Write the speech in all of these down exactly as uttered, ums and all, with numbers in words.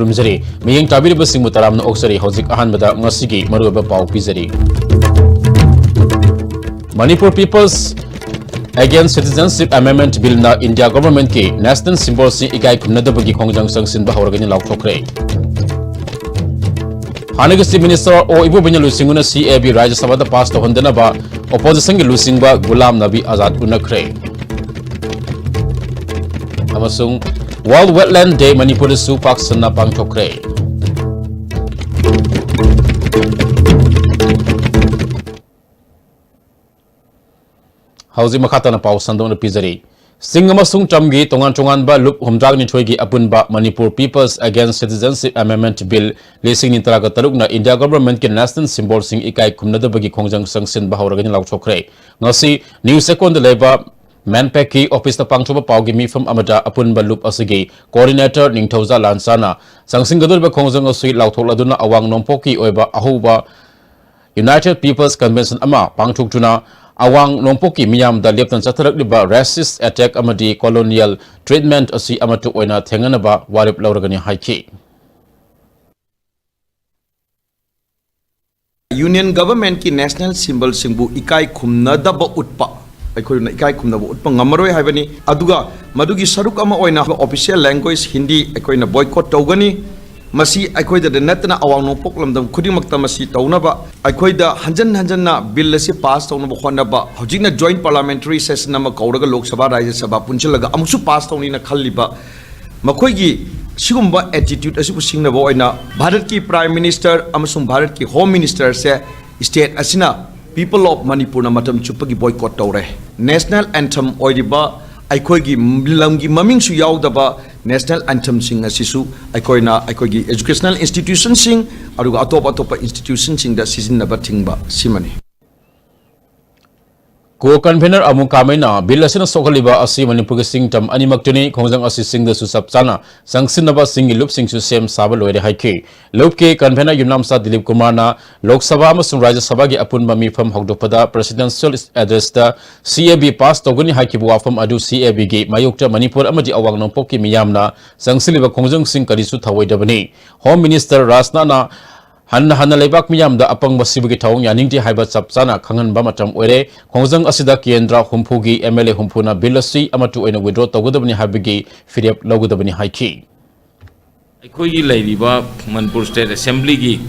ꯊꯝꯖꯔꯤ꯫ ꯃꯤꯠꯌꯦꯡ ꯇꯥꯕꯤꯔꯤꯕꯁꯤꯡꯕꯨ ꯇꯔꯥꯝꯅ ꯑꯣꯛꯆꯔꯤ꯫ ꯍꯧꯖꯤꯛ ꯑꯍꯥꯟꯕꯗ ꯉꯁꯤꯒꯤ ꯃꯔꯨꯑꯣꯏꯕ ꯄꯥꯎ ꯄꯤꯖꯔꯤ꯫ Manipur People's Against Citizenship Amendment Billꯅ India Governmentꯀꯤ National Symbolꯁꯤꯡ ꯏꯀꯥꯏ ꯈꯨꯝꯅꯗꯕꯒꯤ ꯈꯣꯡꯖꯪ ꯆꯪꯁꯤꯟꯕ ꯍꯧꯔꯒꯅꯤ ꯂꯥꯎꯊꯣꯛꯈ꯭ꯔꯦ꯫ ꯍꯥꯟꯅꯒꯤ Chief Minister ꯑꯣ ꯏꯕꯣꯕꯤꯅ ꯂꯨꯆꯤꯡꯗꯨꯅ C A B ꯔꯥꯖ꯭ꯌ ꯁꯚꯥꯗ pass ꯇꯧꯍꯟꯗꯅꯕ Oppositionꯒꯤ ꯂꯨꯆꯤꯡꯕ ꯒꯨꯂꯥꯝ ꯅꯕꯤ ꯑꯖꯥꯗ ꯎꯅꯈ꯭ꯔꯦ꯫ ꯑꯃꯁꯨꯡ World Wetland Day ꯃꯅꯤꯄꯨꯔꯗꯁꯨ ꯄꯥꯛ ꯁꯟꯅ ꯄꯥꯡꯊꯣꯛꯈ꯭ꯔꯦ꯫ ꯍꯧꯖꯤꯛ ꯃꯈꯥ ꯇꯥꯅ ꯄꯥꯎ ꯁꯟꯗꯣꯛꯅ ꯄꯤꯖꯔꯤ꯫ ꯆꯤꯡ ꯑꯃꯁꯨꯡ ꯇꯝꯒꯤ ꯇꯣꯉꯥꯟ ꯇꯣꯉꯥꯟꯕ ꯂꯨꯞ ꯍꯨꯝꯗ꯭ꯔꯥꯅꯤꯊꯣꯏꯒꯤ ꯑꯄꯨꯟꯕ Manipur People's Against Citizenship Amendment Bill ꯂꯤꯁꯤꯡ ꯑꯅꯤ ꯇꯔꯥꯒ ꯇꯔꯨꯛꯅ India Governmentꯀꯤ National Symbolꯁꯤꯡ ꯏꯀꯥꯏ ꯈꯨꯝꯅꯗꯕꯒꯤ ꯈꯣꯡꯖꯪ ꯆꯪꯁꯤꯟꯕ ꯍꯧꯔꯒꯅꯤ ꯂꯥꯎꯊꯣꯛꯈ꯭ꯔꯦ꯫ ꯉꯁꯤ ꯅ꯭ꯌꯨꯁ ꯆꯦꯛꯀꯣꯟꯗ ꯂꯩꯕ ꯃꯦꯟꯄꯦꯛꯀꯤ ꯑꯣꯐꯤꯁꯇ ꯄꯥꯡꯊꯣꯛꯄ ꯄꯥꯎꯒꯤ ꯃꯤꯐꯝ ꯑꯃꯗ ꯑꯄꯨꯟꯕ ꯂꯨꯞ ꯑꯁꯤꯒꯤ coordinator ꯅꯤꯡꯊꯧꯖꯥ ꯂꯥꯟꯁꯥꯅ ꯆꯪꯁꯤꯟꯒꯗꯧꯔꯤꯕ ꯈꯣꯡꯖꯪ ꯑꯁꯤ ꯂꯥꯎꯊꯣꯛꯂꯗꯨꯅ ꯑꯋꯥꯡ ꯅꯣꯡꯄꯣꯛꯀꯤ ꯑꯣꯏꯕ ꯑꯍꯧꯕ United People's Convention ꯑꯃ ꯄꯥꯡꯊꯣꯛꯇꯨꯅ ꯑꯋꯥꯡ ꯅꯣꯡꯄꯣꯛꯀꯤ ꯃꯤꯌꯥꯝꯗ ꯂꯦꯞꯇꯅ ꯆꯠꯊꯔꯛꯂꯤꯕ racist attack ꯑꯃꯗꯤ colonial treatment ꯑꯁꯤ ꯑꯃꯠꯇ ꯑꯣꯏꯅ ꯊꯦꯡꯅꯅꯕ ꯋꯥꯔꯦꯞ ꯂꯧꯔꯒꯅꯤ ꯍꯥꯏꯈꯤ꯫ Union Governmentꯀꯤ National Symbolꯁꯤꯡꯕꯨ ꯏꯀꯥꯏ ꯈꯨꯝꯅꯗꯕ ꯎꯠꯄ, ꯑꯩꯈꯣꯏꯅ ꯏꯀꯥꯏ ꯈꯨꯝꯅꯕ ꯎꯠꯄ ꯉꯝꯃꯔꯣꯏ ꯍꯥꯏꯕꯅꯤ꯫ ꯑꯗꯨꯒ ꯃꯗꯨꯒꯤ ꯁꯔꯨꯛ ꯑꯃ ꯑꯣꯏꯅ Official Language ꯍꯤꯟꯗꯤ ꯑꯩꯈꯣꯏꯅ boycott ꯇꯧꯒꯅꯤ꯫ ꯃꯁꯤ ꯑꯩꯈꯣꯏꯗꯗ ꯅꯠꯇꯅ ꯑꯋꯥꯡ ꯅꯣꯡꯄꯣꯛ ꯂꯝꯗꯝ ꯈꯨꯗꯤꯡꯃꯛꯇ ꯃꯁꯤ ꯇꯧꯅꯕ ꯑꯩꯈꯣꯏꯗ ꯍꯟꯖꯟ ꯍꯟꯖꯟꯅ Bill ꯑꯁꯤ pass ꯇꯧꯅꯕ ꯍꯣꯠꯅꯕ, ꯍꯧꯖꯤꯛꯅ Joint Parliamentary Session ꯑꯃ ꯀꯧꯔꯒ ꯂꯣꯛ ꯁꯚꯥ, ꯔꯥꯖ꯭ꯌ ꯁꯚꯥ ꯄꯨꯟꯁꯤꯜꯂꯒ ꯑꯃꯨꯛꯁꯨ pass ꯇꯧꯅꯤꯅ ꯈꯜꯂꯤꯕ ꯃꯈꯣꯏꯒꯤ ꯁꯤꯒꯨꯝꯕ attitude ꯑꯁꯤꯕꯨ ꯁꯤꯡꯅꯕ ꯑꯣꯏꯅ ꯚꯥꯔꯠꯀꯤ Prime Minister ꯑꯃꯁꯨꯡ ꯚꯥꯔꯠꯀꯤ Home Ministerꯁꯦ state ꯑꯁꯤꯅ People of Manipurꯅ ꯃꯇꯝ ꯆꯨꯞꯄꯒꯤ boycott ꯇꯧꯔꯦ꯫ National Anthem ꯑꯣꯏꯔꯤꯕ ꯑꯩꯈꯣꯏꯒꯤ ꯂꯝꯒꯤ ꯃꯃꯤꯡꯁꯨ ꯌꯥꯎꯗꯕ National Anthemꯁꯤꯡ ꯑꯁꯤꯁꯨ ꯑꯩꯈꯣꯏꯅ ꯑꯩꯈꯣꯏꯒꯤ educational institutionꯁꯤꯡ ꯑꯗꯨꯒ ꯑꯇꯣꯞ ꯑꯇꯣꯞꯄ institutionꯁꯤꯡꯗ ꯁꯤꯖꯤꯟꯅꯕ ꯊꯤꯡꯕ ꯁꯤꯃꯅꯤ꯫ ꯀꯣ ꯀꯟꯚꯦꯅꯔ ꯑꯃꯨ ꯀꯥꯃꯩꯅ ꯕꯤꯜ ꯑꯁꯤꯅ ꯁꯣꯛꯍꯜꯂꯤꯕ ꯑꯁꯤ ꯃꯅꯤꯄꯨꯔꯒꯤ ꯁꯤꯡꯇꯝ ꯑꯅꯤꯃꯛꯇꯅꯤ, ꯈꯣꯡꯖꯪ ꯑꯁꯤ ꯆꯤꯡꯗꯁꯨ ꯆꯞ ꯆꯥꯅ ꯆꯪꯁꯤꯟꯅꯕ ꯆꯤꯡꯒꯤ ꯂꯨꯞꯁꯤꯡꯁꯨ ꯁꯦꯝ ꯁꯥꯕ ꯂꯣꯏꯔꯦ ꯍꯥꯏꯈꯤ꯫ ꯂꯨꯞꯀꯤ ꯀꯟꯚꯦꯅꯔ ꯌꯨꯝꯅꯥꯝꯆꯥ ꯗꯤꯂꯤꯞ ꯀꯨꯃꯥꯔꯅ ꯂꯣꯛ ꯁꯚꯥ ꯑꯃꯁꯨꯡ ꯔꯥꯖ꯭ꯌ ꯁꯚꯥꯒꯤ ꯑꯄꯨꯟꯕ ꯃꯤꯐꯝ ꯍꯧꯗꯣꯛꯄꯗ presidential addressꯇ C A B pass ꯇꯧꯒꯅꯤ ꯍꯥꯏꯈꯤꯕ ꯋꯥꯐꯝ ꯑꯗꯨ C A Bꯒꯤ ꯃꯥꯌꯣꯛꯇ ꯃꯅꯤꯄꯨꯔ ꯑꯃꯗꯤ ꯑꯋꯥꯡ ꯅꯣꯡꯄꯣꯛꯀꯤ ꯃꯤꯌꯥꯝꯅ ꯆꯪꯁꯤꯜꯂꯤꯕ ꯈꯣꯡꯖꯪꯁꯤꯡ ꯀꯔꯤꯁꯨ ꯊꯧꯑꯣꯏꯗꯕꯅꯤ꯫ Home Minister ꯔꯥꯖꯅꯥꯊꯅ ꯍꯟꯅ ꯍꯟꯅ ꯂꯩꯕꯥꯛ ꯃꯤꯌꯥꯝꯗ ꯑꯄꯪꯕ ꯁꯤꯕꯒꯤ ꯊꯧꯑꯣꯡ ꯌꯥꯅꯤꯡꯗꯦ ꯍꯥꯏꯕ ꯆꯞ ꯆꯥꯅ ꯈꯪꯍꯟꯕ ꯃꯇꯝ ꯑꯣꯏꯔꯦ꯫ ꯈꯣꯡꯖꯪ ꯑꯁꯤꯗ ꯀꯦꯟꯗ꯭ꯔ ꯍꯨꯝꯐꯨꯒꯤ M L A ꯍꯨꯝꯐꯨꯅ ꯕꯤꯜ ꯑꯁꯤ ꯑꯃꯠꯇ ꯑꯣꯏꯅ withdraw ꯇꯧꯒꯗꯕꯅꯤ ꯍꯥꯏꯕꯒꯤ ꯐꯤꯔꯦꯞ ꯂꯧꯒꯗꯕꯅꯤ ꯍꯥꯏꯈꯤ꯫ ꯑꯩꯈꯣꯏꯒꯤ ꯂꯩꯔꯤꯕ ꯃꯅꯤꯄꯨꯔ State Assemblyꯒꯤ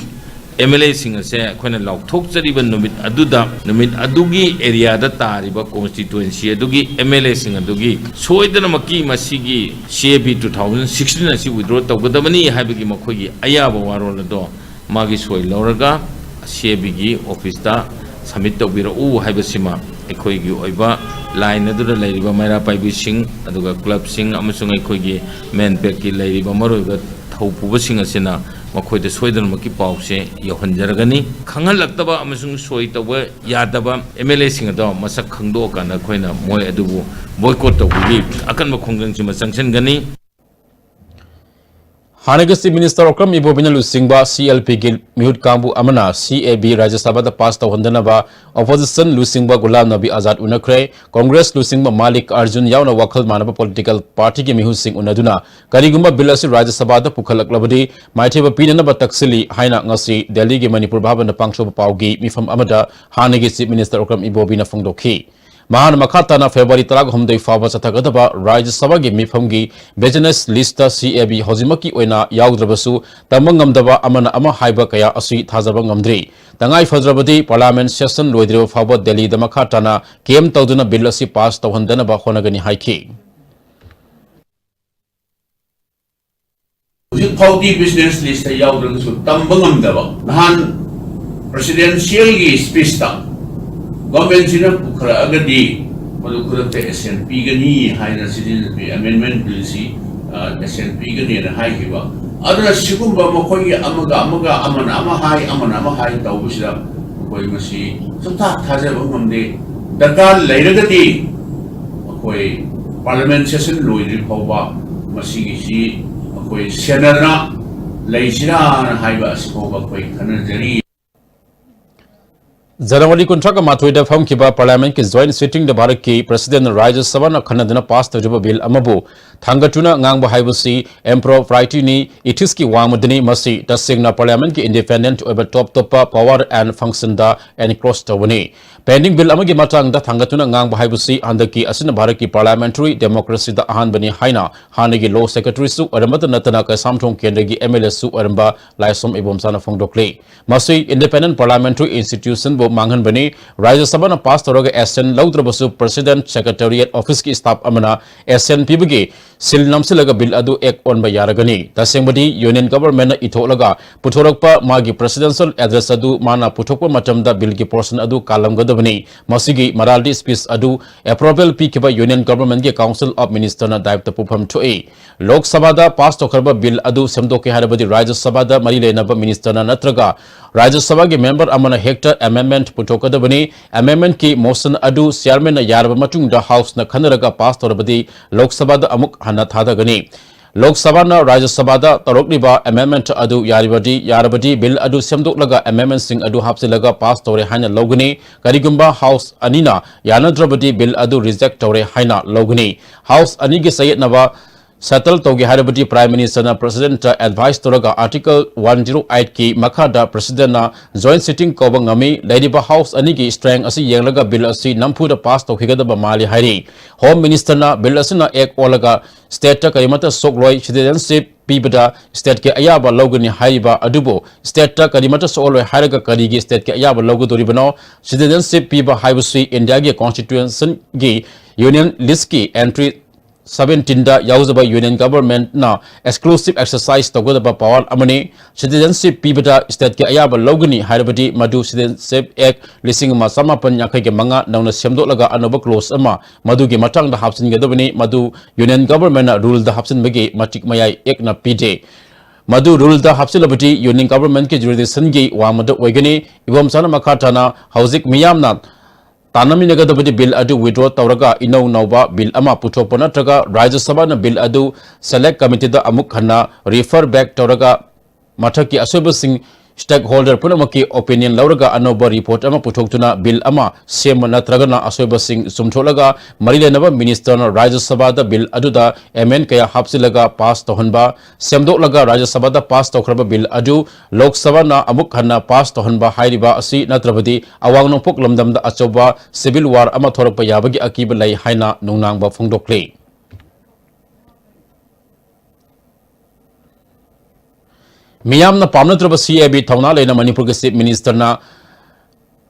M L Aꯁꯤꯡ ꯑꯁꯦ ꯑꯩꯈꯣꯏꯅ ꯂꯥꯎꯊꯣꯛꯆꯔꯤꯕ ꯅꯨꯃꯤꯠ ꯑꯗꯨꯗ, ꯅꯨꯃꯤꯠ ꯑꯗꯨꯒꯤ areaꯗ ꯇꯥꯔꯤꯕ constituency ꯑꯗꯨꯒꯤ M L Aꯁꯤꯡ ꯑꯗꯨꯒꯤ ꯁꯣꯏꯗꯅꯃꯛꯀꯤ ꯃꯁꯤꯒꯤ C A B two thousand sixteen ꯑꯁꯤ withdraw ꯇꯧꯒꯗꯕꯅꯤ ꯍꯥꯏꯕꯒꯤ ꯃꯈꯣꯏꯒꯤ ꯑꯌꯥꯕ ꯋꯥꯔꯣꯜ ꯑꯗꯣ ꯃꯥꯒꯤ ꯁꯣꯏ ꯂꯧꯔꯒ C A Bꯒꯤ officeꯇ submit ꯇꯧꯕꯤꯔꯛꯎ ꯍꯥꯏꯕꯁꯤꯃ ꯑꯩꯈꯣꯏꯒꯤ ꯑꯣꯏꯕ line ꯑꯗꯨꯗ ꯂꯩꯔꯤꯕ ꯃꯩꯔꯥ ꯄꯥꯏꯕꯤꯁꯤꯡ, ꯑꯗꯨꯒ clubꯁꯤꯡ ꯑꯃꯁꯨꯡ ꯑꯩꯈꯣꯏꯒꯤ MANPACꯀꯤ ꯂꯩꯔꯤꯕ ꯃꯔꯨꯑꯣꯏꯕ ꯊꯧ ꯄꯨꯕꯁꯤꯡ ꯑꯁꯤꯅ ꯃꯈꯣꯏꯗ ꯁꯣꯏꯗꯅꯃꯛꯀꯤ ꯄꯥꯎꯁꯦ ꯌꯧꯍꯟꯖꯔꯒꯅꯤ꯫ ꯈꯪꯍꯜꯂꯛꯇꯕ ꯑꯃꯁꯨꯡ ꯁꯣꯏ ꯇꯧꯕ ꯌꯥꯗꯕ M L Aꯁꯤꯡ ꯑꯗꯣ ꯃꯁꯛ ꯈꯪꯗꯣꯛꯑꯀꯥꯟꯗ ꯑꯩꯈꯣꯏꯅ ꯃꯣꯏ ꯑꯗꯨꯕꯨ boycott ꯇꯧꯕꯒꯤ ꯑꯀꯟꯕ ꯈꯣꯡꯖꯪꯁꯤꯃ ꯆꯪꯁꯤꯟꯒꯅꯤ꯫ ꯍꯥꯟꯅꯒꯤ Chief Minister ꯑꯣꯀ꯭ꯔꯝ ꯏꯕꯣꯕꯤꯅ ꯂꯨꯆꯤꯡꯕ C L Pꯒꯤ ꯃꯤꯍꯨꯠ ꯀꯥꯡꯕꯨ ꯑꯃꯅ C A B ꯔꯥꯖ꯭ꯌ ꯁꯚꯥꯗ pass ꯇꯧꯍꯟꯗꯅꯕ opposition ꯂꯨꯆꯤꯡꯕ ꯒꯨꯂꯥꯝ ꯅꯕꯤ ꯑꯖꯥꯗ ꯎꯅꯈ꯭ꯔꯦ꯫ Congress ꯂꯨꯆꯤꯡꯕ ꯃꯥꯂꯤꯛ ꯑꯔꯖꯨꯟ ꯌꯥꯎꯅ ꯋꯥꯈꯜ ꯃꯥꯟꯅꯕ political partyꯒꯤ ꯃꯤꯍꯨꯠꯁꯤꯡ ꯎꯅꯗꯨꯅ ꯀꯔꯤꯒꯨꯝꯕ ꯕꯤꯜ ꯑꯁꯤ ꯔꯥꯖ꯭ꯌ ꯁꯚꯥꯗ ꯄꯨꯈꯠꯂꯛꯂꯕꯗꯤ ꯃꯥꯏꯊꯤꯕ ꯄꯤꯅꯅꯕ ꯇꯛꯁꯤꯜꯂꯤ ꯍꯥꯏꯅ ꯉꯁꯤ ꯗꯦꯜꯂꯤꯒꯤ ꯃꯅꯤꯄꯨꯔ ꯚꯕꯟꯗ ꯄꯥꯡꯊꯣꯛꯄ ꯄꯥꯎꯒꯤ ꯃꯤꯐꯝ ꯑꯃꯗ ꯍꯥꯟꯅꯒꯤ Chief Minister ꯑꯣꯀ꯭ꯔꯝ ꯏꯕꯣꯕꯤꯅ ꯐꯣꯡꯗꯣꯛꯈꯤ꯫ ꯃꯍꯥꯛꯅ ꯃꯈꯥ ꯇꯥꯅ February ꯇꯔꯥꯍꯨꯝꯗꯣꯏ ꯐꯥꯎꯕ ꯆꯠꯊꯒꯗꯕ ꯔꯥꯖ꯭ꯌ ꯁꯚꯥꯒꯤ ꯃꯤꯐꯝꯒꯤ business listꯇ C A B ꯍꯧꯖꯤꯛꯃꯛꯀꯤ ꯑꯣꯏꯅ ꯌꯥꯎꯗ꯭ꯔꯕꯁꯨ, ꯇꯝꯕ ꯉꯝꯗꯕ ꯑꯃꯅ ꯑꯃ ꯍꯥꯏꯕ ꯀꯌꯥ ꯑꯁꯤ ꯊꯥꯖꯕ ꯉꯝꯗ꯭ꯔꯤ꯫ ꯇꯉꯥꯏ ꯐꯗ꯭ꯔꯕꯗꯤ parliament session ꯂꯣꯏꯗ꯭ꯔꯤꯕ ꯐꯥꯎꯕ ꯗꯦꯜꯂꯤꯗ ꯃꯈꯥ ꯇꯥꯅ camp ꯇꯧꯗꯨꯅ ꯕꯤꯜ ꯑꯁꯤ pass ꯇꯧꯍꯟꯗꯅꯕ ꯍꯣꯠꯅꯒꯅꯤ ꯍꯥꯏꯈꯤ꯫ ꯍꯧꯖꯤꯛ ꯐꯥꯎꯗꯤ business listꯇ ꯌꯥꯎꯗ꯭ꯔꯒꯁꯨ ꯇꯝꯕ ꯉꯝꯗꯕ, ꯅꯍꯥꯟ presidentialꯒꯤ speechꯇ governmentꯁꯤꯅ ꯄꯨꯈꯠꯂꯛꯑꯒꯗꯤ ꯃꯗꯨ ꯈꯨꯗꯛꯇ assent ꯄꯤꯒꯅꯤ ꯍꯥꯏꯅ Citizenship Amendment Billꯁꯤ, ꯑ, assent ꯄꯤꯒꯅꯤꯅ ꯍꯥꯏꯈꯤꯕ꯫ ꯑꯗꯨꯅ ꯁꯤꯒꯨꯝꯕ ꯃꯈꯣꯏꯒꯤ ꯑꯃꯒ ꯑꯃꯒ, ꯑꯃꯅ ꯑꯃ ꯍꯥꯏ, ꯑꯃꯅ ꯑꯃ ꯍꯥꯏ ꯇꯧꯕꯁꯤꯗ ꯑꯩꯈꯣꯏ ꯃꯁꯤ ꯁꯨꯡꯊꯥ ꯊꯥꯖꯕ ꯉꯝꯗꯦ꯫ ꯗꯔꯀꯥꯔ ꯂꯩꯔꯒꯗꯤ ꯑꯩꯈꯣꯏ Parliament session ꯂꯣꯏꯗ꯭ꯔꯤ ꯐꯥꯎꯕ ꯃꯁꯤꯒꯤꯁꯤ ꯑꯩꯈꯣꯏ ꯁꯦꯟꯅꯗꯅ ꯂꯩꯁꯤꯔꯥꯅ ꯍꯥꯏꯕ ꯑꯁꯤ ꯐꯥꯎꯕ ꯑꯩꯈꯣꯏ ꯈꯟꯅꯖꯔꯤ꯫ ꯖꯅꯋꯥꯔꯤ ꯀꯨꯟꯊ꯭ꯔꯥꯒ ꯃꯥꯊꯣꯏꯗ ꯐꯝꯈꯤꯕ Parliament ꯀꯤ joint sitting ꯗ ꯚꯥꯔꯠꯀꯤ President ꯅ ꯔꯥꯖ꯭ꯌ ꯁꯚꯥꯅ ꯈꯟꯅꯗꯨꯅ pass ꯇꯧꯔꯤꯕ bill ꯑꯃꯕꯨ ꯊꯥꯡꯒꯠꯇꯨꯅ ꯉꯥꯡꯕ ꯍꯥꯏꯕꯁꯤ impropriety ꯅꯤ, ethics ꯀꯤ ꯋꯥꯡꯃꯗꯅꯤ꯫ ꯃꯁꯤ ꯇꯁꯦꯡꯅ Parliament ꯀꯤ independent ꯑꯣꯏꯕ top ꯇꯣꯞꯄ power and function the encroach ꯇꯧꯕꯅꯤ꯫ Pending bill ꯑꯃꯒꯤ ꯃꯇꯥꯡꯗ ꯊꯥꯡꯒꯠꯇꯨꯅ ꯉꯥꯡꯕ ꯍꯥꯏꯕꯁꯤ ꯍꯟꯗꯛꯀꯤ ꯑꯁꯤꯅ ꯚꯥꯔꯠꯀꯤ parliamentary democracy ꯗ ꯑꯍꯥꯟꯕꯅꯤ ꯍꯥꯏꯅ ꯍꯥꯟꯅꯒꯤ law secretary ꯁꯨ ꯑꯣꯏꯔꯝꯕꯇ ꯅꯠꯇꯅ ꯀꯩꯁꯥꯝꯊꯣꯡ ꯀꯦꯟꯗ꯭ꯔꯒꯤ M L A ꯁꯨ ꯑꯣꯏꯔꯝꯕ ꯂꯥꯏꯁ꯭ꯔꯝ ꯏꯕꯣꯝꯆꯥꯅ ꯐꯣꯡꯗꯣꯛꯂꯤ꯫ ꯃꯁꯤ independent parliamentary institution ꯕꯨ ꯃꯥꯡꯍꯟꯕꯅꯤ꯫ ꯔꯥꯖ꯭ꯌ ꯁꯚꯥꯅ pass ꯇꯧꯔꯒ assent ꯂꯧꯗ꯭ꯔꯕꯁꯨ President, Secretariat office ꯀꯤ staff ꯑꯃꯅ assent ꯄꯤꯕꯒꯤ seal ꯅꯝꯁꯤꯜꯂꯒ bill ꯑꯗꯨ act ꯑꯣꯟꯕ ꯌꯥꯔꯒꯅꯤ꯫ ꯇꯁꯦꯡꯕꯗꯤ Union Government ꯅ ꯏꯊꯣꯛꯂꯒ ꯄꯨꯊꯣꯔꯛꯄ ꯃꯥꯒꯤ presidential address ꯑꯗꯨ ꯃꯥꯅ ꯄꯨꯊꯣꯛꯄ ꯃꯇꯝꯗ bill ꯒꯤ portion ꯑꯗꯨ ꯀꯥꯜꯂꯝꯒꯗꯕꯅꯤ꯫ ꯃꯁꯤꯒꯤ morality speech ꯑꯗꯨ approval ꯄꯤꯈꯤꯕ Union Government ꯀꯤ Council of Minister ꯅ ꯗꯥꯏꯔꯦꯛꯇ ꯄꯨꯐꯝ ꯊꯣꯛꯏ꯫ ꯂꯣꯛ ꯁꯚꯥꯗ pass ꯇꯧꯈ꯭ꯔꯕ bill ꯑꯗꯨ ꯁꯦꯝꯗꯣꯛꯀꯦ ꯍꯥꯏꯔꯕꯗꯤ ꯔꯥꯖ꯭ꯌ ꯁꯚꯥꯗ ꯃꯔꯤ ꯂꯩꯅꯕ minister ꯅ ꯅꯠꯇ꯭ꯔꯒ ꯔꯥꯖ꯭ꯌ ꯁꯚꯥꯒꯤ member ꯑꯃꯅ ꯍꯦꯛꯇ amendment ꯄꯨꯊꯣꯛꯀꯗꯕꯅꯤ꯫ Amendment ꯀꯤ motion ꯑꯗꯨ chairman ꯅ ꯌꯥꯔꯕ ꯃꯇꯨꯡꯗ House ꯅ ꯈꯟꯅꯔꯒ pass ꯇꯧꯔꯕꯗꯤ ꯂꯣꯛ ꯁꯚꯥꯗ ꯑꯃꯨꯛ ꯍꯟꯅ ꯊꯥꯗꯒꯅꯤ꯫ ꯂꯣꯛ ꯁꯚꯥꯅ ꯔꯥꯖ꯭ꯌ ꯁꯚꯥꯗ ꯇꯧꯔꯛꯂꯤꯕ amendment ꯑꯗꯨ ꯌꯥꯔꯤꯕꯗꯤ, ꯌꯥꯔꯕꯗꯤ bill ꯑꯗꯨ ꯁꯦꯝꯗꯣꯛꯂꯒ amendment ꯁꯤꯡ ꯑꯗꯨ ꯍꯥꯞꯆꯤꯜꯂꯒ pass ꯇꯧꯔꯦ ꯍꯥꯏꯅ ꯂꯧꯒꯅꯤ꯫ ꯀꯔꯤꯒꯨꯝꯕ House ꯑꯅꯤꯅ ꯌꯥꯅꯗ꯭ꯔꯕꯗꯤ bill ꯑꯗꯨ reject ꯇꯧꯔꯦ ꯍꯥꯏꯅ ꯂꯧꯒꯅꯤ꯫ House ꯑꯅꯤꯒꯤ ꯆꯌꯦꯠꯅꯕ settle ꯇꯧꯒꯦ ꯍꯥꯏꯔꯕꯗꯤ Prime Minister ꯅ President ꯇ advice ꯇꯧꯔꯒ Article one zero eight ꯀꯤ ꯃꯈꯥꯗ President ꯅ joint sitting ꯀꯧꯕ ꯉꯝꯃꯤ꯫ ꯂꯩꯔꯤꯕ House ꯑꯅꯤꯒꯤ strength ꯑꯁꯤ ꯌꯦꯡꯂꯒ bill ꯑꯁꯤ ꯅꯝꯐꯨꯗ pass ꯇꯧꯈꯤꯒꯗꯕ ꯃꯥꯜꯂꯤ ꯍꯥꯏꯔꯤ꯫ Home Minister ꯅ bill ꯑꯁꯤꯅ act ꯑꯣꯜꯂꯒ state ꯇ ꯀꯔꯤꯃꯠꯇ ꯁꯣꯛꯂꯣꯏ, citizenship ꯄꯤꯕꯗ state ꯀꯤ ꯑꯌꯥꯕ ꯂꯧꯒꯅꯤ ꯍꯥꯏꯔꯤꯕ ꯑꯗꯨꯕꯨ state ꯇ ꯀꯔꯤꯃꯠꯇ ꯁꯣꯛꯂꯣꯏ ꯍꯥꯏꯔꯒ ꯀꯔꯤꯒꯤ state ꯀꯤ ꯑꯌꯥꯕ ꯂꯧꯒꯗꯧꯔꯤꯕꯅꯣ? Citizenship ꯄꯤꯕ ꯍꯥꯏꯕꯁꯤ India ꯒꯤ Constitution ꯒꯤ Union List ꯀꯤ entry seventeen ꯗ ꯌꯥꯎꯖꯕ Union Government ꯅ exclusive exercise ꯇꯧꯒꯗꯕ power ꯑꯃꯅꯤ꯫ Citizenship ꯄꯤꯕꯗ state ꯀꯤ ꯑꯌꯥꯕ ꯂꯧꯒꯅꯤ ꯍꯥꯏꯔꯕꯗꯤ ꯃꯗꯨ Citizenship Act ꯂꯤꯁꯤꯡ ꯑꯃ ꯆꯃꯥꯄꯟ ꯌꯥꯡꯈꯩꯒ ꯃꯉꯥ ꯅꯧꯅ ꯁꯦꯝꯗꯣꯛꯂꯒ ꯑꯅꯧꯕ clause ꯑꯃ ꯃꯗꯨꯒꯤ ꯃꯇꯥꯡꯗ ꯍꯥꯞꯆꯤꯟꯒꯗꯕꯅꯤ꯫ ꯃꯗꯨ Union Government ꯅ rule ꯗ ꯍꯥꯞꯆꯤꯟꯕꯒꯤ ꯃꯇꯤꯛ ꯃꯌꯥꯏ Act ꯅ ꯄꯤꯗꯦ꯫ ꯃꯗꯨ rule ꯗ ꯍꯥꯞꯆꯤꯜꯂꯕꯗꯤ Union Government ꯀꯤ jurisdiction ꯒꯤ ꯋꯥꯡꯃꯗ ꯑꯣꯏꯒꯅꯤ꯫ ꯏꯕꯣꯝꯆꯥꯅ ꯃꯈꯥ ꯇꯥꯅ ꯍꯧꯖꯤꯛ ꯃꯤꯌꯥꯝꯅ ꯇꯥꯟꯅꯃꯤꯟꯅꯒꯗꯕꯗꯤ ꯕꯤꯜ ꯑꯗꯨ withdraw ꯇꯧꯔꯒ ꯏꯅꯧ ꯅꯧꯕ ꯕꯤꯜ ꯑꯃ ꯄꯨꯊꯣꯛꯄ ꯅꯠꯇ꯭ꯔꯒ ꯔꯥꯖ꯭ꯌ ꯁꯚꯥꯅ ꯕꯤꯜ ꯑꯗꯨ select committeeꯗ ꯑꯃꯨꯛ ꯍꯟꯅ refer back ꯇꯧꯔꯒ ꯃꯊꯛꯀꯤ ꯑꯁꯣꯏꯕꯁꯤꯡ stakeholder ꯄꯨꯝꯅꯃꯛꯀꯤ opinion ꯂꯧꯔꯒ ꯑꯅꯧꯕ report ꯑꯃ ꯄꯨꯊꯣꯛꯇꯨꯅ ꯕꯤꯜ ꯑꯃ ꯁꯦꯝꯕ ꯅꯠꯇ꯭ꯔꯒꯅ ꯑꯁꯣꯏꯕꯁꯤꯡ ꯆꯨꯝꯊꯣꯛꯂꯒ ꯃꯔꯤ ꯂꯩꯅꯕ ministerꯅ ꯔꯥꯖ꯭ꯌ ꯁꯚꯥꯗ ꯕꯤꯜ ꯑꯗꯨꯗ amend ꯀꯌꯥ ꯍꯥꯞꯆꯤꯜꯂꯒ pass ꯇꯧꯍꯟꯕ, ꯁꯦꯝꯗꯣꯛꯂꯒ ꯔꯥꯖ꯭ꯌ ꯁꯚꯥꯗ pass ꯇꯧꯈ꯭ꯔꯕ ꯕꯤꯜ ꯑꯗꯨ ꯂꯣꯛ ꯁꯚꯥꯅ ꯑꯃꯨꯛ ꯍꯟꯅ pass ꯇꯧꯍꯟꯕ ꯍꯥꯏꯔꯤꯕ ꯑꯁꯤ ꯅꯠꯇ꯭ꯔꯕꯗꯤ ꯑꯋꯥꯡ ꯅꯣꯡꯄꯣꯛ ꯂꯝꯗꯝꯗ ꯑꯆꯧꯕ civil war ꯑꯃ ꯊꯣꯔꯛꯄ ꯌꯥꯕꯒꯤ ꯑꯀꯤꯕ ꯂꯩ ꯍꯥꯏꯅ ꯅꯨꯡꯅꯥꯡꯕ ꯐꯣꯡꯗꯣꯛꯂꯤ꯫ ꯃꯤꯌꯥꯝꯅ ꯄꯥꯝꯅꯗ꯭ꯔꯕ CAB ꯊꯧꯅꯥ ꯂꯩꯅ ꯃꯅꯤꯄꯨꯔꯒꯤ Chief Ministerꯅ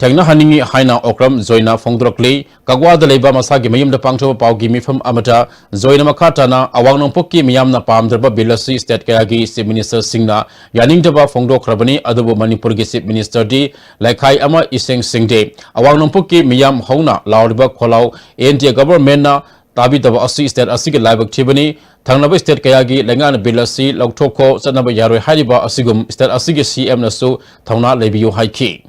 ꯊꯦꯡꯅꯍꯟꯅꯤꯡꯏ ꯍꯥꯏꯅ ꯑꯣꯀ꯭ꯔꯝ ꯖꯣꯏꯅ ꯐꯣꯡꯗꯣꯔꯛꯂꯤ꯫ ꯀꯛꯋꯥꯗ ꯂꯩꯕ ꯃꯁꯥꯒꯤ ꯃꯌꯨꯝꯗ ꯄꯥꯡꯊꯣꯛꯄ ꯄꯥꯎꯒꯤ ꯃꯤꯐꯝ ꯑꯃꯗ ꯖꯣꯏꯅ ꯃꯈꯥ ꯇꯥꯅ ꯑꯋꯥꯡ ꯅꯣꯡꯄꯣꯛꯀꯤ ꯃꯤꯌꯥꯝꯅ ꯄꯥꯝꯗ꯭ꯔꯕ ꯕꯤꯜ ꯑꯁꯤ state ꯀꯌꯥꯒꯤ Chief Ministerꯁꯤꯡꯅ ꯌꯥꯅꯤꯡꯗꯕ ꯐꯣꯡꯗꯣꯛꯈ꯭ꯔꯕꯅꯤ, ꯑꯗꯨꯕꯨ ꯃꯅꯤꯄꯨꯔꯒꯤ Chief Ministerꯗꯤ ꯂꯩꯈꯥꯏ ꯑꯃ ꯏꯁꯦꯡ ꯁꯦꯡꯗꯦ꯫ ꯑꯋꯥꯡ ꯅꯣꯡꯄꯣꯛꯀꯤ ꯃꯤꯌꯥꯝ ꯍꯧꯅ ꯂꯥꯎꯔꯤꯕ ꯈꯣꯜꯂꯥꯎ N D A governmentꯅ ꯇꯥꯕꯤꯗꯕ ꯑꯁꯤ state ꯑꯁꯤꯒꯤ ꯂꯥꯏꯕꯛ ꯊꯤꯕꯅꯤ꯫ ꯊꯪꯅꯕ state ꯀꯌꯥꯒꯤ ꯂꯩꯉꯥꯛꯅ ꯕꯤꯜ ꯑꯁꯤ ꯂꯧꯊꯣꯛꯈꯣ, ꯆꯠꯅꯕ ꯌꯥꯔꯣꯏ ꯍꯥꯏꯔꯤꯕ ꯑꯁꯤꯒꯨꯝ state ꯑꯁꯤꯒꯤ CMꯅꯁꯨ ꯊꯧꯅꯥ ꯂꯩꯕꯤꯌꯨ ꯍꯥꯏꯈꯤ꯫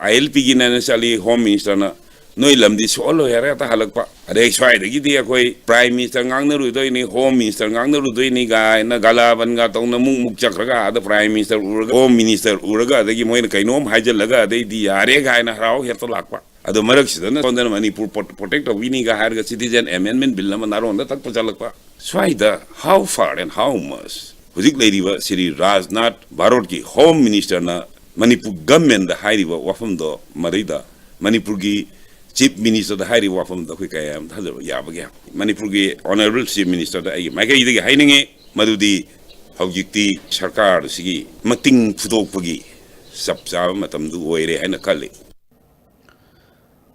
ILPꯒꯤꯅ ꯆꯠꯂꯤ, Home Ministerꯅ ꯅꯣꯏ ꯂꯝꯗꯤ ꯁꯣꯛꯍꯜꯂꯣꯏ ꯍꯥꯏꯔꯒ ꯍꯦꯛꯇ ꯍꯜꯂꯛꯄ꯫ ꯑꯗꯩ ꯁ꯭ꯋꯥꯏꯗꯒꯤꯗꯤ ꯑꯩꯈꯣꯏ Prime Minister ꯉꯥꯡꯅꯔꯨꯗꯣꯏꯅꯤ, Home Minister ꯉꯥꯡꯅꯔꯨꯗꯣꯏꯅꯤ ꯀꯥꯏꯅ ꯒꯂꯥꯕꯟꯒ ꯇꯧꯅ ꯃꯨꯛ ꯃꯨꯛ ꯆꯠꯈ꯭ꯔꯒ ꯑꯥꯗ Prime Minister ꯎꯔꯒ, Home Minister ꯎꯔꯒ, ꯑꯗꯒꯤ ꯃꯣꯏꯅ ꯀꯩꯅꯣꯝ ꯍꯥꯏꯖꯤꯜꯂꯒ ꯑꯗꯩꯗꯤ ꯌꯥꯔꯦ ꯀꯥꯏꯅ ꯍꯔꯥꯎ ꯍꯦꯛꯇ ꯂꯥꯛꯄ꯫ ꯑꯗꯣ ꯃꯔꯛꯁꯤꯗꯅ ꯁꯣꯝꯗꯅ ꯃꯅꯤꯄꯨꯔ protect ꯇꯧꯕꯤꯅꯤꯒ ꯍꯥꯏꯔꯒ Citizen Amendment Bill ꯑꯃ ꯅꯥꯔꯣꯟꯗ ꯇꯛ ꯄꯨꯁꯜꯂꯛꯄ꯫ ꯁ꯭ꯋꯥꯏꯗ how far and how much ꯍꯧꯖꯤꯛ ꯂꯩꯔꯤꯕ ꯁ꯭ꯔꯤ ꯔꯥꯖꯅꯥꯊ ꯚꯥꯔꯠꯀꯤ Home Ministerꯅ ꯃꯅꯤꯄꯨꯔ governmentꯗ ꯍꯥꯏꯔꯤꯕ ꯋꯥꯐꯝꯗꯣ, ꯃꯗꯩꯗ ꯃꯅꯤꯄꯨꯔꯒꯤ Chief Ministerꯗ ꯍꯥꯏꯔꯤꯕ ꯋꯥꯐꯝꯗꯣ ꯑꯩꯈꯣꯏ ꯀꯌꯥ ꯌꯥꯝ ꯊꯥꯖꯕ ꯌꯥꯕꯒꯦ? ꯃꯅꯤꯄꯨꯔꯒꯤ Honourable Chief Ministerꯗ ꯑꯩꯒꯤ ꯃꯥꯏꯀꯩꯗꯒꯤ ꯍꯥꯏꯅꯤꯡꯉꯤ, ꯃꯗꯨꯗꯤ ꯍꯧꯖꯤꯛꯇꯤ ꯁꯔꯀꯥꯔꯁꯤꯒꯤ ꯃꯇꯤꯡ ꯐꯨꯗꯣꯛꯄꯒꯤ ꯆꯞ ꯆꯥꯕ ꯃꯇꯝꯗꯨ ꯑꯣꯏꯔꯦ ꯍꯥꯏꯅ ꯈꯜꯂꯤ꯫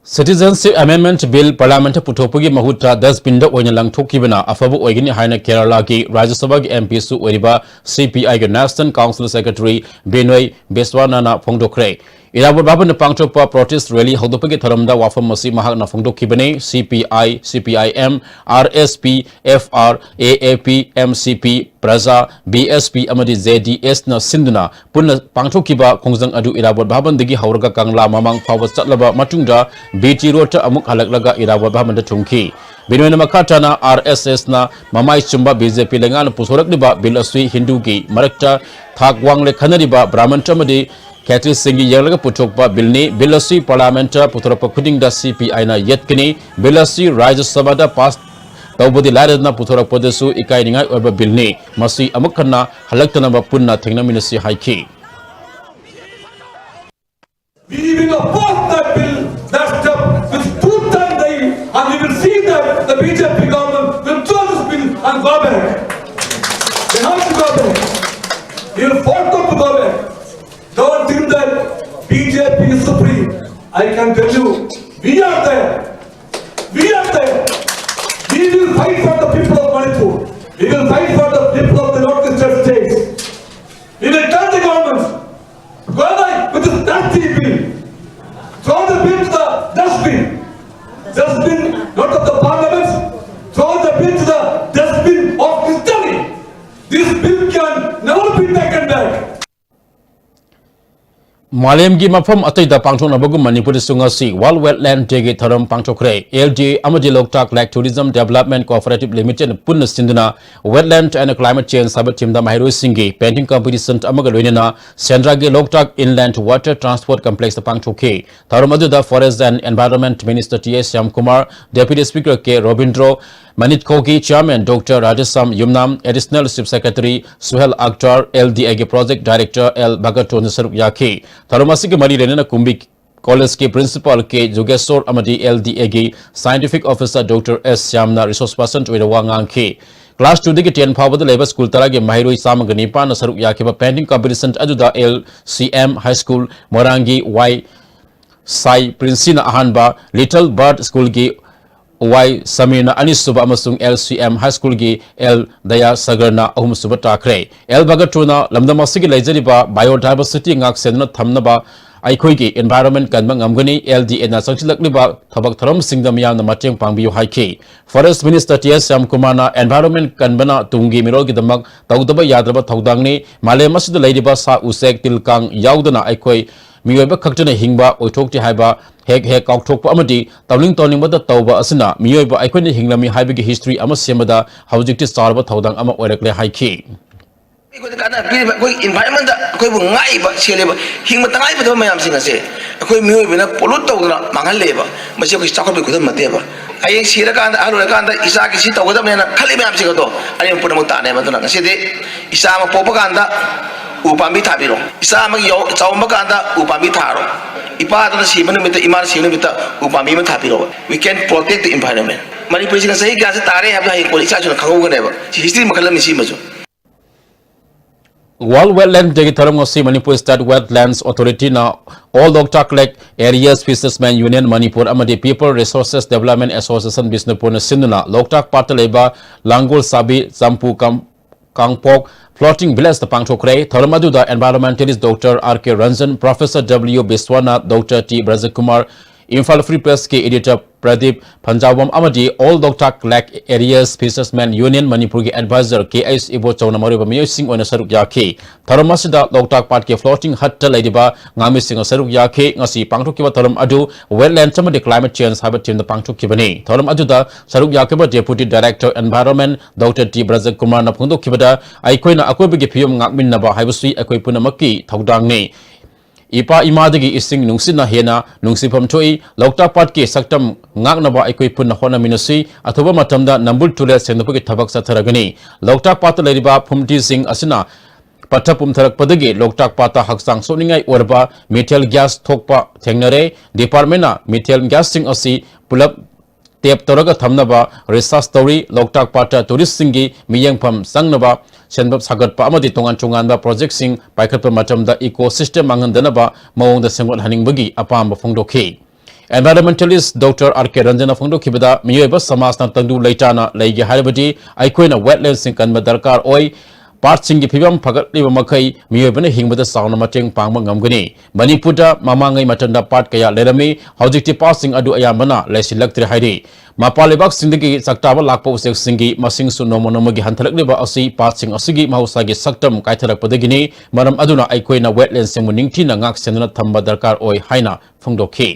Citizenship Amendment Bill Parliamentꯇ ꯄꯨꯊꯣꯛꯄꯒꯤ ꯃꯍꯨꯠꯇ dustbinꯗ ꯑꯣꯏꯅ ꯂꯪꯊꯣꯛꯈꯤꯕꯅ ꯑꯐꯕ ꯑꯣꯏꯒꯅꯤ ꯍꯥꯏꯅ ꯀꯦꯔꯂꯥꯒꯤ ꯔꯥꯖ꯭ꯌ ꯁꯚꯥꯒꯤ MPꯁꯨ ꯑꯣꯏꯔꯤꯕ CPIꯒꯤ National Council Secretary ꯕꯤꯅꯣꯏ ꯕꯤꯁ꯭ꯋꯥꯅꯥꯅ ꯐꯣꯡꯗꯣꯛꯈ꯭ꯔꯦ꯫ ꯏꯔꯥꯕꯣꯠ ꯚꯕꯟꯗ ꯄꯥꯡꯊꯣꯛꯄ protest rally ꯍꯧꯗꯣꯛꯄꯒꯤ ꯊꯧꯔꯝꯗ ꯋꯥꯐꯝ ꯑꯁꯤ ꯃꯍꯥꯛꯅ ꯐꯣꯡꯗꯣꯛꯈꯤꯕꯅꯤ꯫ C P I, C P I M, R S P, F R, A A P, M C P, ꯄ꯭ꯔꯖꯥ, B S P ꯑꯃꯗꯤ J D S ꯅ ꯁꯤꯟꯗꯨꯅ ꯄꯨꯟꯅ ꯄꯥꯡꯊꯣꯛꯈꯤꯕ ꯈꯣꯡꯖꯪ ꯑꯗꯨ ꯏꯔꯥꯕꯣꯠ ꯚꯕꯟꯗꯒꯤ ꯍꯧꯔꯒ ꯀꯪꯂꯥ ꯃꯃꯥꯡ ꯐꯥꯎꯕ ꯆꯠꯂꯕ ꯃꯇꯨꯡꯗ B T Road ꯇ ꯑꯃꯨꯛ ꯍꯜꯂꯛꯂꯒ ꯏꯔꯥꯕꯣꯠ ꯚꯕꯟꯗ ꯊꯨꯡꯈꯤ꯫ ꯕꯤꯅꯣꯏꯅ ꯃꯈꯥ ꯇꯥꯅ R S S ꯅ ꯃꯃꯥꯏ ꯆꯨꯝꯕ B J P ꯂꯩꯉꯥꯛꯅ ꯄꯨꯊꯣꯔꯛꯂꯤꯕ bill ꯑꯁꯤ ꯍꯤꯟꯗꯨꯒꯤ ꯃꯔꯛꯇ ꯊꯥꯛ ꯋꯥꯡꯂꯦ ꯈꯟꯅꯔꯤꯕ ꯕ꯭ꯔꯥꯍꯃꯟ ꯑꯃꯗꯤ ꯈꯦꯇ꯭ꯔꯤꯁꯤꯡꯒꯤ ꯌꯦꯡꯂꯒ ꯄꯨꯊꯣꯛꯄ bill ꯅꯤ꯫ Bill ꯑꯁꯤ Parliament ꯇ ꯄꯨꯊꯣꯔꯛꯄ ꯈꯨꯗꯤꯡꯗ C P I ꯅ ꯌꯦꯠꯀꯅꯤ꯫ Bill ꯑꯁꯤ ꯔꯥꯖ꯭ꯌ ꯁꯚꯥꯗ pass ꯇꯧꯕꯗꯤ ꯂꯥꯏꯔꯗꯅ ꯄꯨꯊꯣꯔꯛꯄꯗꯁꯨ ꯏꯀꯥꯏꯅꯤꯡꯉꯥꯏ ꯑꯣꯏꯕ bill ꯅꯤ꯫ ꯃꯁꯤ ꯑꯃꯨꯛ ꯍꯟꯅ ꯍꯜꯂꯛꯇꯅꯕ ꯄꯨꯟꯅ ꯊꯦꯡꯅꯃꯤꯟꯅꯁꯤ ꯍꯥꯏꯈꯤ꯫ We will oppose that bill, that step with tooth and nail, and we will see that the B J P government will throw this bill and go back. They have to go back. We will force them to go back. Don't think that B J P is supreme. I can tell you, we are there. We are there. We will fight for the people of Manipur. We will fight for the people of the Northeastern states. We will tell the government, go back with this nasty bill. Throw the bill to the dustbin. Dustbin, not of the parliament. Throw the bill to the dustbin of history. This bill can never be taken back. ꯃꯥꯂꯦꯝꯒꯤ ꯃꯐꯝ ꯑꯇꯩꯗ ꯄꯥꯡꯊꯣꯛꯅꯕꯒꯨꯝ ꯃꯅꯤꯄꯨꯔꯗꯁꯨ ꯉꯁꯤ World Wetland Day ꯒꯤ ꯊꯧꯔꯝ ꯄꯥꯡꯊꯣꯛꯈ꯭ꯔꯦ꯫ L D A ꯑꯃꯗꯤ Loktak Lake Tourism Development Cooperative Limited ꯄꯨꯟꯅ ꯁꯤꯟꯗꯨꯅ Wetland and Climate Change ꯍꯥꯏꯕ theme ꯗ ꯃꯍꯩꯔꯣꯏꯁꯤꯡꯒꯤ painting competition ꯑꯃꯒ ꯂꯣꯏꯅꯅ ꯁꯦꯟꯗ꯭ꯔꯥꯒꯤ Loktak Inland Water Transport Complex ꯇ ꯄꯥꯡꯊꯣꯛꯈꯤ꯫ ꯊꯧꯔꯝ ꯑꯗꯨꯗ Forest and Environment Minister T A Shyamkumar, Deputy Speaker K Robindro, ꯃꯅꯤꯠꯀꯣꯒꯤ Chairman Doctor Radheshyam Yumnam, Additional Chief Secretary Suhel Akhtar, L D A ꯒꯤ Project Director L ꯚꯒꯠꯇꯣꯟꯁꯨ ꯁꯔꯨꯛ ꯌꯥꯈꯤ꯫ ꯊꯧꯔꯝ ꯑꯁꯤꯒꯤ ꯃꯔꯤ ꯂꯩꯅꯅ ꯀꯨꯝꯕꯤ College ꯀꯤ Principal K ꯖꯨꯒꯦꯁꯣꯔ ꯑꯃꯗꯤ L D A ꯒꯤ Scientific Officer Doctor S ꯁ꯭ꯌꯥꯝꯅ resource person ꯑꯣꯏꯅ ꯋꯥ ꯉꯥꯡꯈꯤ꯫ Class two ꯗꯒꯤ ten ꯐꯥꯎꯕꯗ ꯂꯩꯕ school ꯇꯔꯥꯒꯤ ꯃꯍꯩꯔꯣꯏ ꯆꯥꯝꯃꯒ ꯅꯤꯄꯥꯟꯅ ꯁꯔꯨꯛ ꯌꯥꯈꯤꯕ painting competition ꯑꯗꯨꯗ L C M High School ꯃꯣꯏꯔꯥꯡꯒꯤ Y ꯁꯥꯏ ꯄ꯭ꯔꯤꯟꯁꯤꯅ ꯑꯍꯥꯟꯕ, Little Bird School ꯒꯤ Y ꯁꯃꯤꯔꯅ ꯑꯅꯤꯁꯨꯕ ꯑꯃꯁꯨꯡ L C M High School ꯒꯤ L ꯗꯌꯥꯁꯥꯒꯔꯅ ꯑꯍꯨꯝꯁꯨꯕ ꯇꯥꯈ꯭ꯔꯦ꯫ L ꯚꯒꯠꯇꯨꯅ ꯂꯝꯗꯝ ꯑꯁꯤꯒꯤ ꯂꯩꯖꯔꯤꯕ biodiversity ꯉꯥꯛ ꯁꯦꯟꯗꯨꯅ ꯊꯝꯅꯕ ꯑꯩꯈꯣꯏꯒꯤ environment ꯀꯟꯕ ꯉꯝꯒꯅꯤ꯫ L D A ꯅ ꯆꯪꯁꯤꯜꯂꯛꯂꯤꯕ ꯊꯕꯛ ꯊꯧꯔꯝꯁꯤꯡꯗ ꯃꯤꯌꯥꯝꯅ ꯃꯇꯦꯡ ꯄꯥꯡꯕꯤꯌꯨ ꯍꯥꯏꯈꯤ꯫ Forest Minister T S ꯁ꯭ꯌꯥꯝꯀꯨꯃꯥꯔꯅ environment ꯀꯟꯕꯅ ꯇꯨꯡꯒꯤ ꯃꯤꯔꯣꯜꯒꯤꯗꯃꯛ ꯇꯧꯗꯕ ꯌꯥꯗ꯭ꯔꯕ ꯊꯧꯗꯥꯡꯅꯤ꯫ ꯃꯥꯂꯦꯝ ꯑꯁꯤꯗ ꯂꯩꯔꯤꯕ ꯁꯥ ꯎꯆꯦꯛ, ꯇꯤꯜ ꯀꯥꯡ ꯌꯥꯎꯗꯅ ꯑꯩꯈꯣꯏ ꯃꯤꯑꯣꯏꯕ ꯈꯛꯇꯅ ꯍꯤꯡꯕ ꯑꯣꯏꯊꯣꯛꯇꯦ ꯍꯥꯏꯕ ꯍꯦꯛ ꯍꯦꯛ ꯀꯥꯎꯊꯣꯛꯄ ꯑꯃꯗꯤ ꯇꯧꯅꯤꯡ ꯇꯧꯅꯤꯡꯕꯗ ꯇꯧꯕ ꯑꯁꯤꯅ ꯃꯤꯑꯣꯏꯕ ꯑꯩꯈꯣꯏꯅ ꯍꯤꯡꯂꯝꯃꯤ ꯍꯥꯏꯕꯒꯤ history ꯑꯃ ꯁꯦꯝꯕꯗ ꯍꯧꯖꯤꯛꯇꯤ ꯆꯥꯎꯔꯕ ꯊꯧꯗꯥꯡ ꯑꯃ ꯑꯣꯏꯔꯛꯂꯦ ꯍꯥꯏꯈꯤ꯫ ꯑꯩꯈꯣꯏꯗ ꯀꯥꯟꯅꯕ ꯄꯤꯔꯤꯕ ꯑꯩꯈꯣꯏ environment ꯗ ꯑꯩꯈꯣꯏꯕꯨ ꯉꯥꯛꯏꯕ, ꯁꯦꯜꯂꯤꯕ, ꯍꯤꯡꯕ ꯇꯉꯥꯏ ꯐꯗꯕ ꯃꯌꯥꯝꯁꯤꯡ ꯑꯁꯦ ꯑꯩꯈꯣꯏ ꯃꯤꯑꯣꯏꯕꯅ pollute ꯇꯧꯗꯅ ꯃꯥꯡꯍꯜꯂꯦꯕ꯫ ꯃꯁꯤ ꯑꯩꯈꯣꯏ ꯆꯥꯎꯈꯠꯄꯒꯤ ꯈꯨꯗꯝ ꯅꯠꯇꯦꯕ꯫ ꯍꯌꯦꯡ ꯁꯤꯔꯀꯥꯟꯗ, ꯑꯍꯜ ꯑꯣꯏꯔꯀꯥꯟꯗ ꯏꯆꯥꯒꯤ ꯁꯤ ꯇꯧꯒꯗꯕꯅꯦꯅ ꯈꯜꯂꯤ ꯃꯌꯥꯝꯁꯤꯡ ꯑꯗꯣ ꯑꯔꯦꯝꯕ ꯄꯨꯝꯅꯃꯛ ꯇꯥꯅꯦꯕ꯫ ꯑꯗꯨꯅ ꯉꯁꯤꯗꯤ ꯏꯆꯥ ꯑꯃ ꯄꯣꯛꯄ ꯀꯥꯟꯗ ꯎ ꯄꯥꯝꯕꯤ ꯊꯥꯕꯤꯔꯣ꯫ ꯏꯆꯥ ꯑꯃ ꯌꯥꯎ-, ꯆꯥꯎꯔꯝꯕ ꯀꯥꯟꯗ ꯎ ꯄꯥꯝꯕꯤ ꯊꯥꯔꯣ꯫ ꯏꯄꯥꯗꯨꯅ ꯁꯤꯕ ꯅꯨꯃꯤꯠꯇ, ꯏꯃꯥꯅ ꯁꯤꯕ ꯅꯨꯃꯤꯠꯇ ꯎ ꯄꯥꯝꯕꯤ ꯑꯃ ꯊꯥꯕꯤꯔꯣꯕ꯫ We can protect the environment. ꯃꯅꯤꯄꯨꯔꯁꯤꯅ ꯆꯍꯤ ꯀꯌꯥꯁꯤ ꯇꯥꯔꯦ ꯍꯥꯏꯕꯗꯣ ꯍꯌꯦꯡ ꯀꯣꯟꯅ ꯏꯆꯥꯁꯤꯡꯅ ꯈꯪꯍꯧꯒꯅꯦꯕ꯫ ꯁꯤ history ꯃꯈꯜ ꯑꯃꯅꯤ ꯁꯤꯃꯁꯨ꯫ World Wetland Day ꯒꯤ ꯊꯧꯔꯝ ꯉꯁꯤ ꯃꯅꯤꯄꯨꯔ State Wetlands Authority ꯅ All Loktak Lake Areas Fishermen Union Manipur ꯑꯃꯗꯤ People Resources Development Association ꯕꯤꯁꯅꯨꯄꯨꯔꯅ ꯁꯤꯟꯗꯨꯅ ꯂꯣꯛꯇꯥꯛ ꯄꯥꯠꯇ ꯂꯩꯕ ꯂꯥꯡꯒꯣꯜ ꯁꯥꯕꯤ, ꯆꯝꯄꯨ ꯀꯝ-, ꯀꯥꯡꯄꯣꯛ Floating Village ꯇ ꯄꯥꯡꯊꯣꯛꯈ꯭ꯔꯦ꯫ ꯊꯧꯔꯝ ꯑꯗꯨꯗ environmentalist Doctor R K Ranjan, Professor W Biswanath, Doctor T Brajakumar, Imphal Free Press ꯀꯤ editor ꯄ꯭ꯔꯗꯤꯞ ꯐꯟꯖꯥꯎꯕꯝ ꯑꯃꯗꯤ All Loktak Lake Areas Fishermen Union ꯃꯅꯤꯄꯨꯔꯒꯤ advisor ꯀꯦ ꯑꯩꯆ ꯏꯕꯣꯆꯧꯅ ꯃꯔꯨꯑꯣꯏꯕ ꯃꯤꯑꯣꯏꯁꯤꯡ ꯑꯣꯏꯅ ꯁꯔꯨꯛ ꯌꯥꯈꯤ꯫ ꯊꯧꯔꯝ ꯑꯁꯤꯗ ꯂꯣꯛꯇꯥꯛ ꯄꯥꯠꯀꯤ floating hut ꯇ ꯂꯩꯔꯤꯕ ꯉꯥꯃꯤꯁꯤꯡꯅ ꯁꯔꯨꯛ ꯌꯥꯈꯤ꯫ ꯉꯁꯤ ꯄꯥꯡꯊꯣꯛꯈꯤꯕ ꯊꯧꯔꯝ ꯑꯗꯨ Wetlands ꯑꯃꯗꯤ Climate Change ꯍꯥꯏꯕ theme ꯗ ꯄꯥꯡꯊꯣꯛꯈꯤꯕꯅꯤ꯫ ꯊꯧꯔꯝ ꯑꯗꯨꯗ ꯁꯔꯨꯛ ꯌꯥꯈꯤꯕ Deputy Director Environment Doctor T ꯕ꯭ꯔꯖꯀꯨꯃꯥꯔꯅ ꯐꯣꯡꯗꯣꯛꯈꯤꯕꯗ, ꯑꯩꯈꯣꯏꯅ ꯑꯀꯣꯏꯕꯒꯤ ꯐꯤꯕꯝ ꯉꯥꯛꯃꯤꯟꯅꯕ ꯍꯥꯏꯕꯁꯤ ꯑꯩꯈꯣꯏ ꯄꯨꯝꯅꯃꯛꯀꯤ ꯊꯧꯗꯥꯡꯅꯤ꯫ ꯏꯄꯥ ꯏꯃꯥꯗꯒꯤ ꯏꯁꯤꯡ ꯅꯨꯡꯁꯤꯠꯅ ꯍꯦꯟꯅ ꯅꯨꯡꯁꯤꯐꯝ ꯊꯣꯛꯏ꯫ ꯂꯣꯛꯇꯥꯛ ꯄꯥꯠꯀꯤ ꯁꯛꯇꯝ ꯉꯥꯛꯅꯕ ꯑꯩꯈꯣꯏ ꯄꯨꯟꯅ ꯍꯣꯠꯅꯃꯤꯟꯅꯁꯤ꯫ ꯑꯊꯨꯕ ꯃꯇꯝꯗ ꯅꯝꯕꯨꯜ ꯇꯨꯔꯦꯜ ꯁꯦꯡꯗꯣꯛꯄꯒꯤ ꯊꯕꯛ ꯆꯠꯊꯔꯒꯅꯤ꯫ ꯂꯣꯛꯇꯥꯛ ꯄꯥꯠꯇ ꯂꯩꯔꯤꯕ ꯐꯨꯝꯗꯤꯁꯤꯡ ꯑꯁꯤꯅ ꯄꯠꯊ ꯄꯨꯝꯊꯔꯛꯄꯗꯒꯤ ꯂꯣꯛꯇꯥꯛ ꯄꯥꯠꯇ ꯍꯛꯆꯥꯡ ꯁꯣꯛꯅꯤꯡꯉꯥꯏ ꯑꯣꯏꯔꯕ methane gas ꯊꯣꯛꯄ ꯊꯦꯡꯅꯔꯦ꯫ Department ꯅ methane gas ꯁꯤꯡ ꯑꯁꯤ ꯄꯨꯂꯞ tap ꯇꯧꯔꯒ ꯊꯝꯅꯕ research ꯇꯧꯔꯤ꯫ ꯂꯣꯛꯇꯥꯛ ꯄꯥꯠꯇ tourist ꯁꯤꯡꯒꯤ ꯃꯤꯠꯌꯦꯡꯐꯝ ꯆꯪꯅꯕ ꯁꯦꯝꯒꯠ ꯁꯥꯒꯠꯄ ꯑꯃꯗꯤ ꯇꯣꯉꯥꯟ ꯇꯣꯉꯥꯟꯕ project ꯁꯤꯡ ꯄꯥꯏꯈꯠꯄ ꯃꯇꯝꯗ ecosystem ꯃꯥꯡꯍꯟꯗꯅꯕ ꯃꯑꯣꯡꯗ ꯁꯦꯝꯒꯠꯍꯟꯅꯤꯡꯕꯒꯤ ꯑꯄꯥꯝꯕ ꯐꯣꯡꯗꯣꯛꯈꯤ꯫ Environmentalist Doctor R K ꯔꯟꯖꯟꯅ ꯐꯣꯡꯗꯣꯛꯈꯤꯕꯗ, ꯃꯤꯑꯣꯏꯕ ꯁꯃꯥꯖꯅ ꯇꯪꯗꯨ ꯂꯩꯇꯥꯅ ꯂꯩꯒꯦ ꯍꯥꯏꯔꯕꯗꯤ ꯑꯩꯈꯣꯏꯅ wetland ꯁꯤꯡ ꯀꯟꯕ ꯗꯔꯀꯥꯔ ꯑꯣꯏ꯫ ꯄꯥꯠꯁꯤꯡꯒꯤ ꯐꯤꯕꯝ ꯐꯒꯠꯂꯤꯕ ꯃꯈꯩ ꯃꯤꯑꯣꯏꯕꯅ ꯍꯤꯡꯕꯗ ꯆꯥꯎꯅ ꯃꯇꯦꯡ ꯄꯥꯡꯕ ꯉꯝꯒꯅꯤ꯫ ꯃꯅꯤꯄꯨꯔꯗ ꯃꯃꯥꯡꯉꯩ ꯃꯇꯝꯗ ꯄꯥꯠ ꯀꯌꯥ ꯂꯩꯔꯝꯃꯤ, ꯍꯧꯖꯤꯛꯇꯤ ꯄꯥꯠꯁꯤꯡ ꯑꯗꯨ ꯑꯌꯥꯝꯕꯅ ꯂꯩꯁꯤꯜꯂꯛꯇ꯭ꯔꯦ ꯍꯥꯏꯔꯤ꯫ ꯃꯄꯥꯟ ꯂꯩꯕꯥꯛꯁꯤꯡꯗꯒꯤ ꯆꯥꯛꯇꯥꯕ ꯂꯥꯛꯄ ꯎꯆꯦꯛꯁꯤꯡꯒꯤ ꯃꯁꯤꯡꯁꯨ ꯅꯣꯡꯃ ꯅꯣꯡꯃꯒꯤ ꯍꯟꯊꯔꯛꯂꯤꯕ ꯑꯁꯤ ꯄꯥꯠꯁꯤꯡ ꯑꯁꯤꯒꯤ ꯃꯍꯧꯁꯥꯒꯤ ꯁꯛꯇꯝ ꯀꯥꯏꯊꯔꯛꯄꯗꯒꯤꯅꯤ꯫ ꯃꯔꯝ ꯑꯗꯨꯅ ꯑꯩꯈꯣꯏꯅ wetlandꯁꯤꯡꯕꯨ ꯅꯤꯡꯊꯤꯅ ꯉꯥꯛ ꯁꯦꯟꯗꯨꯅ ꯊꯝꯕ ꯗꯔꯀꯥꯔ ꯑꯣꯏ ꯍꯥꯏꯅ ꯐꯣꯡꯗꯣꯛꯈꯤ꯫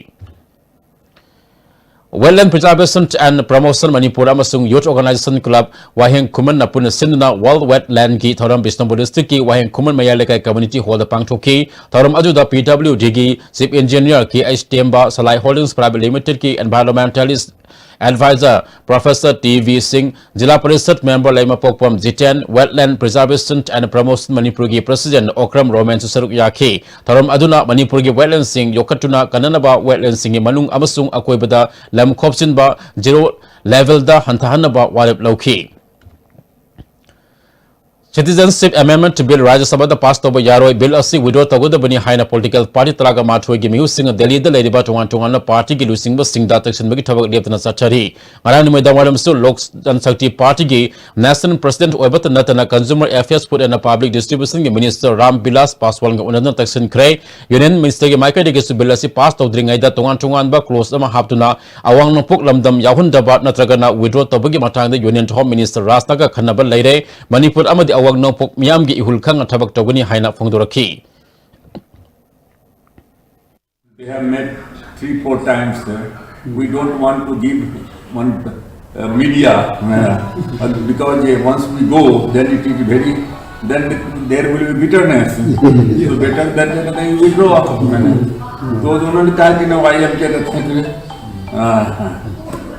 Wetland Preservation and Promotion Manipur ꯑꯃꯁꯨꯡ Youth Organization Club ꯋꯥꯍꯦꯡ ꯈꯨꯃꯟꯅ ꯄꯨꯟꯅ ꯁꯤꯟꯗꯨꯅ World Wetlandꯒꯤ ꯊꯧꯔꯝ ꯕꯤꯁꯅꯨꯄꯨꯔ districtꯀꯤ ꯋꯥꯍꯦꯡ ꯈꯨꯃꯟ ꯃꯌꯥꯏ ꯂꯩꯀꯥꯏ community hallꯗ ꯄꯥꯡꯊꯣꯛꯈꯤ꯫ ꯊꯧꯔꯝ ꯑꯗꯨꯗ PWDꯒꯤ Chief Engineer K H Temba, Salai Holdings Private Limitedꯀꯤ environmentalist advisor Professor T V Singh, Zila parishad member ꯂꯩꯃꯄꯣꯛꯄꯝ Jiten, Wetland Preservation and Promotion ꯃꯅꯤꯄꯨꯔꯒꯤ President ꯑꯣꯀ꯭ꯔꯝ ꯔꯣꯃꯦꯟꯁꯨ ꯁꯔꯨꯛ ꯌꯥꯈꯤ꯫ ꯊꯧꯔꯝ ꯑꯗꯨꯅ ꯃꯅꯤꯄꯨꯔꯒꯤ wetlandꯁꯤꯡ ꯌꯣꯛꯈꯠꯇꯨꯅ ꯀꯟꯅꯅꯕ, wetlandꯁꯤꯡꯒꯤ ꯃꯅꯨꯡ ꯑꯃꯁꯨꯡ ꯑꯀꯣꯏꯕꯗ ꯂꯝ ꯈꯣꯞꯆꯤꯟꯕ zero levelꯗ ꯍꯟꯊꯍꯟꯅꯕ ꯋꯥꯔꯦꯞ ꯂꯧꯈꯤ꯫ Citizenship Amendment Bill ꯔꯥꯖ꯭ꯌ ꯁꯚꯥꯗ pass ꯇꯧꯕ ꯌꯥꯔꯣꯏ꯫ Bill ꯑꯁꯤ withdraw ꯇꯧꯒꯗꯕꯅꯤ ꯍꯥꯏꯅ political party ꯇꯔꯥꯒ ꯃꯥꯊꯣꯏꯒꯤ ꯃꯤꯍꯨꯠꯁꯤꯡꯅ ꯗꯦꯜꯂꯤꯗ ꯂꯩꯔꯤꯕ ꯇꯣꯉꯥꯟ ꯇꯣꯉꯥꯟꯕ partyꯒꯤ ꯂꯨꯆꯤꯡꯕꯁꯤꯡꯗ ꯇꯛꯁꯤꯟꯕꯒꯤ ꯊꯕꯛ ꯂꯦꯞꯇꯅ ꯆꯠꯊꯔꯤ꯫ ꯉꯔꯥꯡ ꯅꯨꯃꯤꯗꯥꯡ ꯋꯥꯏꯔꯝꯁꯨ Lok Janshakti Partyꯒꯤ National President ꯑꯣꯏꯕꯇ ꯅꯠꯇꯅ Consumer Affairs, Food and Public Distributionꯒꯤ Minister Ram Vilas Paswanꯒ ꯎꯅꯗꯨꯅ ꯇꯛꯁꯤꯟꯈ꯭ꯔꯦ꯫ Union Ministerꯒꯤ ꯃꯥꯏꯀꯩꯗꯒꯤꯁꯨ bill ꯑꯁꯤ pass ꯇꯧꯗ꯭ꯔꯤꯉꯩꯗ ꯇꯣꯉꯥꯟ ꯇꯣꯉꯥꯟꯕ clause ꯑꯃ ꯍꯥꯞꯇꯨꯅ ꯑꯋꯥꯡ ꯅꯣꯡꯄꯣꯛ ꯂꯝꯗꯝ ꯌꯥꯎꯍꯟꯗꯕ ꯅꯠꯇ꯭ꯔꯒꯅ withdraw ꯇꯧꯕꯒꯤ ꯃꯇꯥꯡꯗ Union Home Minister ꯔꯥꯖꯅꯥꯒ ꯈꯟꯅꯕ ꯂꯩꯔꯦ꯫ ꯃꯅꯤꯄꯨꯔ ꯑꯃꯗꯤ ꯑꯋꯥꯡ ꯅꯣꯡꯄꯣꯛ ꯃꯤꯌꯥꯝꯒꯤ ꯏꯍꯨꯜ ꯈꯪꯅ ꯊꯕꯛ ꯇꯧꯒꯅꯤ ꯍꯥꯏꯅ ꯐꯣꯡꯗꯣꯔꯛꯈꯤ꯫ They have met three, four times, sir. We don't want to give one, uh, media, uh, because, uh, once we go, then it is very, then there will be bitterness. So better that they withdraw. तो उन्होंने कहा कि ना भाई, हम क्या कहते हैं, uh,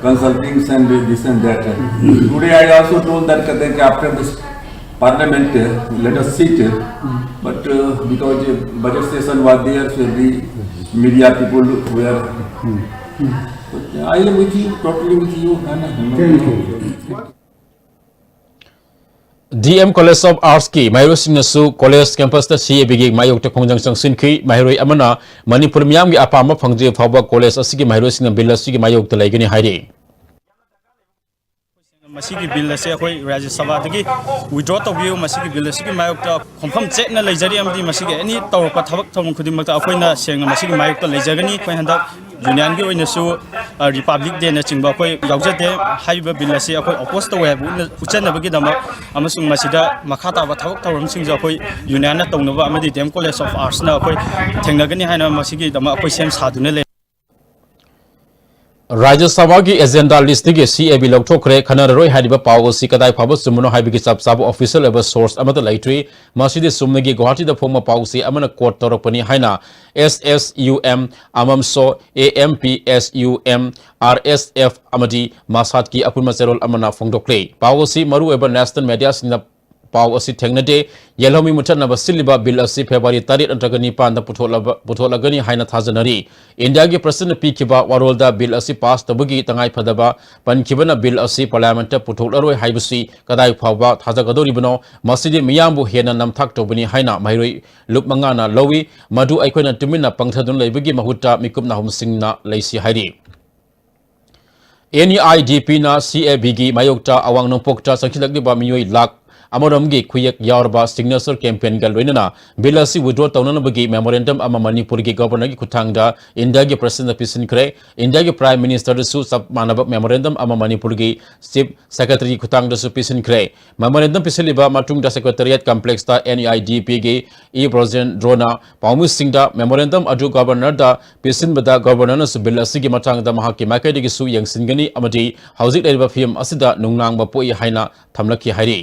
consultings and this and that. Today I also told that कहते हैं कि after this parliament, uh, let us sit, uh, but, uh, because, uh, budget session was there, so every media people were. But I am with you, totally with you, है ना? Thank you. D M College of Artsꯀꯤ ꯃꯍꯩꯔꯣꯏꯁꯤꯡꯅꯁꯨ college campusꯇ C A Bꯒꯤ ꯃꯥꯌꯣꯛꯇ ꯈꯣꯡꯖꯪ ꯆꯪꯁꯤꯟꯈꯤ꯫ ꯃꯍꯩꯔꯣꯏ ꯑꯃꯅ ꯃꯅꯤꯄꯨꯔ ꯃꯤꯌꯥꯝꯒꯤ ꯑꯄꯥꯝꯕ ꯐꯪꯗ꯭ꯔꯤꯕ ꯐꯥꯎꯕ college ꯑꯁꯤꯒꯤ ꯃꯍꯩꯔꯣꯏꯁꯤꯡꯅ bill ꯑꯁꯤꯒꯤ ꯃꯥꯌꯣꯛꯇ ꯂꯩꯒꯅꯤ ꯍꯥꯏꯔꯤ꯫ ꯃꯁꯤꯒꯤ ꯕꯤꯜ ꯑꯁꯤ ꯑꯩꯈꯣꯏ ꯔꯥꯖ꯭ꯌ ꯁꯚꯥꯗꯒꯤ ꯋꯤꯗ꯭ꯔꯣ ꯇꯧꯕꯤꯌꯨ꯫ ꯃꯁꯤꯒꯤ ꯕꯤꯜ ꯑꯁꯤꯒꯤ ꯃꯥꯌꯣꯛꯇ ꯈꯣꯡꯐꯝ ꯆꯦꯠꯅ ꯂꯩꯖꯔꯤ, ꯑꯃꯗꯤ ꯃꯁꯤꯒꯤ ꯑꯦꯅꯤ ꯇꯧꯔꯛꯄ ꯊꯕꯛ ꯊꯧꯔꯝ ꯈꯨꯗꯤꯡꯃꯛꯇ ꯑꯩꯈꯣꯏꯅ ꯁꯦꯡꯅ ꯃꯁꯤꯒꯤ ꯃꯥꯌꯣꯛꯇ ꯂꯩꯖꯒꯅꯤ꯫ ꯑꯩꯈꯣꯏ ꯍꯟꯗꯛ ꯌꯨꯅꯤꯌꯟꯒꯤ ꯑꯣꯏꯅꯁꯨ, ꯑ, ꯔꯤꯄꯕ꯭ꯂꯤꯛ ꯗꯦꯅꯆꯤꯡꯕ ꯑꯩꯈꯣꯏ ꯌꯥꯎꯖꯗꯦ꯫ ꯍꯥꯏꯔꯤꯕ ꯕꯤꯜ ꯑꯁꯤ ꯑꯩꯈꯣꯏ ꯑꯣꯄꯣꯖ ꯇꯧꯋꯦ ꯍꯥꯏꯕ ꯎꯠꯅ-, ꯎꯠꯆꯅꯕꯒꯤꯗꯃꯛ ꯑꯃꯁꯨꯡ ꯃꯁꯤꯗ ꯃꯈꯥ ꯇꯥꯕ ꯊꯕꯛ ꯊꯧꯔꯝꯁꯤꯡꯁꯨ ꯑꯩꯈꯣꯏ ꯌꯨꯅꯤꯌꯟꯅ ꯇꯧꯅꯕ ꯑꯃꯗꯤ ꯗꯤ ꯑꯦꯝ ꯀꯣꯂꯦꯖ ꯑꯣꯐ ꯑꯥꯔꯠꯁꯅ ꯑꯩꯈꯣꯏ ꯊꯦꯡꯅꯒꯅꯤ ꯍꯥꯏꯅ ꯃꯁꯤꯒꯤꯗꯃꯛ ꯑꯩꯈꯣꯏ ꯁꯦꯝ ꯁꯥꯗꯨꯅ ꯂꯩ꯫ ꯔꯥꯖ꯭ꯌ ꯁꯚꯥꯒꯤ ꯑꯦꯖꯦꯟꯗꯥ ꯂꯤꯁꯇꯒꯤ ꯁꯤ ꯑꯦ ꯕꯤ ꯂꯧꯊꯣꯛꯈ꯭ꯔꯦ꯫ ꯈꯟꯅꯔꯔꯣꯏ ꯍꯥꯏꯔꯤꯕ ꯄꯥꯎ ꯑꯁꯤ ꯀꯗꯥꯏ ꯐꯥꯎꯕ ꯆꯨꯝꯕꯅꯣ ꯍꯥꯏꯕꯒꯤ ꯆꯞ ꯆꯥꯕ ꯑꯣꯐꯤꯁꯤꯌꯦꯜ ꯑꯣꯏꯕ ꯁꯣꯔꯁ ꯑꯃꯠꯇ ꯂꯩꯇ꯭ꯔꯤ꯫ ꯃꯁꯤꯗꯤ ꯆꯨꯝꯅꯒꯤ ꯒꯨꯋꯥꯍꯥꯇꯤꯗ ꯐꯣꯡꯕ ꯄꯥꯎ ꯆꯦ ꯑꯃꯅ ꯀꯣꯠ ꯇꯧꯔꯛꯄꯅꯤ ꯍꯥꯏꯅ ꯑꯦꯁ ꯑꯦꯁ ꯌꯨ ꯑꯦꯝ, ꯑꯃꯝꯁꯣ, A M P S U M, R S F ꯑꯃꯗꯤ ꯃꯁꯥꯠꯀꯤ ꯑꯄꯨꯟꯕ ꯆꯦꯔꯣꯜ ꯑꯃꯅ ꯐꯣꯡꯗꯣꯛꯂꯤ꯫ ꯄꯥꯎ ꯑꯁꯤ ꯃꯔꯨꯑꯣꯏꯕ ꯅꯦꯁꯅꯦꯜ ꯃꯦꯗꯤꯌꯥꯁꯤꯡꯅ ꯄꯥꯎ ꯑꯁꯤ ꯊꯦꯡꯅꯗꯦ꯫ ꯌꯦꯜꯍꯧꯃꯤ ꯃꯨꯠꯊꯠꯅꯕ ꯁꯤꯜꯂꯤꯕ ꯕꯤꯜ ꯑꯁꯤ ꯐꯦꯕ꯭ꯔꯨꯋꯥꯔꯤ ꯇꯔꯦꯠ ꯅꯠꯇ꯭ꯔꯒ ꯅꯤꯄꯥꯟꯗ ꯄꯨꯊꯣꯛꯂꯕ-, ꯄꯨꯊꯣꯛꯂꯒꯅꯤ ꯍꯥꯏꯅ ꯊꯥꯖꯅꯔꯤ꯫ ꯏꯟꯗꯤꯌꯥꯒꯤ ꯄ꯭ꯔꯁꯤꯗꯦꯟꯠꯅ ꯄꯤꯈꯤꯕ ꯋꯥꯔꯣꯜꯗ ꯕꯤꯜ ꯑꯁꯤ ꯄꯥꯁ ꯇꯧꯕꯒꯤ ꯇꯉꯥꯏꯐꯗꯕ ꯄꯟꯈꯤꯕꯅ ꯕꯤꯜ ꯑꯁꯤ ꯄꯥꯔꯂꯤꯌꯥꯃꯦꯟꯠꯇ ꯄꯨꯊꯣꯛꯂꯔꯣꯏ ꯍꯥꯏꯕꯁꯤ ꯀꯗꯥꯏ ꯐꯥꯎꯕ ꯊꯥꯖꯒꯗꯧꯔꯤꯕꯅꯣ? ꯃꯁꯤꯗꯤ ꯃꯤꯌꯥꯝꯕꯨ ꯍꯦꯟꯅ ꯅꯝꯊꯥꯛ ꯇꯧꯕꯅꯤ ꯍꯥꯏꯅ ꯃꯍꯩꯔꯣꯏ ꯂꯨꯞ ꯃꯉꯥꯅ ꯂꯧꯏ꯫ ꯃꯗꯨ ꯑꯩꯈꯣꯏꯅ ꯇꯨꯃꯤꯟꯅ ꯄꯪꯊꯗꯨꯅ ꯂꯩꯕꯒꯤ ꯃꯍꯨꯠꯇ ꯃꯤꯀꯨꯞ ꯅꯥꯍꯨꯝꯁꯤꯡꯅ ꯂꯩꯁꯤ ꯍꯥꯏꯔꯤ꯫ ꯑꯦꯟ ꯏ ꯑꯥꯏ ꯗꯤ ꯄꯤꯅ ꯁꯤ ꯑꯦ ꯕꯤꯒꯤ ꯃꯥꯌꯣꯛꯇ ꯑꯋꯥꯡ ꯅꯣꯡꯄꯣꯛꯇ ꯆꯪꯁꯤꯜꯂꯛꯂꯤꯕ ꯃꯤꯑꯣꯏ ꯂꯥꯈ ꯑꯃꯔꯣꯝꯒꯤ ꯈꯨꯌꯦꯛ ꯌꯥꯎꯔꯕ ꯁꯤꯒꯅꯦꯆꯔ ꯀꯦꯝꯄꯦꯟꯒ ꯂꯣꯏꯅꯅ ꯕꯤꯜ ꯑꯁꯤ ꯋꯤꯗ꯭ꯔꯣ ꯇꯧꯅꯅꯕꯒꯤ ꯃꯦꯃꯣꯔꯦꯟꯗꯝ ꯑꯃ ꯃꯅꯤꯄꯨꯔꯒꯤ ꯒꯕꯔꯅꯔꯒꯤ ꯈꯨꯠꯊꯥꯡꯗ ꯏꯟꯗꯤꯌꯥꯒꯤ ꯄ꯭ꯔꯁꯤꯗꯦꯟꯠꯇ ꯄꯤꯁꯤꯟꯈ꯭ꯔꯦ꯫ ꯏꯟꯗꯤꯌꯥꯒꯤ ꯄ꯭ꯔꯥꯏꯝ ꯃꯤꯅꯤꯁꯇꯔꯗꯁꯨ ꯆꯞ ꯃꯥꯟꯅꯕ ꯃꯦꯃꯣꯔꯦꯟꯗꯝ ꯑꯃ ꯃꯅꯤꯄꯨꯔꯒꯤ ꯆꯤꯐ ꯁꯦꯀ꯭ꯔꯦꯇꯔꯤꯒꯤ ꯈꯨꯠꯊꯥꯡꯗꯁꯨ ꯄꯤꯁꯤꯟꯈ꯭ꯔꯦ꯫ ꯃꯦꯃꯣꯔꯦꯟꯗꯝ ꯄꯤꯁꯤꯜꯂꯤꯕ ꯃꯇꯨꯡꯗ secretariat ꯀꯝꯄ꯭ꯂꯦꯛꯁꯇ N E I D ꯄꯤꯒꯤ ꯏ ꯕ꯭ꯔꯣꯖꯦꯟꯗ꯭ꯔꯣꯅ ꯄꯥꯎꯃꯤꯁꯤꯡꯗ ꯃꯦꯃꯣꯔꯦꯟꯗꯝ ꯑꯗꯨ ꯒꯕꯔꯅꯔꯗ ꯄꯤꯁꯤꯟꯕꯗ ꯒꯕꯔꯅꯔꯅꯁꯨ ꯕꯤꯜ ꯑꯁꯤꯒꯤ ꯃꯇꯥꯡꯗ ꯃꯍꯥꯛꯀꯤ ꯃꯥꯏꯀꯩꯗꯒꯤꯁꯨ ꯌꯦꯡꯁꯤꯟꯒꯅꯤ ꯑꯃꯗꯤ ꯍꯧꯖꯤꯛ ꯂꯩꯔꯤꯕ ꯐꯤꯕꯝ ꯑꯁꯤꯗ ꯅꯨꯡꯅꯥꯡꯕ ꯄꯣꯛꯏ ꯍꯥꯏꯅ ꯊꯝꯂꯛꯈꯤ ꯍꯥꯏꯔꯤ꯫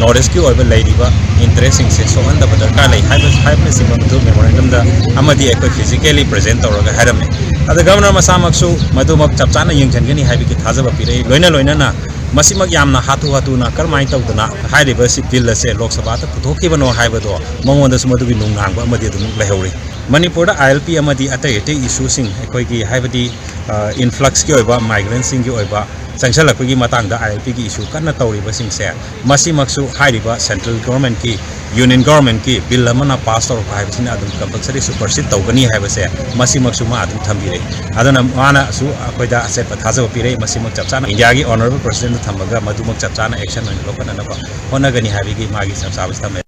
ꯅꯣꯔꯠ ꯏꯁꯀꯤ ꯑꯣꯏꯕ ꯂꯩꯔꯤꯕ ꯏꯟꯇꯔꯦꯁꯁꯤꯡꯁꯦ ꯁꯣꯛꯍꯟꯗꯕ ꯗꯔꯀꯥꯔ ꯂꯩ ꯍꯥꯏꯕ, ꯍꯥꯏꯕꯅꯆꯤꯡꯕ ꯃꯗꯨ ꯃꯦꯃꯣꯔꯦꯟꯗꯝꯗ ꯑꯃꯗꯤ ꯑꯩꯈꯣꯏ ꯐꯤꯖꯤꯀꯦꯜꯂꯤ ꯄ꯭ꯔꯖꯦꯟ ꯇꯧꯔꯒ ꯍꯥꯏꯔꯝꯃꯤ꯫ ꯑꯗ ꯒꯕꯔꯅꯔ ꯃꯁꯥꯃꯛꯁꯨ ꯃꯗꯨꯃꯛ ꯆꯞ ꯆꯥꯅ ꯌꯦꯡꯁꯤꯟꯒꯅꯤ ꯍꯥꯏꯕꯒꯤ ꯊꯥꯖꯕ ꯄꯤꯔꯛꯏ꯫ ꯂꯣꯏꯅ ꯂꯣꯏꯅꯅ ꯃꯁꯤꯃꯛ ꯌꯥꯝꯅ ꯍꯥꯊꯨ ꯍꯥꯊꯨꯅ ꯀꯔꯝꯍꯥꯏꯅ ꯇꯧꯗꯅ ꯍꯥꯏꯔꯤꯕ ꯁꯤ ꯕꯤꯜ ꯑꯁꯦ ꯂꯣꯛ ꯁꯚꯥꯗ ꯄꯨꯊꯣꯛꯈꯤꯕꯅꯣ ꯍꯥꯏꯕꯗꯣ ꯃꯉꯣꯟꯗꯁꯨ ꯃꯗꯨꯒꯤ ꯅꯨꯡꯅꯥꯡꯕ ꯑꯃꯗꯤ ꯑꯗꯨꯃꯛ ꯂꯩꯍꯧꯔꯤ꯫ ꯃꯅꯤꯄꯨꯔꯗ ꯑꯥꯏ ꯑꯦꯜ ꯄꯤ ꯑꯃꯗꯤ ꯑꯇꯩ ꯑꯇꯩ ꯏꯁꯨꯁꯤꯡ, ꯑꯩꯈꯣꯏꯒꯤ ꯍꯥꯏꯕꯗꯤ ꯏꯟꯐ꯭ꯂꯛꯁꯀꯤ ꯑꯣꯏꯕ, ꯃꯥꯏꯒ꯭ꯔꯦꯟꯁꯤꯡꯒꯤ ꯑꯣꯏꯕ ꯆꯪꯁꯤꯜꯂꯛꯄꯒꯤ ꯃꯇꯥꯡꯗ ꯑꯥꯏ ꯑꯦꯜ ꯄꯤꯒꯤ ꯏꯁꯨ ꯀꯟꯅ ꯇꯧꯔꯤꯕꯁꯤꯡꯁꯦ, ꯃꯁꯤꯃꯛꯁꯨ ꯍꯥꯏꯔꯤꯕ ꯁꯦꯟꯇ꯭ꯔꯦꯜ ꯒꯣꯔꯃꯦꯟꯠꯀꯤ, ꯌꯨꯅꯤꯌꯟ ꯒꯣꯔꯃꯦꯟꯠꯀꯤ ꯕꯤꯜ ꯑꯃꯅ ꯄꯥꯁ ꯇꯧꯔꯛꯄ ꯍꯥꯏꯕꯁꯤꯅ ꯑꯗꯨꯝ ꯀꯝꯄꯜꯁꯔꯤ ꯁꯨꯄꯔꯁꯤꯠ ꯇꯧꯒꯅꯤ ꯍꯥꯏꯕꯁꯦ, ꯃꯁꯤꯃꯛꯁꯨ ꯃꯥ ꯑꯗꯨꯝ ꯊꯝꯕꯤꯔꯦ꯫ ꯑꯗꯨꯅ ꯃꯥꯅꯁꯨ ꯑꯩꯈꯣꯏꯗ ꯑꯆꯦꯠꯄ ꯊꯥꯖꯕ ꯄꯤꯔꯦ꯫ ꯃꯁꯤꯃꯛ ꯆꯞ ꯆꯥꯅ ꯏꯟꯗꯤꯌꯥꯒꯤ ꯑꯣꯅꯔꯦꯕꯜ ꯄ꯭ꯔꯁꯤꯗꯦꯟꯠꯇ ꯊꯝꯃꯒ ꯃꯗꯨꯃꯛ ꯆꯞ ꯆꯥꯅ ꯑꯦꯛꯁꯟ ꯑꯣꯏꯅ ꯂꯧꯈꯠꯅꯅꯕ ꯍꯣꯠꯅꯒꯅꯤ ꯍꯥꯏꯕꯒꯤ ꯃꯥꯒꯤ ꯆꯞ ꯆꯥꯕꯁꯤ ꯊꯝꯃꯦ꯫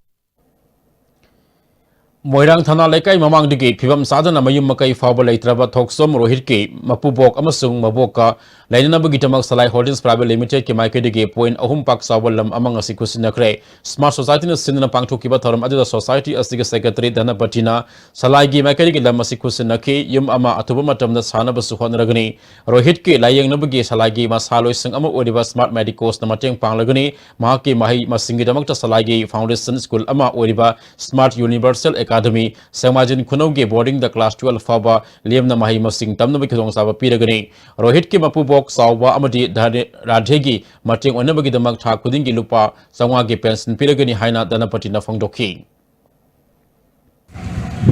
ꯃꯣꯏꯔꯥꯡ ꯊꯅꯥ ꯂꯩꯀꯥꯏ ꯃꯃꯥꯡꯗꯒꯤ ꯐꯤꯕꯝ ꯆꯥꯗꯅ ꯃꯌꯨꯝ ꯃꯀꯩ ꯐꯥꯎꯕ ꯂꯩꯇ꯭ꯔꯕ ꯊꯣꯛꯆꯣꯝ ꯔꯣꯍꯤꯠꯀꯤ ꯃꯄꯨꯕꯣꯛ ꯑꯃꯁꯨꯡ ꯃꯕꯣꯛꯀ ꯂꯩꯅꯅꯕꯒꯤꯗꯃꯛ ꯁꯂꯥꯏ ꯍꯣꯜꯗꯤꯡꯁ ꯄ꯭ꯔꯥꯏꯚꯦꯠ ꯂꯤꯃꯤꯇꯦꯗꯀꯤ ꯃꯥꯏꯀꯩꯗꯒꯤ ꯄꯣꯏꯟꯠ ꯑꯍꯨꯝ ꯄꯥꯛ ꯆꯥꯎꯕ ꯂꯝ ꯑꯃ ꯉꯁꯤ ꯈꯨꯠꯁꯤꯟꯅꯈ꯭ꯔꯦ꯫ ꯁ꯭ꯃꯥꯔꯠ ꯁꯣꯁꯥꯏꯇꯤꯅ ꯁꯤꯟꯗꯨꯅ ꯄꯥꯡꯊꯣꯛꯈꯤꯕ ꯊꯧꯔꯝ ꯑꯗꯨꯗ ꯁꯣꯁꯥꯏꯇꯤ ꯑꯁꯤꯒꯤ ꯁꯦꯀ꯭ꯔꯦꯇꯔꯤ ꯙꯅꯄꯇꯤꯅ ꯁꯂꯥꯏꯒꯤ ꯃꯥꯏꯀꯩꯗꯒꯤ ꯂꯝ ꯑꯁꯤ ꯈꯨꯠꯁꯤꯟꯅꯈꯤ꯫ ꯌꯨꯝ ꯑꯃ ꯑꯊꯨꯕ ꯃꯇꯝꯗ ꯁꯥꯅꯕꯁꯨ ꯍꯣꯠꯅꯔꯒꯅꯤ꯫ ꯔꯣꯍꯤꯠꯀꯤ ꯂꯥꯌꯦꯡꯅꯕꯒꯤ ꯁꯂꯥꯏꯒꯤ ꯃꯁꯥ ꯂꯣꯏꯁꯪ ꯑꯃ ꯑꯣꯏꯔꯤꯕ ꯁ꯭ꯃꯥꯔꯠ ꯃꯦꯗꯤꯀꯣꯁꯅ ꯃꯇꯦꯡ ꯄꯥꯡꯂꯒꯅꯤ꯫ ꯃꯍꯥꯛꯀꯤ ꯃꯍꯩ ꯃꯁꯤꯡꯒꯤꯗꯃꯛꯇ ꯁꯂꯥꯏꯒꯤ ꯐꯥꯎꯟꯗꯦꯁꯟ ꯁ꯭ꯀꯨꯜ ꯑꯃ ꯑꯣꯏꯔꯤꯕ ꯁ꯭ꯃꯥꯔꯠ ꯌꯨꯅꯤꯚꯔꯁꯦꯜ ꯑꯦꯀꯥꯗꯃꯤ, ꯁꯦꯡꯃꯥꯏꯖꯤꯟ ꯈꯨꯅꯧꯒꯤ ꯕꯣꯔꯗꯤꯡꯗ ꯀ꯭ꯂꯥꯁ ꯇꯨꯋꯦꯜꯐ ꯐꯥꯎꯕ ꯂꯦꯝꯅ ꯃꯍꯩ ꯃꯁꯤꯡ ꯇꯝꯅꯕꯒꯤ ꯈꯨꯗꯣꯡꯆꯥꯕ ꯄꯤꯔꯒꯅꯤ꯫ ꯔꯣꯍꯤꯠꯀꯤ ꯃꯄꯨꯕꯣꯛ ꯆꯥꯎꯕ ꯑꯃꯗꯤ ꯙꯥꯔꯦ-, ꯔꯥꯙꯦꯒꯤ ꯃꯇꯦꯡ ꯑꯣꯏꯅꯕꯒꯤꯗꯃꯛ ꯊꯥ ꯈꯨꯗꯤꯡꯒꯤ ꯂꯨꯄꯥ ꯆꯥꯝꯃꯉꯥꯒꯤ ꯄꯦꯟꯁꯟ ꯄꯤꯔꯒꯅꯤ ꯍꯥꯏꯅ ꯙꯅꯄꯇꯤꯅ ꯐꯣꯡꯗꯣꯛꯈꯤ꯫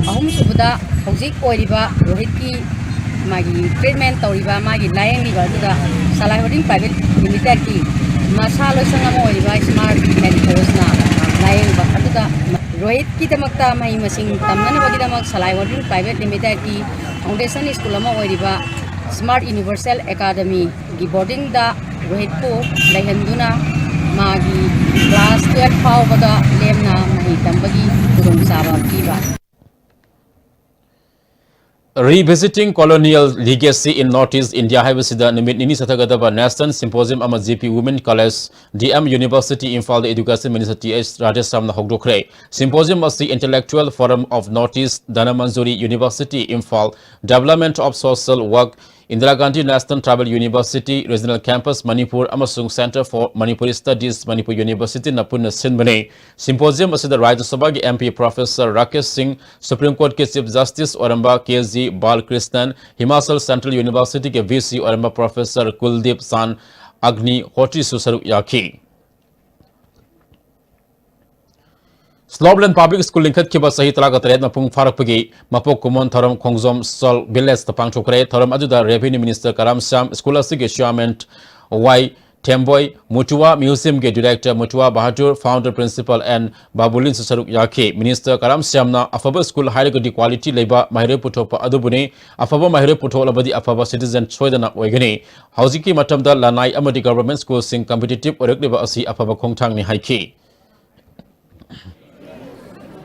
ꯑꯍꯨꯝꯁꯨꯕꯗ ꯍꯧꯖꯤꯛ ꯑꯣꯏꯔꯤꯕ ꯔꯣꯍꯤꯠꯀꯤ ꯃꯥꯒꯤ ꯇ꯭ꯔꯤꯠꯃꯦꯟ ꯇꯧꯔꯤꯕ, ꯃꯥꯒꯤ ꯂꯥꯌꯦꯡꯂꯤꯕ ꯑꯗꯨꯗ ꯁꯂꯥꯏ ꯍꯣꯜꯗꯤꯡ ꯄ꯭ꯔꯥꯏꯚꯦꯠ ꯂꯤꯃꯤꯇꯦꯗꯀꯤ ꯃꯁꯥ ꯂꯣꯏꯁꯪ ꯑꯃ ꯑꯣꯏꯔꯤꯕ ꯁ꯭ꯃꯥꯔꯠ ꯃꯦꯗꯤꯀꯣꯁꯅ ꯂꯥꯌꯦꯡꯕ ꯑꯗꯨꯗ ꯔꯣꯍꯤꯠꯀꯤꯗꯃꯛꯇ ꯃꯍꯩ ꯃꯁꯤꯡ ꯇꯝꯅꯅꯕꯒꯤꯗꯃꯛ ꯁꯂꯥꯏ ꯍꯣꯜꯗꯤꯡ ꯄ꯭ꯔꯥꯏꯚꯦꯠ ꯂꯤꯃꯤꯇꯦꯗꯀꯤ ꯐꯥꯎꯟꯗꯦꯁꯟ ꯁ꯭ꯀꯨꯜ ꯑꯃ ꯑꯣꯏꯔꯤꯕ ꯁ꯭ꯃꯥꯔꯠ ꯌꯨꯅꯤꯚꯔꯁꯦꯜ ꯑꯦꯀꯥꯗꯃꯤꯒꯤ ꯕꯣꯔꯗꯤꯡꯗ ꯔꯣꯍꯤꯠꯄꯨ ꯂꯩꯍꯟꯗꯨꯅ ꯃꯥꯒꯤ ꯀ꯭ꯂꯥꯁ ꯇꯨꯋꯦꯜꯐ ꯐꯥꯎꯕꯗ ꯂꯦꯝꯅ ꯃꯍꯩ ꯇꯝꯕꯒꯤ ꯈꯨꯗꯣꯡꯆꯥꯕ ꯄꯤꯕ꯫ Revisiting Colonial Legacy in North East India ꯍꯥꯏꯕꯁꯤꯗ ꯅꯨꯃꯤꯠ ꯅꯤꯅꯤ ꯆꯠꯊꯒꯗꯕ ꯅꯦꯁꯅꯦꯜ ꯁꯤꯝꯄꯣꯖꯤꯌꯝ ꯑꯃ G P women college, D M university ꯏꯝꯐꯥꯜꯗ ꯏꯗꯨꯀꯦꯁꯟ ꯃꯤꯅꯤꯁꯇꯔ ꯇꯤ ꯑꯩꯆ ꯔꯥꯙꯦꯁ꯭ꯌꯥꯝꯅ ꯍꯧꯗꯣꯛꯈ꯭ꯔꯦ꯫ ꯁꯤꯝꯄꯣꯖꯤꯌꯝ ꯑꯁꯤ Intellectual Forum of North East, Dhanamanjuri university Imphal, Development of Social Work, Indira Gandhi national tribal university, regional campus Manipur ꯑꯃꯁꯨꯡ Centre for Manipuri Studies, Manipur ꯌꯨꯅꯤꯚꯔꯁꯤꯇꯤꯅ ꯄꯨꯟꯅ ꯁꯤꯟꯕꯅꯤ꯫ ꯁꯤꯝꯄꯣꯖꯤꯌꯝ ꯑꯁꯤꯗ ꯔꯥꯖ꯭ꯌ ꯁꯚꯥꯒꯤ M P professor Rakesh ꯁꯤꯡ, ꯁꯨꯄ꯭ꯔꯤꯝ ꯀꯣꯔꯠꯀꯤ ꯆꯤꯐ ꯖꯁꯇꯤꯁ ꯑꯣꯏꯔꯝꯕ ꯀꯦ ꯖꯤ ꯕꯥꯜꯀ꯭ꯔꯤꯁꯅꯟ, ꯍꯤꯃꯥꯆꯜ ꯁꯦꯟꯇ꯭ꯔꯦꯜ ꯌꯨꯅꯤꯚꯔꯁꯤꯇꯤꯒꯤ ꯚꯤ ꯁꯤ ꯑꯣꯏꯔꯝꯕ ꯄ꯭ꯔꯣꯐꯦꯁꯔ ꯀꯨꯜꯗꯤꯞ ꯆꯥꯟ ꯑꯒ꯭ꯅꯤꯍꯣꯇ꯭ꯔꯤꯁꯨ ꯁꯔꯨꯛ ꯌꯥꯈꯤ꯫ Slopeland Public School ꯂꯤꯡꯈꯠꯈꯤꯕ ꯆꯍꯤ ꯇꯔꯥꯒ ꯇꯔꯦꯠ ꯃꯄꯨꯡ ꯐꯥꯔꯛꯄꯒꯤ ꯃꯄꯣꯛ ꯀꯨꯝꯑꯣꯟ ꯊꯧꯔꯝ ꯈꯣꯡꯖꯣꯝ ꯁꯣꯜ ꯚꯤꯂꯦꯖꯇ ꯄꯥꯡꯊꯣꯛꯈ꯭ꯔꯦ꯫ ꯊꯧꯔꯝ ꯑꯗꯨꯗ Revenue Minister Karam Shyam, school ꯑꯁꯤꯒꯤ ꯆꯤꯌꯥꯔꯃꯦꯟ ꯋꯥꯏ ꯊꯦꯝꯕꯣꯏ, ꯃꯨꯇꯨꯋꯥ ꯃ꯭ꯌꯨꯖꯤꯌꯝꯒꯤ director Mutua Bahadur, founder principal N ꯕꯥꯕꯨꯂꯤꯟꯁꯨ ꯁꯔꯨꯛ ꯌꯥꯈꯤ꯫ ꯃꯤꯅꯤꯁꯇꯔ ꯀꯔꯥꯝ ꯁ꯭ꯌꯥꯝꯅ ꯑꯐꯕ ꯁ꯭ꯀꯨꯜ ꯍꯥꯏꯔꯒꯗꯤ ꯀ꯭ꯋꯥꯂꯤꯇꯤ ꯂꯩꯕ ꯃꯍꯩꯔꯣꯏ ꯄꯨꯊꯣꯛꯄ ꯑꯗꯨꯕꯨꯅꯤ꯫ ꯑꯐꯕ ꯃꯍꯩꯔꯣꯏ ꯄꯨꯊꯣꯛꯂꯕꯗꯤ ꯑꯐꯕ ꯁꯤꯇꯤꯖꯟ ꯁꯣꯏꯗꯅ ꯑꯣꯏꯒꯅꯤ꯫ ꯍꯧꯖꯤꯛꯀꯤ ꯃꯇꯝꯗ ꯂꯅꯥꯏ ꯑꯃꯗꯤ ꯒꯚꯔꯟꯃꯦꯟꯠ ꯁ꯭ꯀꯨꯜꯁꯤꯡ ꯀꯝꯄꯤꯇꯤꯇꯤꯚ ꯑꯣꯏꯔꯛꯂꯤꯕ ꯑꯁꯤ ꯑꯐꯕ ꯈꯣꯡꯊꯥꯡꯅꯤ ꯍꯥꯏꯈꯤ꯫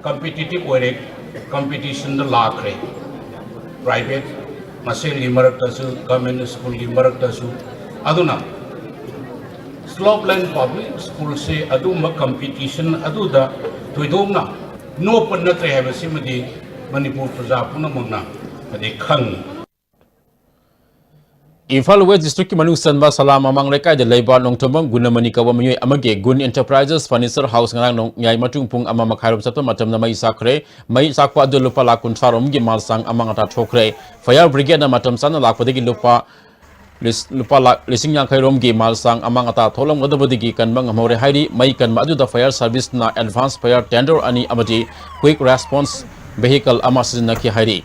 ꯀꯝꯄꯤꯇꯤꯇꯤꯚ ꯑꯣꯏꯔꯦ, ꯀꯝꯄꯤꯇꯤꯁꯟꯗ ꯂꯥꯛꯈ꯭ꯔꯦ, ꯄ꯭ꯔꯥꯏꯚꯦꯠ ꯃꯁꯦꯜꯒꯤ ꯃꯔꯛꯇꯁꯨ, ꯒꯚꯔꯟꯃꯦꯟꯠ ꯁ꯭ꯀꯨꯜꯒꯤ ꯃꯔꯛꯇꯁꯨ꯫ ꯑꯗꯨꯅ ꯁ꯭ꯂꯣꯞꯂꯦꯟ ꯄꯕ꯭ꯂꯤꯛ ꯁ꯭ꯀꯨꯜꯁꯦ ꯑꯗꯨꯒꯨꯝꯕ ꯀꯝꯄꯤꯇꯤꯁꯟ ꯑꯗꯨꯗ ꯊꯣꯏꯗꯣꯛꯅ ꯅꯣꯞꯄ ꯅꯠꯇ꯭ꯔꯦ ꯍꯥꯏꯕꯁꯤꯃꯗꯤ ꯃꯅꯤꯄꯨꯔ ꯄ꯭ꯔꯖꯥ ꯄꯨꯝꯅꯃꯛꯅ ꯑꯗꯩ ꯈꯪꯉꯤ꯫ ꯏꯝꯐꯥꯜ ꯋꯦꯁ ꯗꯤꯁꯇ꯭ꯔꯤꯛꯀꯤ ꯃꯅꯨꯡ ꯆꯟꯕ ꯁꯂꯥ ꯃꯃꯥꯡ ꯂꯩꯀꯥꯏꯗ ꯂꯩꯕ ꯅꯣꯡꯊꯣꯝꯕꯝ ꯒꯨꯅꯃꯅꯤ ꯀꯧꯕ ꯃꯤꯑꯣꯏ ꯑꯃꯒꯤ ꯒꯨꯟ ꯑꯦꯟꯇꯔꯄ꯭ꯔꯥꯏꯖꯦꯁ ꯐꯔꯅꯤꯆꯔ ꯍꯥꯎꯁ ꯉꯔꯥꯡ ꯅꯣꯡꯌꯥꯏ ꯃꯇꯨꯡ ꯄꯨꯡ ꯑꯃ ꯃꯈꯥꯏꯔꯣꯝ ꯆꯠꯄ ꯃꯇꯝꯗ ꯃꯩ ꯆꯥꯛꯈ꯭ꯔꯦ꯫ ꯃꯩ ꯆꯥꯛꯄ ꯑꯗꯨ ꯂꯨꯄꯥ ꯂꯥꯈ ꯀꯨꯟꯊ꯭ꯔꯥ ꯔꯣꯝꯒꯤ ꯃꯥꯜ ꯆꯥꯡ ꯑꯃꯥꯡ ꯑꯇꯥ ꯊꯣꯛꯈ꯭ꯔꯦ꯫ ꯐꯥꯌꯔ ꯕ꯭ꯔꯤꯒꯦꯗꯅ ꯃꯇꯝ ꯆꯥꯅ ꯂꯥꯛꯄꯗꯒꯤ ꯂꯨꯄꯥ ꯂꯤꯁ-, ꯂꯨꯄꯥ ꯂꯥꯈ ꯂꯤꯁꯤꯡ ꯌꯥꯡꯈꯩ ꯔꯣꯝꯒꯤ ꯃꯥꯜ ꯆꯥꯡ ꯑꯃꯥꯡ ꯑꯇꯥ ꯊꯣꯛꯂꯝꯒꯗꯕꯗꯒꯤ ꯀꯟꯕ ꯉꯝꯍꯧꯔꯦ ꯍꯥꯏꯔꯤ꯫ ꯃꯩ ꯀꯟꯕ ꯑꯗꯨꯗ ꯐꯥꯌꯔ ꯁꯥꯔꯚꯤꯁꯅ ꯑꯦꯗꯚꯥꯟꯁ ꯐꯥꯌꯔ ꯇꯦꯟꯗꯔ ꯑꯅꯤ ꯑꯃꯗꯤ ꯀ꯭ꯋꯤꯛ ꯔꯦꯁꯄꯣꯟꯁ ꯚꯦꯍꯤꯀꯜ ꯑꯃ ꯁꯤꯖꯤꯟꯅꯈꯤ ꯍꯥꯏꯔꯤ꯫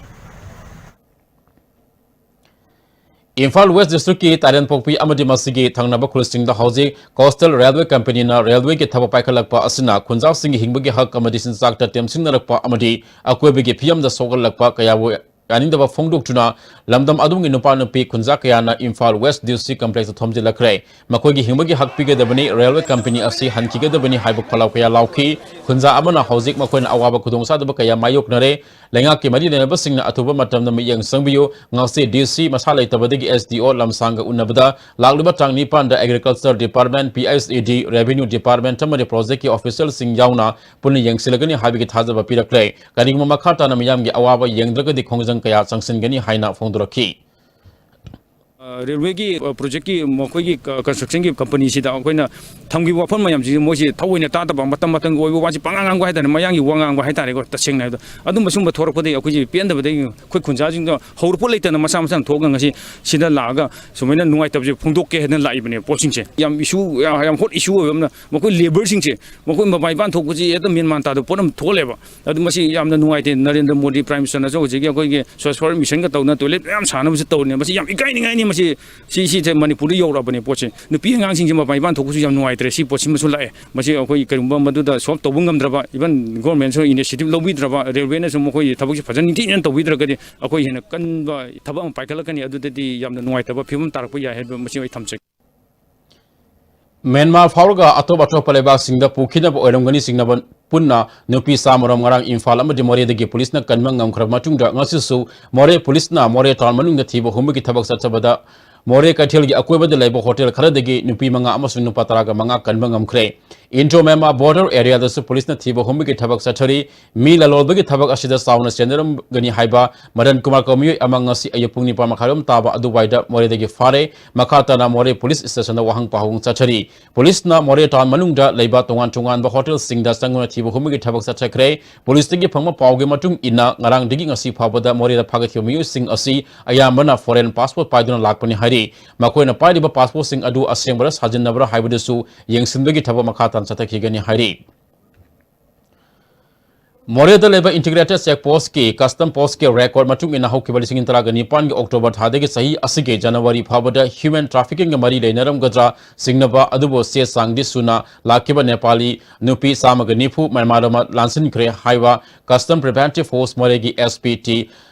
ꯏꯝꯐꯥꯜ ꯋꯦꯁ ꯗꯤꯁꯇ꯭ꯔꯤꯛꯀꯤ ꯇꯥꯏꯔꯦꯟꯄꯣꯛꯄꯤ ꯑꯃꯗꯤ ꯃꯁꯤꯒꯤ ꯊꯪꯅꯕ ꯈꯨꯜꯁꯤꯡꯗ ꯍꯧꯖꯤꯛ ꯀꯣꯁꯇꯦꯜ ꯔꯦꯜꯋꯦ ꯀꯝꯄꯅꯤꯅ ꯔꯦꯜꯋꯦꯒꯤ ꯊꯕꯛ ꯄꯥꯏꯈꯠꯂꯛꯄ ꯑꯁꯤꯅ ꯈꯨꯟꯖꯥꯁꯤꯡꯒꯤ ꯍꯤꯡꯕꯒꯤ ꯍꯛ ꯑꯃꯗꯤ ꯆꯤꯟꯖꯥꯛꯇ ꯇꯦꯝꯁꯤꯟꯅꯔꯛꯄ ꯑꯃꯗꯤ ꯑꯀꯣꯏꯕꯒꯤ ꯐꯤꯕꯝꯗ ꯁꯣꯛꯍꯜꯂꯛꯄ ꯀꯌꯥꯕꯨ ꯌꯥꯅꯤꯡꯗꯕ ꯐꯣꯡꯗꯣꯛꯇꯨꯅ ꯂꯝꯗꯝ ꯑꯗꯨꯒꯤ ꯅꯨꯄꯥ ꯅꯨꯄꯤ ꯈꯨꯟꯖꯥ ꯀꯌꯥꯅ ꯏꯝꯐꯥꯜ ꯋꯦꯁ ꯗꯤ ꯁꯤ ꯀꯝꯄ꯭ꯂꯦꯛꯁꯇ ꯊꯣꯝꯖꯤꯜꯂꯛꯈ꯭ꯔꯦ꯫ ꯃꯈꯣꯏꯒꯤ ꯍꯤꯡꯕꯒꯤ ꯍꯛ ꯄꯤꯒꯗꯕꯅꯤ, ꯔꯦꯜꯋꯦ ꯀꯝꯄꯅꯤ ꯑꯁꯤ ꯍꯟꯈꯤꯒꯗꯕꯅꯤ ꯍꯥꯏꯕ ꯈꯣꯜꯂꯥꯎ ꯀꯌꯥ ꯂꯥꯎꯈꯤ꯫ ꯈꯨꯟꯖꯥ ꯑꯃꯅ ꯍꯧꯖꯤꯛ ꯃꯈꯣꯏꯅ ꯑꯋꯥꯕ ꯈꯨꯗꯣꯡꯆꯥꯗꯕ ꯀꯌꯥ ꯃꯥꯌꯣꯛꯅꯔꯦ꯫ ꯂꯩꯉꯥꯛꯀꯤ ꯃꯔꯤ ꯂꯩꯅꯕꯁꯤꯡꯅ ꯑꯊꯨꯕ ꯃꯇꯝꯗ ꯃꯤꯠꯌꯦꯡ ꯆꯪꯕꯤꯌꯨ꯫ ꯉꯁꯤ ꯗꯤ ꯁꯤ ꯃꯁꯥ ꯂꯩꯇꯕꯗꯒꯤ ꯑꯦꯁ ꯗꯤ ꯑꯣ ꯂꯝꯁꯥꯡꯒ ꯎꯅꯕꯗ ꯂꯥꯛꯂꯤꯕ ꯇꯥꯡ ꯅꯤꯄꯥꯟꯗ agriculture department, P H E ꯗꯤ, ꯔꯦꯚꯤꯅ꯭ꯌꯨ ꯗꯤꯄꯥꯔꯠꯃꯦꯟꯠ ꯑꯃꯗꯤ ꯄ꯭ꯔꯣꯖꯦꯛꯀꯤ ꯑꯣꯐꯤꯁꯤꯌꯦꯜꯁꯤꯡ ꯌꯥꯎꯅ ꯄꯨꯟꯅ ꯌꯦꯡꯁꯤꯜꯂꯒꯅꯤ ꯍꯥꯏꯕꯒꯤ ꯊꯥꯖꯕ ꯄꯤꯔꯛꯂꯦ꯫ ꯀꯔꯤꯒꯨꯝꯕ ꯃꯈꯥ ꯇꯥꯅ ꯃꯤꯌꯥꯝꯒꯤ ꯑꯋꯥꯕ ꯌꯦꯡꯗ꯭ꯔꯒꯗꯤ ꯈꯣꯡꯖꯪ ꯀꯌꯥ ꯆꯪꯁꯤꯟꯒꯅꯤ ꯍꯥꯏꯅ ꯐꯣꯡꯗꯣꯔꯛꯈꯤ꯫ ꯔꯦꯜꯋꯦꯒꯤ ꯄ꯭ꯔꯣꯖꯦꯛꯀꯤ ꯃꯈꯣꯏꯒꯤ ꯀꯟꯁꯇ꯭ꯔꯛꯁꯟꯒꯤ ꯀꯝꯄꯅꯤꯁꯤꯗ ꯑꯩꯈꯣꯏꯅ ꯊꯝꯈꯤꯕ ꯋꯥꯐꯝ ꯃꯌꯥꯝꯁꯤ ꯃꯣꯏꯁꯤ ꯊꯑꯣꯏꯅ ꯇꯥꯗꯕ, ꯃꯇꯝ ꯃꯇꯝꯒꯤ ꯑꯣꯏꯕ ꯋꯥꯁꯤ ꯄꯉꯥꯡ ꯉꯥꯡꯕ ꯍꯥꯏꯇꯥꯔꯦ, ꯃꯌꯥꯡꯒꯤ ꯋꯥ ꯉꯥꯡꯕ ꯍꯥꯏꯇꯥꯔꯦꯀꯣ꯫ ꯇꯁꯦꯡꯅ ꯍꯥꯏꯕꯗ ꯑꯗꯨꯝꯕ ꯁꯨꯝꯕ ꯊꯣꯔꯛꯄꯗꯒꯤ ꯑꯩꯈꯣꯏꯁꯤ ꯄꯦꯟꯗꯕꯗꯒꯤ ꯑꯩꯈꯣꯏ ꯈꯨꯟꯖꯥꯁꯤꯡꯗꯣ ꯍꯧꯔꯛꯄ ꯂꯩꯇꯅ ꯃꯁꯥ ꯃꯁꯥꯅ ꯊꯣꯛꯑꯒ ꯉꯁꯤ ꯁꯤꯗ ꯂꯥꯛꯑꯒ ꯁꯨꯃꯥꯏꯅ ꯅꯨꯡꯉꯥꯏꯇꯕꯁꯦ ꯐꯣꯡꯗꯣꯛꯀꯦ ꯍꯥꯏꯗꯅ ꯂꯥꯛꯏꯕꯅꯦ꯫ ꯄꯣꯠꯁꯤꯡꯁꯦ ꯌꯥꯝ ꯏꯁꯨ, ꯌꯥꯝ ꯍꯣꯠ ꯏꯁꯨ ꯑꯣꯏꯕ ꯑꯃꯅ ꯃꯈꯣꯏ ꯂꯦꯕꯔꯁꯤꯡꯁꯦ, ꯃꯈꯣꯏ ꯃꯄꯥꯟ ꯏꯄꯥꯟ ꯊꯣꯛꯄꯁꯤ ꯍꯦꯛꯇ ꯃꯦꯟ ꯃꯥꯟ ꯇꯥꯗꯕ ꯄꯣꯠ ꯑꯃ ꯊꯣꯛꯍꯜꯂꯦꯕ꯫ ꯑꯗꯨ ꯃꯁꯤ ꯌꯥꯝꯅ ꯅꯨꯡꯉꯥꯏꯇꯦ꯫ ꯅꯔꯦꯟꯗ꯭ꯔ ꯃꯣꯗꯤ ꯄ꯭ꯔꯥꯏꯝ ꯃꯤꯅꯤꯁꯇꯔꯅꯁꯨ ꯍꯧꯖꯤꯛꯀꯤ ꯑꯩꯈꯣꯏꯒꯤ ꯁ꯭ꯋꯥꯁ ꯚꯥꯔꯠ ꯃꯤꯁꯟꯒ ꯇꯧꯗꯅ ꯇꯣꯏꯂꯦꯠ ꯃꯌꯥꯝ ꯁꯥꯅꯕꯁꯨ ꯇꯧꯔꯤꯅꯦ꯫ ꯃꯁꯤ ꯌꯥꯝ ꯏꯀꯥꯏꯅꯤꯡꯉꯥꯏꯅꯤ꯫ ꯃꯁꯤ ꯁꯤ ꯁꯤꯁꯦ ꯃꯅꯤꯄꯨꯔꯗ ꯌꯧꯔꯛꯑꯕꯅꯦ ꯄꯣꯠꯁꯦ꯫ ꯅꯨꯄꯤ ꯑꯉꯥꯡꯁꯤꯡꯁꯦ ꯃꯄꯥꯟ ꯏꯄꯥꯟ ꯊꯣꯛꯄꯁꯨ ꯌꯥꯝ ꯅꯨꯡꯉꯥꯏꯇ꯭ꯔꯦ꯫ ꯁꯤ ꯄꯣꯠꯁꯤꯃꯁꯨ ꯂꯥꯛꯑꯦ꯫ ꯃꯁꯤ ꯑꯩꯈꯣꯏ ꯀꯔꯤꯒꯨꯝꯕ ꯃꯗꯨꯗ ꯁꯣꯜꯕ ꯇꯧꯕ ꯉꯝꯗ꯭ꯔꯕ, ꯏꯚꯟ ꯒꯣꯔꯃꯦꯟꯁꯨ ꯏꯅꯤꯁꯤꯌꯦꯇꯤꯚ ꯂꯧꯕꯤꯗ꯭ꯔꯕ, ꯔꯦꯜꯋꯦꯅꯁꯨ ꯃꯈꯣꯏꯒꯤ ꯊꯕꯛꯁꯦ ꯐꯖꯅ ꯅꯤꯡꯊꯤꯖꯅ ꯇꯧꯕꯤꯗ꯭ꯔꯒꯗꯤ ꯑꯩꯈꯣꯏ ꯍꯦꯟꯅ ꯀꯟꯕ ꯊꯕꯛ ꯑꯃ ꯄꯥꯏꯈꯠꯂꯛꯀꯅꯤ꯫ ꯑꯗꯨꯗꯗꯤ ꯌꯥꯝꯅ ꯅꯨꯡꯉꯥꯏꯇꯕ ꯐꯤꯕꯝ ꯇꯥꯔꯛꯄ ꯌꯥꯏ ꯍꯥꯏꯕ ꯃꯁꯤ ꯑꯩ ꯊꯝꯖꯒꯦ꯫ ꯃ꯭ꯌꯥꯟꯃꯥꯔ ꯐꯥꯎꯔꯒ ꯑꯇꯣꯞ ꯑꯇꯣꯞꯄ ꯂꯩꯕꯥꯛꯁꯤꯡꯗ ꯄꯨꯈꯤꯅꯕ ꯑꯣꯏꯔꯝꯒꯅꯤ ꯆꯤꯡꯅꯕ ꯄꯨꯟꯅ ꯅꯨꯄꯤ ꯆꯥꯃꯔꯣꯝ ꯉꯔꯥꯡ ꯏꯝꯐꯥꯜ ꯑꯃꯗꯤ ꯃꯣꯔꯦꯗꯒꯤ ꯄꯨꯂꯤꯁꯅ ꯀꯟꯕ ꯉꯝꯈ꯭ꯔꯕ ꯃꯇꯨꯡꯗ, ꯉꯁꯤꯁꯨ ꯃꯣꯔꯦ ꯄꯨꯂꯤꯁꯅ ꯃꯣꯔꯦ ꯇꯥꯎꯟ ꯃꯅꯨꯡꯗ ꯊꯤꯕ ꯍꯨꯝꯕꯒꯤ ꯊꯕꯛ ꯆꯠꯊꯕꯗ ꯃꯣꯔꯦ ꯀꯩꯊꯦꯜꯒꯤ ꯑꯀꯣꯏꯕꯗ ꯂꯩꯕ ꯍꯣꯇꯦꯜ ꯈꯔꯗꯒꯤ ꯅꯨꯄꯤ ꯃꯉꯥ ꯑꯃꯁꯨꯡ ꯅꯨꯄꯥ ꯇꯔꯥꯒ ꯃꯉꯥ ꯀꯟꯕ ꯉꯝꯈ꯭ꯔꯦ꯫ ꯏꯟꯗꯣ ꯃ꯭ꯌꯥꯟꯃꯥꯔ ꯕꯣꯔꯗꯔ ꯑꯦꯔꯤꯌꯥꯗꯁꯨ ꯄꯨꯂꯤꯁꯅ ꯊꯤꯕ ꯍꯨꯝꯕꯒꯤ ꯊꯕꯛ ꯆꯠꯊꯔꯤ꯫ ꯃꯤ ꯂꯂꯣꯟꯕꯒꯤ ꯊꯕꯛ ꯑꯁꯤꯗ ꯆꯥꯎꯅ ꯆꯦꯟꯅꯔꯝꯒꯅꯤ ꯍꯥꯏꯕ ꯃꯗꯟ ꯀꯨꯃꯥꯔ ꯀꯧꯕ ꯃꯤꯑꯣꯏ ꯑꯃ ꯉꯁꯤ ꯑꯌꯨꯛ ꯄꯨꯡ ꯅꯤꯄꯥꯟ ꯃꯈꯥꯏꯔꯣꯝ ꯇꯥꯕ ꯑꯗꯨꯋꯥꯏꯗ ꯃꯣꯔꯦꯗꯒꯤ ꯐꯥꯔꯦ꯫ ꯃꯈꯥ ꯇꯥꯅ ꯃꯣꯔꯦ ꯄꯨꯂꯤꯁ ꯁ꯭ꯇꯦꯁꯟꯗ ꯋꯥꯍꯪ ꯄꯥꯎꯍꯪ ꯆꯠꯊꯔꯤ꯫ ꯄꯨꯂꯤꯁꯅ ꯃꯣꯔꯦ ꯇꯥꯎꯟ ꯃꯅꯨꯡꯗ ꯂꯩꯕ ꯇꯣꯉꯥꯟ ꯇꯣꯉꯥꯟꯕ ꯍꯣꯇꯦꯜꯁꯤꯡꯗ ꯆꯪꯗꯨꯅ ꯊꯤꯕ ꯍꯨꯝꯕꯒꯤ ꯊꯕꯛ ꯆꯠꯊꯈ꯭ꯔꯦ꯫ ꯄꯨꯂꯤꯁꯇꯒꯤ ꯐꯪꯕ ꯄꯥꯎꯒꯤ ꯃꯇꯨꯡ ꯏꯟꯅ, ꯉꯔꯥꯡꯗꯒꯤ ꯉꯁꯤ ꯐꯥꯎꯕꯗ ꯃꯣꯔꯦꯗ ꯐꯥꯒꯠꯈꯤꯕ ꯃꯤꯑꯣꯏꯁꯤꯡ ꯑꯁꯤ ꯑꯌꯥꯝꯕꯅ ꯐꯣꯔꯦꯟ ꯄꯥꯁꯄꯣꯔꯠ ꯄꯥꯏꯗꯨꯅ ꯂꯥꯛꯄꯅꯤ ꯍꯥꯏꯔꯤ꯫ ꯃꯈꯣꯏꯅ ꯄꯥꯏꯔꯤꯕ ꯄꯥꯁꯄꯣꯔꯠꯁꯤꯡ ꯑꯗꯨ ꯑꯁꯦꯡꯕꯔ ꯁꯥꯖꯤꯟꯅꯕꯔ ꯍꯥꯏꯕꯗꯨꯁꯨ ꯌꯦꯡꯁꯤꯟꯕꯒꯤ ꯊꯕꯛ ꯃꯈꯥ ꯇꯥꯅ ꯆꯠꯊꯈꯤꯒꯅꯤ ꯍꯥꯏꯔꯤ꯫ ꯃꯣꯔꯦꯗ ꯂꯩꯕ ꯏꯟꯇꯤꯒ꯭ꯔꯦꯇꯦꯗ ꯆꯦꯛ ꯄꯣꯁꯀꯤ ꯀꯁꯇꯝ ꯄꯣꯁꯀꯤ ꯔꯦꯀꯣꯔꯗ ꯃꯇꯨꯡ ꯏꯟꯅ, ꯍꯧꯈꯤꯕ ꯂꯤꯁꯤꯡ ꯑꯅꯤ ꯇꯔꯥꯒ ꯅꯤꯄꯥꯟꯒꯤ ꯑꯣꯛꯇꯣꯕꯔ ꯊꯥꯗꯒꯤ ꯆꯍꯤ ꯑꯁꯤꯒꯤ ꯖꯅꯋꯥꯔꯤ ꯐꯥꯎꯕꯗ ꯍ꯭ꯌꯨꯃꯦꯟ ꯇ꯭ꯔꯥꯐꯤꯀꯤꯡꯒ ꯃꯔꯤ ꯂꯩꯅꯔꯝꯒꯗ꯭ꯔꯥ ꯆꯤꯡꯅꯕ ꯑꯗꯨꯕꯨ ꯆꯦ ꯆꯥꯡꯗꯤ ꯁꯨꯅ ꯂꯥꯛꯈꯤꯕ ꯅꯦꯄꯥꯂꯤ ꯅꯨꯄꯤ ꯆꯥꯝꯃꯒ ꯅꯤꯐꯨ ꯃ꯭ꯌꯥꯟꯃꯥꯔꯗ ꯂꯥꯟꯁꯤꯟꯈ꯭ꯔꯦ ꯍꯥꯏꯕ ꯀꯁꯇꯝ ꯄ꯭ꯔꯤꯚꯦꯟꯇꯤꯚ ꯐꯣꯔꯁ ꯃꯣꯔꯦꯒꯤ ꯑꯦꯁ ꯄꯤ ꯇꯤ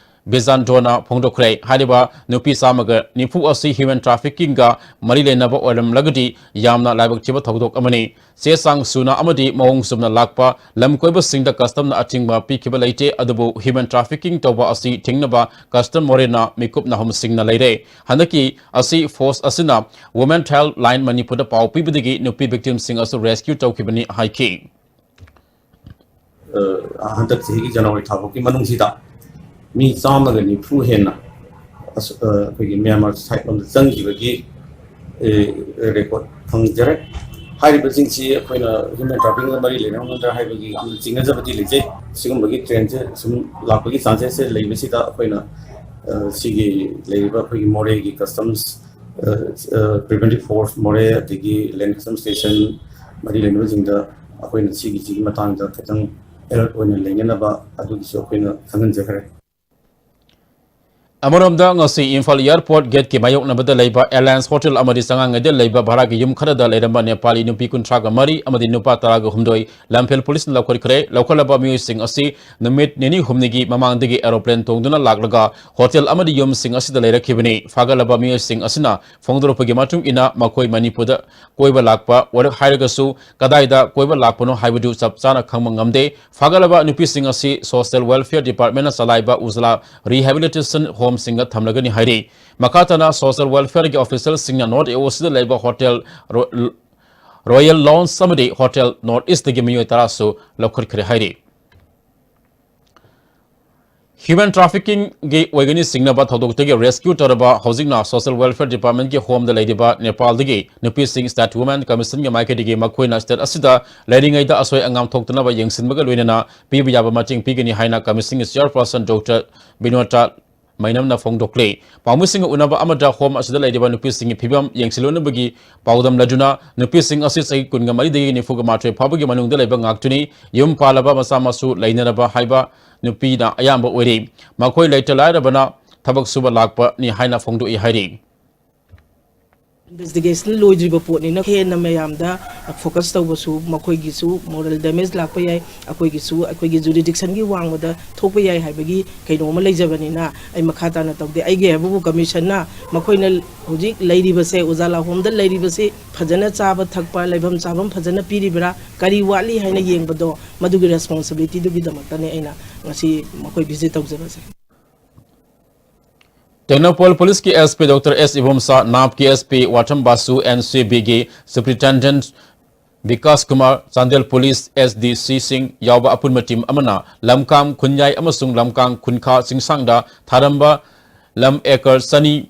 ꯕꯤꯖꯥꯟꯗꯣꯅ ꯐꯣꯡꯗꯣꯛꯈ꯭ꯔꯦ꯫ ꯍꯥꯏꯔꯤꯕ ꯅꯨꯄꯤ ꯆꯥꯝꯃꯒ ꯅꯤꯐꯨ ꯑꯁꯤ ꯍ꯭ꯌꯨꯃꯦꯟ ꯇ꯭ꯔꯥꯐꯤꯀꯤꯡꯒ ꯃꯔꯤ ꯂꯩꯅꯕ ꯑꯣꯏꯔꯝꯂꯒꯗꯤ ꯌꯥꯝꯅ ꯂꯥꯏꯕꯛ ꯊꯤꯕ ꯊꯧꯗꯣꯛ ꯑꯃꯅꯤ꯫ ꯆꯦ ꯆꯥꯡ ꯁꯨꯅ ꯑꯃꯗꯤ ꯃꯑꯣꯡ ꯆꯨꯝꯅ ꯂꯥꯛꯄ ꯂꯝ ꯀꯣꯏꯕꯁꯤꯡꯗ ꯀꯁꯇꯝꯅ ꯑꯊꯤꯡꯕ ꯄꯤꯈꯤꯕ ꯂꯩꯇꯦ, ꯑꯗꯨꯕꯨ ꯍ꯭ꯌꯨꯃꯦꯟ ꯇ꯭ꯔꯥꯐꯤꯀꯤꯡ ꯇꯧꯕ ꯑꯁꯤ ꯊꯤꯡꯅꯕ ꯀꯁꯇꯝ ꯃꯣꯔꯦꯅ ꯃꯤꯀꯨꯞ ꯅꯥꯍꯨꯝꯁꯤꯡꯅ ꯂꯩꯔꯦ꯫ ꯍꯟꯗꯛꯀꯤ ꯑꯁꯤ ꯐꯣꯔꯁ ꯑꯁꯤꯅ ꯋꯨꯃꯦꯟ ꯍꯦꯜꯞ ꯂꯥꯏꯟ ꯃꯅꯤꯄꯨꯔꯗ ꯄꯥꯎ ꯄꯤꯕꯗꯒꯤ ꯅꯨꯄꯤ ꯚꯤꯛꯇꯤꯝꯁꯤꯡ ꯑꯁꯤ ꯔꯦꯁꯀ꯭ꯌꯨ ꯇꯧꯈꯤꯕꯅꯤ ꯍꯥꯏꯈꯤ꯫ ꯑ, ꯍꯟꯗꯛ ꯆꯍꯤꯒꯤ ꯖꯅꯋꯥꯔꯤ ꯊꯥ ꯐꯥꯎꯒꯤ ꯃꯅꯨꯡꯁꯤꯗ ꯃꯤ ꯆꯥꯝꯃꯒ ꯅꯤꯐꯨ ꯍꯦꯟꯅ ꯑꯩꯈꯣꯏꯒꯤ ꯃ꯭ꯌꯥꯟꯃꯥꯔ ꯁꯥꯏꯠ ꯂꯣꯝꯗ ꯆꯪꯈꯤꯕꯒꯤ ꯔꯦꯀꯣꯔꯠ ꯐꯪꯖꯔꯦ꯫ ꯍꯥꯏꯔꯤꯕꯁꯤꯡꯁꯤ ꯑꯩꯈꯣꯏꯅ ꯍ꯭ꯌꯨꯃꯦꯟ ꯇ꯭ꯔꯥꯐꯤꯛꯀꯤꯡꯒ ꯃꯔꯤ ꯂꯩꯅꯔꯝꯒꯗ꯭ꯔꯥ ꯍꯥꯏꯕꯒꯤ ꯌꯥꯝꯅ ꯆꯤꯡꯅꯖꯕꯗꯤ ꯂꯩꯖꯩ꯫ ꯁꯤꯒꯨꯝꯕꯒꯤ ꯇ꯭ꯔꯦꯟꯁꯦ ꯁꯨꯝ ꯂꯥꯛꯄꯒꯤ ꯆꯥꯟꯁꯦꯁꯁꯦ ꯂꯩꯕꯁꯤꯗ ꯑꯩꯈꯣꯏꯅ ꯁꯤꯒꯤ ꯂꯩꯔꯤꯕ ꯑꯩꯈꯣꯏꯒꯤ ꯃꯣꯔꯦꯒꯤ ꯀꯁꯇꯝꯁ, ꯄ꯭ꯔꯤꯚꯦꯟꯇꯤꯞ ꯐꯣꯔꯁ ꯃꯣꯔꯦ, ꯑꯗꯒꯤ ꯂꯦꯟ ꯀꯁꯇꯝ ꯁ꯭ꯇꯦꯁꯟ ꯃꯔꯤ ꯂꯩꯅꯕꯁꯤꯡꯗ ꯑꯩꯈꯣꯏꯅ ꯁꯤꯒꯤꯁꯤꯒꯤ ꯃꯇꯥꯡꯗ ꯈꯤꯇꯪ ꯑꯦꯂꯔꯠ ꯑꯣꯏꯅ ꯂꯩꯅꯅꯕ ꯑꯗꯨꯒꯤꯁꯨ ꯑꯩꯈꯣꯏꯅ ꯈꯪꯍꯟꯖꯈ꯭ꯔꯦ꯫ ꯑꯃꯔꯣꯝꯗ, ꯉꯁꯤ ꯏꯝꯐꯥꯜ ꯑꯦꯌꯔꯄꯣꯔꯠ ꯒꯦꯠꯀꯤ ꯃꯥꯌꯣꯛꯅꯕꯗ ꯂꯩꯕ ꯑꯦꯂꯥꯌꯟꯁ ꯍꯣꯇꯦꯜ ꯑꯃꯗꯤ ꯆꯉꯥꯡꯉꯩꯗ ꯂꯩꯕ ꯚꯔꯥꯒꯤ ꯌꯨꯝ ꯈꯔꯗ ꯂꯩꯔꯝꯕ ꯅꯦꯄꯥꯂꯤ ꯅꯨꯄꯤ ꯀꯨꯟꯊ꯭ꯔꯥꯒ ꯃꯔꯤ ꯑꯃꯗꯤ ꯅꯨꯄꯥ ꯇꯔꯥꯒ ꯍꯨꯝꯗꯣꯏ ꯂꯝꯐꯦꯜ ꯄꯨꯂꯤꯁꯅ ꯂꯧꯈꯠꯈ꯭ꯔꯦ꯫ ꯂꯧꯈꯠꯂꯕ ꯃꯤꯑꯣꯏꯁꯤꯡ ꯑꯁꯤ ꯅꯨꯃꯤꯠ ꯅꯤꯅꯤ ꯍꯨꯝꯅꯤꯒꯤ ꯃꯃꯥꯡꯗꯒꯤ ꯑꯦꯔꯣꯄ꯭ꯂꯦꯟ ꯇꯣꯡꯗꯨꯅ ꯂꯥꯛꯂꯒ ꯍꯣꯇꯦꯜ ꯑꯃꯗꯤ ꯌꯨꯝꯁꯤꯡ ꯑꯁꯤꯗ ꯂꯩꯔꯛꯈꯤꯕꯅꯤ꯫ ꯐꯥꯒꯠꯂꯕ ꯃꯤꯑꯣꯏꯁꯤꯡ ꯑꯁꯤꯅ ꯐꯣꯡꯗꯣꯔꯛꯄꯒꯤ ꯃꯇꯨꯡ ꯏꯟꯅ, ꯃꯈꯣꯏ ꯃꯅꯤꯄꯨꯔꯗ ꯀꯣꯏꯕ ꯂꯥꯛꯄ ꯑꯣꯏꯔꯛ ꯍꯥꯏꯔꯒꯁꯨ, ꯀꯗꯥꯏꯗ ꯀꯣꯏꯕ ꯂꯥꯛꯄꯅꯣ ꯍꯥꯏꯕꯗꯨ ꯆꯞ ꯆꯥꯅ ꯈꯪꯕ ꯉꯝꯗꯦ꯫ ꯐꯥꯒꯠꯂꯕ ꯅꯨꯄꯤꯁꯤꯡ ꯑꯁꯤ ꯁꯣꯁꯤꯌꯦꯜ ꯋꯦꯜꯐꯤꯌꯔ ꯗꯤꯄꯥꯔꯠꯃꯦꯟꯅ ꯆꯂꯥꯏꯕ ꯎꯖꯂꯥ ꯔꯤꯍꯦꯕꯤꯂꯤꯇꯦꯁꯟ ꯍꯣꯝꯁꯤꯡꯗ ꯊꯝꯂꯒꯅꯤ ꯍꯥꯏꯔꯤ꯫ ꯃꯈꯥ ꯇꯥꯅ ꯁꯣꯁꯤꯌꯦꯜ ꯋꯦꯜꯐꯤꯌꯔꯒꯤ ꯑꯣꯐꯤꯁꯤꯌꯦꯜꯁꯤꯡꯅ ꯅꯣꯔꯠ ꯏꯁꯇ ꯂꯩꯕ ꯍꯣꯇꯦꯜ ꯔꯣ-, ꯔꯣꯌꯦꯜ ꯂꯥꯎꯟꯖ ꯑꯃꯗꯤ ꯍꯣꯇꯦꯜ ꯅꯣꯔꯠ ꯏꯁꯇꯒꯤ ꯃꯤꯑꯣꯏ ꯇꯔꯥꯁꯨ ꯂꯧꯈꯠꯈ꯭ꯔꯦ ꯍꯥꯏꯔꯤ꯫ ꯍ꯭ꯌꯨꯃꯦꯟ ꯇ꯭ꯔꯥꯐꯤꯀꯤꯡꯒꯤ ꯑꯣꯏꯒꯅꯤ ꯆꯤꯡꯅꯕ ꯊꯧꯗꯣꯛꯇꯒꯤ ꯔꯦꯁꯀ꯭ꯌꯨ ꯇꯧꯔꯕ, ꯍꯧꯖꯤꯛꯅ ꯁꯣꯁꯤꯌꯦꯜ ꯋꯦꯜꯐꯤꯌꯔ ꯗꯤꯄꯥꯔꯠꯃꯦꯟꯒꯤ ꯍꯣꯝꯗ ꯂꯩꯔꯤꯕ ꯅꯦꯄꯥꯜꯗꯒꯤ ꯅꯨꯄꯤꯁꯤꯡ ꯁ꯭ꯇꯦꯠ ꯋꯨꯃꯦꯟ ꯀꯃꯤꯁꯟꯒꯤ ꯃꯥꯏꯀꯩꯗꯒꯤ ꯃꯈꯣꯏꯅ ꯁ꯭ꯇꯦꯠ ꯑꯁꯤꯗ ꯂꯩꯔꯤꯉꯩꯗ ꯑꯁꯣꯏ ꯑꯉꯥꯝ ꯊꯣꯛꯇꯅꯕ ꯌꯦꯡꯁꯤꯟꯕꯒ ꯂꯣꯏꯅꯅ ꯄꯤꯕ ꯌꯥꯕ ꯃꯇꯦꯡ ꯄꯤꯒꯅꯤ ꯍꯥꯏꯅ ꯀꯃꯤꯁꯟꯒꯤ ꯆꯤꯌꯔꯄꯔꯁꯟ ꯗꯣꯛꯇꯔ ꯕꯤꯅꯣꯇꯥ ꯃꯩꯅꯝꯅ ꯐꯣꯡꯗꯣꯛꯂꯤ꯫ ꯄꯥꯎꯃꯤꯁꯤꯡꯒ ꯎꯅꯕ ꯑꯃꯗ ꯍꯣꯝ ꯑꯁꯤꯗ ꯂꯩꯔꯤꯕ ꯅꯨꯄꯤꯁꯤꯡꯒꯤ ꯐꯤꯕꯝ ꯌꯦꯡꯁꯤꯜꯂꯨꯅꯕꯒꯤ ꯄꯥꯎꯗꯝꯂꯗꯨꯅ, ꯅꯨꯄꯤꯁꯤꯡ ꯑꯁꯤ ꯆꯍꯤ ꯀꯨꯟꯒ ꯃꯔꯤꯗꯒꯤ ꯅꯤꯐꯨꯒ ꯃꯥꯊꯣꯏ ꯐꯥꯎꯕꯒꯤ ꯃꯅꯨꯡꯗ ꯂꯩꯕ ꯉꯥꯛꯇꯅꯤ꯫ ꯌꯨꯝ ꯄꯥꯜꯂꯕ ꯃꯆꯥ ꯃꯁꯨ ꯂꯩꯅꯔꯕ ꯍꯥꯏꯕ ꯅꯨꯄꯤꯅ ꯑꯌꯥꯝꯕ ꯑꯣꯏꯔꯤ꯫ ꯃꯈꯣꯏ ꯂꯩꯇ ꯂꯥꯏꯔꯕꯅ ꯊꯕꯛ ꯁꯨꯕ ꯂꯥꯛꯄꯅꯤ ꯍꯥꯏꯅ ꯐꯣꯡꯗꯣꯛꯏ ꯍꯥꯏꯔꯤ꯫ ꯏꯟꯚꯦꯁꯇꯤꯒꯦꯁꯟ ꯂꯣꯏꯗ꯭ꯔꯤꯕ ꯄꯣꯠꯅꯤꯅ ꯍꯦꯟꯅ ꯃꯌꯥꯝꯗ ꯐꯣꯀꯁ ꯇꯧꯕꯁꯨ ꯃꯈꯣꯏꯒꯤꯁꯨ ꯃꯣꯔꯦꯜ ꯗꯦꯃꯦꯖ ꯂꯥꯛꯄ ꯌꯥꯏ, ꯑꯩꯈꯣꯏꯒꯤꯁꯨ ꯑꯩꯈꯣꯏꯒꯤ ꯖꯨꯔꯤꯗꯤꯛꯁꯟꯒꯤ ꯋꯥꯡꯃꯗ ꯊꯣꯛꯄ ꯌꯥꯏ ꯍꯥꯏꯕꯒꯤ ꯀꯩꯅꯣ ꯑꯃ ꯂꯩꯖꯕꯅꯤꯅ ꯑꯩ ꯃꯈꯥ ꯇꯥꯅ ꯇꯧꯗꯦ꯫ ꯑꯩꯒꯤ ꯍꯥꯏꯕꯕꯨ ꯀꯃꯤꯁꯟꯅ ꯃꯈꯣꯏꯅ ꯍꯧꯖꯤꯛ ꯂꯩꯔꯤꯕꯁꯦ, ꯎꯖꯥꯂꯥ ꯍꯣꯝꯗ ꯂꯩꯔꯤꯕꯁꯤ ꯐꯖꯅ ꯆꯥꯕ ꯊꯛꯄ, ꯂꯩꯐꯝ ꯆꯥꯐꯝ ꯐꯖꯅ ꯄꯤꯔꯤꯕ꯭ꯔꯥ, ꯀꯔꯤ ꯋꯥꯠꯂꯤ ꯍꯥꯏꯅ ꯌꯦꯡꯕꯗꯣ, ꯃꯗꯨꯒꯤ ꯔꯦꯁꯄꯣꯟꯁꯤꯕꯤꯂꯤꯇꯤꯗꯨꯒꯤꯗꯃꯛꯇꯅꯦ ꯑꯩꯅ ꯉꯁꯤ ꯃꯈꯣꯏ ꯚꯤꯖꯤꯠ ꯇꯧꯖꯕꯁꯦ꯫ ꯇꯦꯡꯅꯧꯄꯜ ꯄꯨꯂꯤꯁꯀꯤ ꯑꯦꯁ ꯄꯤ ꯗꯣꯛꯇꯔ ꯑꯦꯁ Ibomcha, ꯅꯥꯞꯀꯤ S P ꯋꯥꯊꯝ Basu, N C ꯕꯤꯒꯤ superintendent Bikash Kumar, Chandel police S D ꯁꯤꯁꯤꯡ ꯌꯥꯎꯕ ꯑꯄꯨꯟꯕ ꯇꯤꯝ ꯑꯃꯅ ꯂꯝꯀꯥꯡ ꯈꯨꯟꯌꯥꯏ ꯑꯃꯁꯨꯡ ꯂꯝꯀꯥꯡ ꯈꯨꯟꯈꯥ ꯆꯤꯡꯁꯥꯡꯗ ꯊꯥꯔꯝꯕ ꯂꯝ ꯑꯦꯀꯔ ꯆꯅꯤ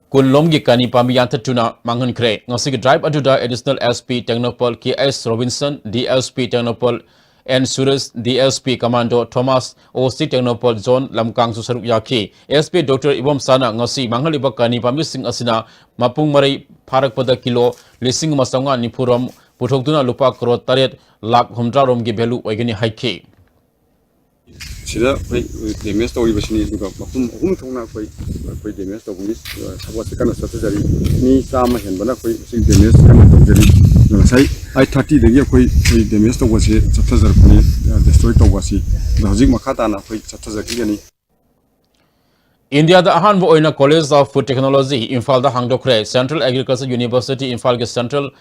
ꯀꯨꯟ ꯂꯣꯝꯒꯤ ꯀꯅꯤ ꯄꯥꯝꯕꯤ ꯌꯥꯟꯊꯠꯇꯨꯅ ꯃꯥꯡꯍꯟꯈ꯭ꯔꯦ꯫ ꯉꯁꯤꯒꯤ drive ꯑꯗꯨꯗ Additional S P Tengnoupal K S Robinson, D S P Tengnoupal N Suresh, D S P Commando Thomas, O C Tengnoupal John ꯂꯝꯀꯥꯡꯁꯨ ꯁꯔꯨꯛ ꯌꯥꯈꯤ꯫ S P Doctor ꯏꯕꯣꯝꯆꯥꯅ ꯉꯁꯤ ꯃꯥꯡꯍꯜꯂꯤꯕ ꯀꯅꯤ ꯄꯥꯝꯕꯤꯁꯤꯡ ꯑꯁꯤꯅ ꯃꯄꯨꯡ ꯃꯔꯩ ꯐꯥꯔꯛꯄꯗ ꯀꯤꯂꯣ ꯂꯤꯁꯤꯡ ꯑꯃ ꯆꯥꯝꯃꯉꯥ ꯅꯤꯐꯨ ꯔꯣꯝ ꯄꯨꯊꯣꯛꯇꯨꯅ ꯂꯨꯄꯥ ꯀꯔꯣꯔ ꯇꯔꯦꯠ ꯂꯥꯈ ꯍꯨꯝꯗ꯭ꯔꯥ ꯔꯣꯝꯒꯤ value ꯑꯣꯏꯒꯅꯤ ꯍꯥꯏꯈꯤ꯫ ꯁꯤꯗ ꯑꯩꯈꯣꯏ damage ꯇꯧꯔꯤꯕꯁꯤꯅꯤ, ꯑꯗꯨꯒ ꯃꯐꯝ ꯑꯍꯨꯝ ꯊꯣꯛꯅ ꯑꯩꯈꯣꯏ, ꯑꯩꯈꯣꯏ damage ꯇꯧꯕꯒꯤ, ꯑ, ꯊꯕꯛ ꯑꯁꯤ ꯀꯟꯅ ꯆꯠꯊꯖꯔꯤ꯫ ꯃꯤ ꯆꯥꯝꯃ ꯍꯦꯟꯕꯅ ꯑꯩꯈꯣꯏ ꯍꯧꯖꯤꯛ damage ꯀꯟꯅ ꯇꯧꯖꯔꯤ꯫ ꯑꯗꯣ ꯉꯁꯥꯏ eight thirty ꯗꯒꯤ ꯑꯩꯈꯣꯏ, ꯑꯩꯈꯣꯏ damage ꯇꯧꯕꯁꯦ ꯆꯠꯊꯖꯔꯛꯄꯅꯤ, ꯑ, destroy ꯇꯧꯕ ꯑꯁꯤ꯫ ꯑꯗꯣ ꯍꯧꯖꯤꯛ ꯃꯈꯥ ꯇꯥꯅ ꯑꯩꯈꯣꯏ ꯆꯠꯊꯖꯈꯤꯒꯅꯤ꯫ ꯏꯟꯗꯤꯌꯥꯗ ꯑꯍꯥꯟꯕ ꯑꯣꯏꯅ College of Food Technology ꯏꯝꯐꯥꯜꯗ ꯍꯥꯡꯗꯣꯛꯈ꯭ꯔꯦ꯫ Central Agriculture University ꯏꯝꯐꯥꯜꯒꯤ Central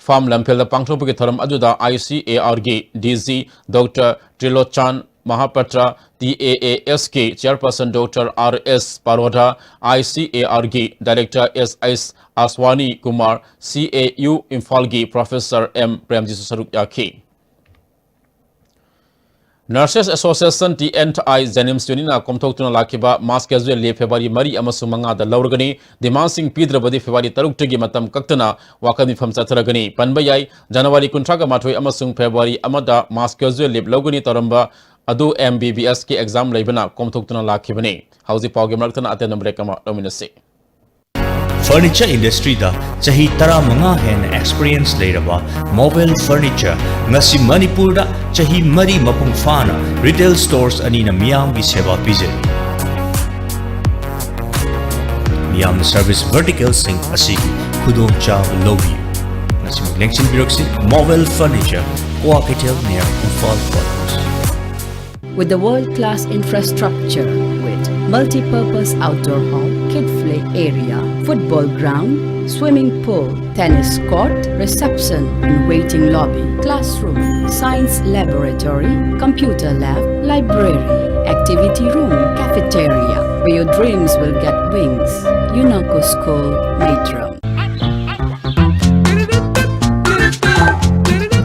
Farm ꯂꯝꯐꯦꯜꯗ ꯄꯥꯡꯊꯣꯛꯄꯒꯤ ꯊꯧꯔꯝ ꯑꯗꯨꯗ I C A R ꯒꯤ D G Doctor Trilochan Mahapatra, T A A S ꯀꯤ Chairperson Doctor R S Paroda, I C A R ꯒꯤ Director S S Aswani Kumar, C A U ꯏꯝꯐꯥꯜꯒꯤ Professor M ꯄ꯭ꯔꯦꯝꯖꯤꯠꯁꯨ ꯁꯔꯨꯛ ꯌꯥꯈꯤ꯫ Nurses Association, T N I, JNIMS Unionꯅ ꯀꯣꯝꯊꯣꯛꯇꯨꯅ ꯂꯥꯛꯈꯤꯕ Mass Casual Leave February ꯃꯔꯤ ꯑꯃꯁꯨꯡ ꯃꯉꯥꯗ ꯂꯧꯔꯒꯅꯤ꯫ Demandꯁꯤꯡ ꯄꯤꯗ꯭ꯔꯕꯗꯤ February ꯇꯔꯨꯛꯇꯒꯤ ꯃꯇꯝ ꯀꯛꯇꯅ ꯋꯥꯀꯠ ꯃꯤꯐꯝ ꯆꯠꯊꯔꯒꯅꯤ꯫ ꯄꯟꯕ ꯌꯥꯏ, January ꯀꯨꯟꯊ꯭ꯔꯥꯒ ꯃꯥꯊꯣꯏ ꯑꯃꯁꯨꯡ February ꯑꯃꯗ Mass Casual Leave ꯂꯧꯒꯅꯤ ꯇꯧꯔꯝꯕ ꯑꯗꯨ M B B S ꯀꯤ exam ꯂꯩꯕꯅ ꯀꯣꯝꯊꯣꯛꯇꯨꯅ ꯂꯥꯛꯈꯤꯕꯅꯤ꯫ ꯍꯧꯖꯤꯛ ꯄꯥꯎꯒꯤ ꯃꯔꯛꯇꯅ ꯑꯇꯦꯟꯕ break ꯑꯃ ꯂꯧꯃꯤꯟꯅꯁꯤ꯫ Furniture industryꯗ ꯆꯍꯤ ꯇꯔꯥꯃꯉꯥ ꯍꯦꯟꯅ experience ꯂꯩꯔꯕ Mobile Furniture ꯉꯁꯤ ꯃꯅꯤꯄꯨꯔꯗ ꯆꯍꯤ ꯃꯔꯤ ꯃꯄꯨꯡ ꯐꯥꯅ retail stores ꯑꯅꯤꯅ ꯃꯤꯌꯥꯝꯒꯤ ꯁꯦꯕꯥ ꯄꯤꯖꯔꯤ꯫ ꯃꯤꯌꯥꯝꯅ service verticalꯁꯤꯡ ꯑꯁꯤꯒꯤ ꯈꯨꯗꯣꯡꯆꯥꯕ ꯂꯧꯕꯤꯌꯨ꯫ ꯉꯁꯤꯃꯛ ꯂꯦꯡꯁꯤꯟꯕꯤꯔꯛꯁꯤ, Mobile Furniture, Kua Keitel near Imphal Quarters꯫ With the world-class infrastructure, with multi-purpose outdoor hall, kid play area, football ground, swimming pool, tennis court, reception and waiting lobby, classroom, science laboratory, computer lab, library, activity room, cafeteria, where your dreams will get wings. Unako School, Metro.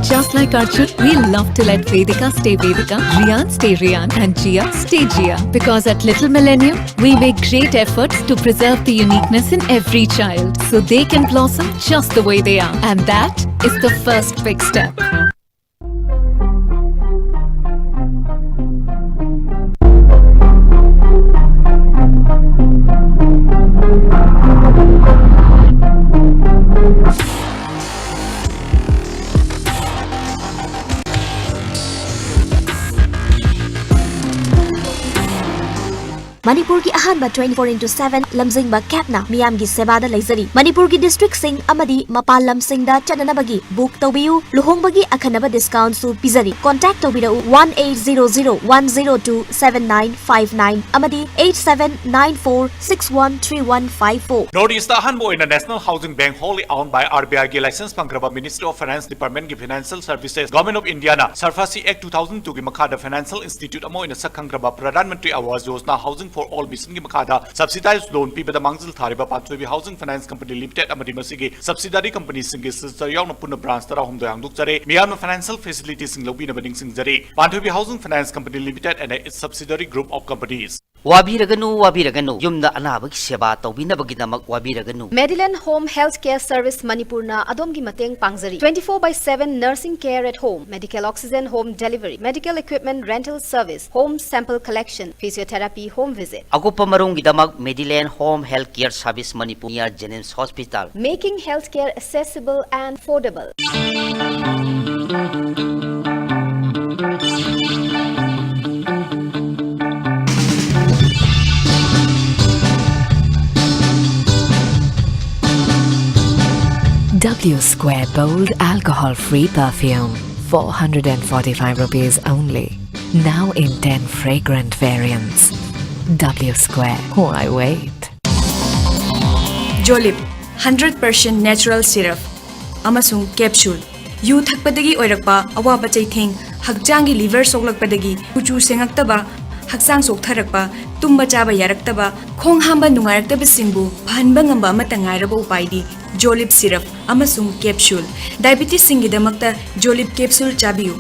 Just Like Arjun, we love to let Vedika stay Vedika, Rian stay Rian, and Jia stay Jia. Because at Little Millennium, we make great efforts to preserve the uniqueness in every child so they can blossom just the way they are. And that is the first big step. ꯃꯅꯤꯄꯨꯔꯒꯤ ꯑꯍꯥꯟꯕ twenty-four into seven ꯂꯝꯖꯤꯡꯕ ꯀꯦꯞꯅ ꯃꯤꯌꯥꯝꯒꯤ ꯁꯦꯕꯥꯗ ꯂꯩꯖꯔꯤ꯫ ꯃꯅꯤꯄꯨꯔꯒꯤ ꯗꯤꯁꯇ꯭ꯔꯤꯛꯁꯤꯡ ꯑꯃꯗꯤ ꯃꯄꯥꯟ ꯂꯝꯁꯤꯡꯗ ꯆꯠꯅꯅꯕꯒꯤ book ꯇꯧꯕꯤꯌꯨ꯫ ꯂꯨꯍꯣꯡꯕꯒꯤ ꯑꯈꯟꯅꯕ ꯗꯤꯁꯀꯥꯎꯟꯁꯨ ꯄꯤꯖꯔꯤ꯫ ꯀꯣꯟꯇꯦꯛ ꯇꯧꯕꯤꯔꯛꯎ one eight zero zero one zero two seven nine five nine ꯑꯃꯗꯤ eight seven nine four six one three one five four꯫ North East ꯑꯍꯥꯟꯕ ꯑꯣꯏꯅ National Housing Bank, wholly owned by RBI ꯒꯤ license ꯐꯪꯈ꯭ꯔꯕ Ministry of Finance Department ꯒꯤ Financial Services, Government of India ꯅ SARFAESI Act two thousand two ꯒꯤ ꯃꯈꯥꯗ financial institute ꯑꯃ ꯑꯣꯏꯅ ꯁꯛ ꯈꯪꯈ꯭ꯔꯕ Pradhan Mantri Awas Yojana Housing for All mission ꯒꯤ ꯃꯈꯥꯗ subsidized loan ꯄꯤꯕꯗ ꯃꯥꯡꯖꯤꯜ ꯊꯥꯔꯤꯕ ꯄꯥꯟꯊꯣꯏꯕꯤ Housing Finance Company Limited ꯑꯃꯗꯤ ꯃꯁꯤꯒꯤ subsidiary company ꯁꯤꯡꯒꯤ sister ꯌꯥꯎꯅ ꯄꯨꯟꯅ branch ꯇꯔꯥꯍꯨꯝꯗꯣꯏ ꯍꯥꯡꯗꯣꯛꯆꯔꯦ꯫ ꯃꯤꯌꯥꯝꯅ financial facility ꯁꯤꯡ ꯂꯧꯕꯤꯅꯕ ꯅꯤꯡꯁꯤꯡꯖꯔꯤ꯫ ꯄꯥꯟꯊꯣꯏꯕꯤ Housing Finance Company Limited and its subsidiary group of companies. ꯋꯥꯕꯤꯔꯒꯅꯨ, ꯋꯥꯕꯤꯔꯒꯅꯨ꯫ ꯌꯨꯝꯗ ꯑꯅꯥꯕꯒꯤ ꯁꯦꯕꯥ ꯇꯧꯕꯤꯅꯕꯒꯤꯗꯃꯛ ꯋꯥꯕꯤꯔꯒꯅꯨ꯫ Medilane Home Health Care Service ꯃꯅꯤꯄꯨꯔꯅ ꯑꯗꯣꯝꯒꯤ ꯃꯇꯦꯡ ꯄꯥꯡꯖꯔꯤ꯫ Twenty four by seven nursing care at home, medical oxygen home delivery, medical equipment rental service, home sample collection, physiotherapy home visit. ꯑꯀꯨꯞꯄ ꯃꯔꯣꯜꯒꯤꯗꯃꯛ Medilane Home Health Care Service Manipur, near JNIMS Hospital. Making healthcare accessible and affordable. W Square Bold Alcohol Free Perfume, four hundred and forty-five rupees only. Now in ten fragrant variants. W Square, why wait? Jolib, hundred percent natural syrup ꯑꯃꯁꯨꯡ capsule꯫ U ꯊꯛꯄꯗꯒꯤ ꯑꯣꯏꯔꯛꯄ ꯑꯋꯥꯕ ꯆꯩꯊꯦꯡ, ꯍꯛꯆꯥꯡꯒꯤ liver ꯁꯣꯛꯂꯛꯄꯗꯒꯤ ꯀꯨꯆꯨ ꯁꯦꯡꯉꯛꯇꯕ, ꯍꯛꯆꯥꯡ ꯆꯣꯛꯊꯔꯛꯄ, ꯇꯨꯝꯕ ꯆꯥꯕ ꯌꯥꯔꯛꯇꯕ, ꯈꯣꯡ ꯍꯥꯝꯕ ꯅꯨꯡꯉꯥꯏꯔꯛꯇꯕꯁꯤꯡꯕꯨ ꯐꯍꯟꯕ ꯉꯝꯕ ꯑꯃꯠꯇ ꯉꯥꯏꯔꯕ ꯎꯄꯥꯏꯗꯤ ꯖꯣꯂꯤꯞ ꯁꯤꯔꯞ ꯑꯃꯁꯨꯡ ꯀꯦꯞꯁꯨꯜ꯫ ꯗꯥꯏꯕꯤꯇꯤꯁꯁꯤꯡꯒꯤꯗꯃꯛꯇ ꯖꯣꯂꯤꯞ ꯀꯦꯞꯁꯨꯜ ꯆꯥꯕꯤꯌꯨ꯫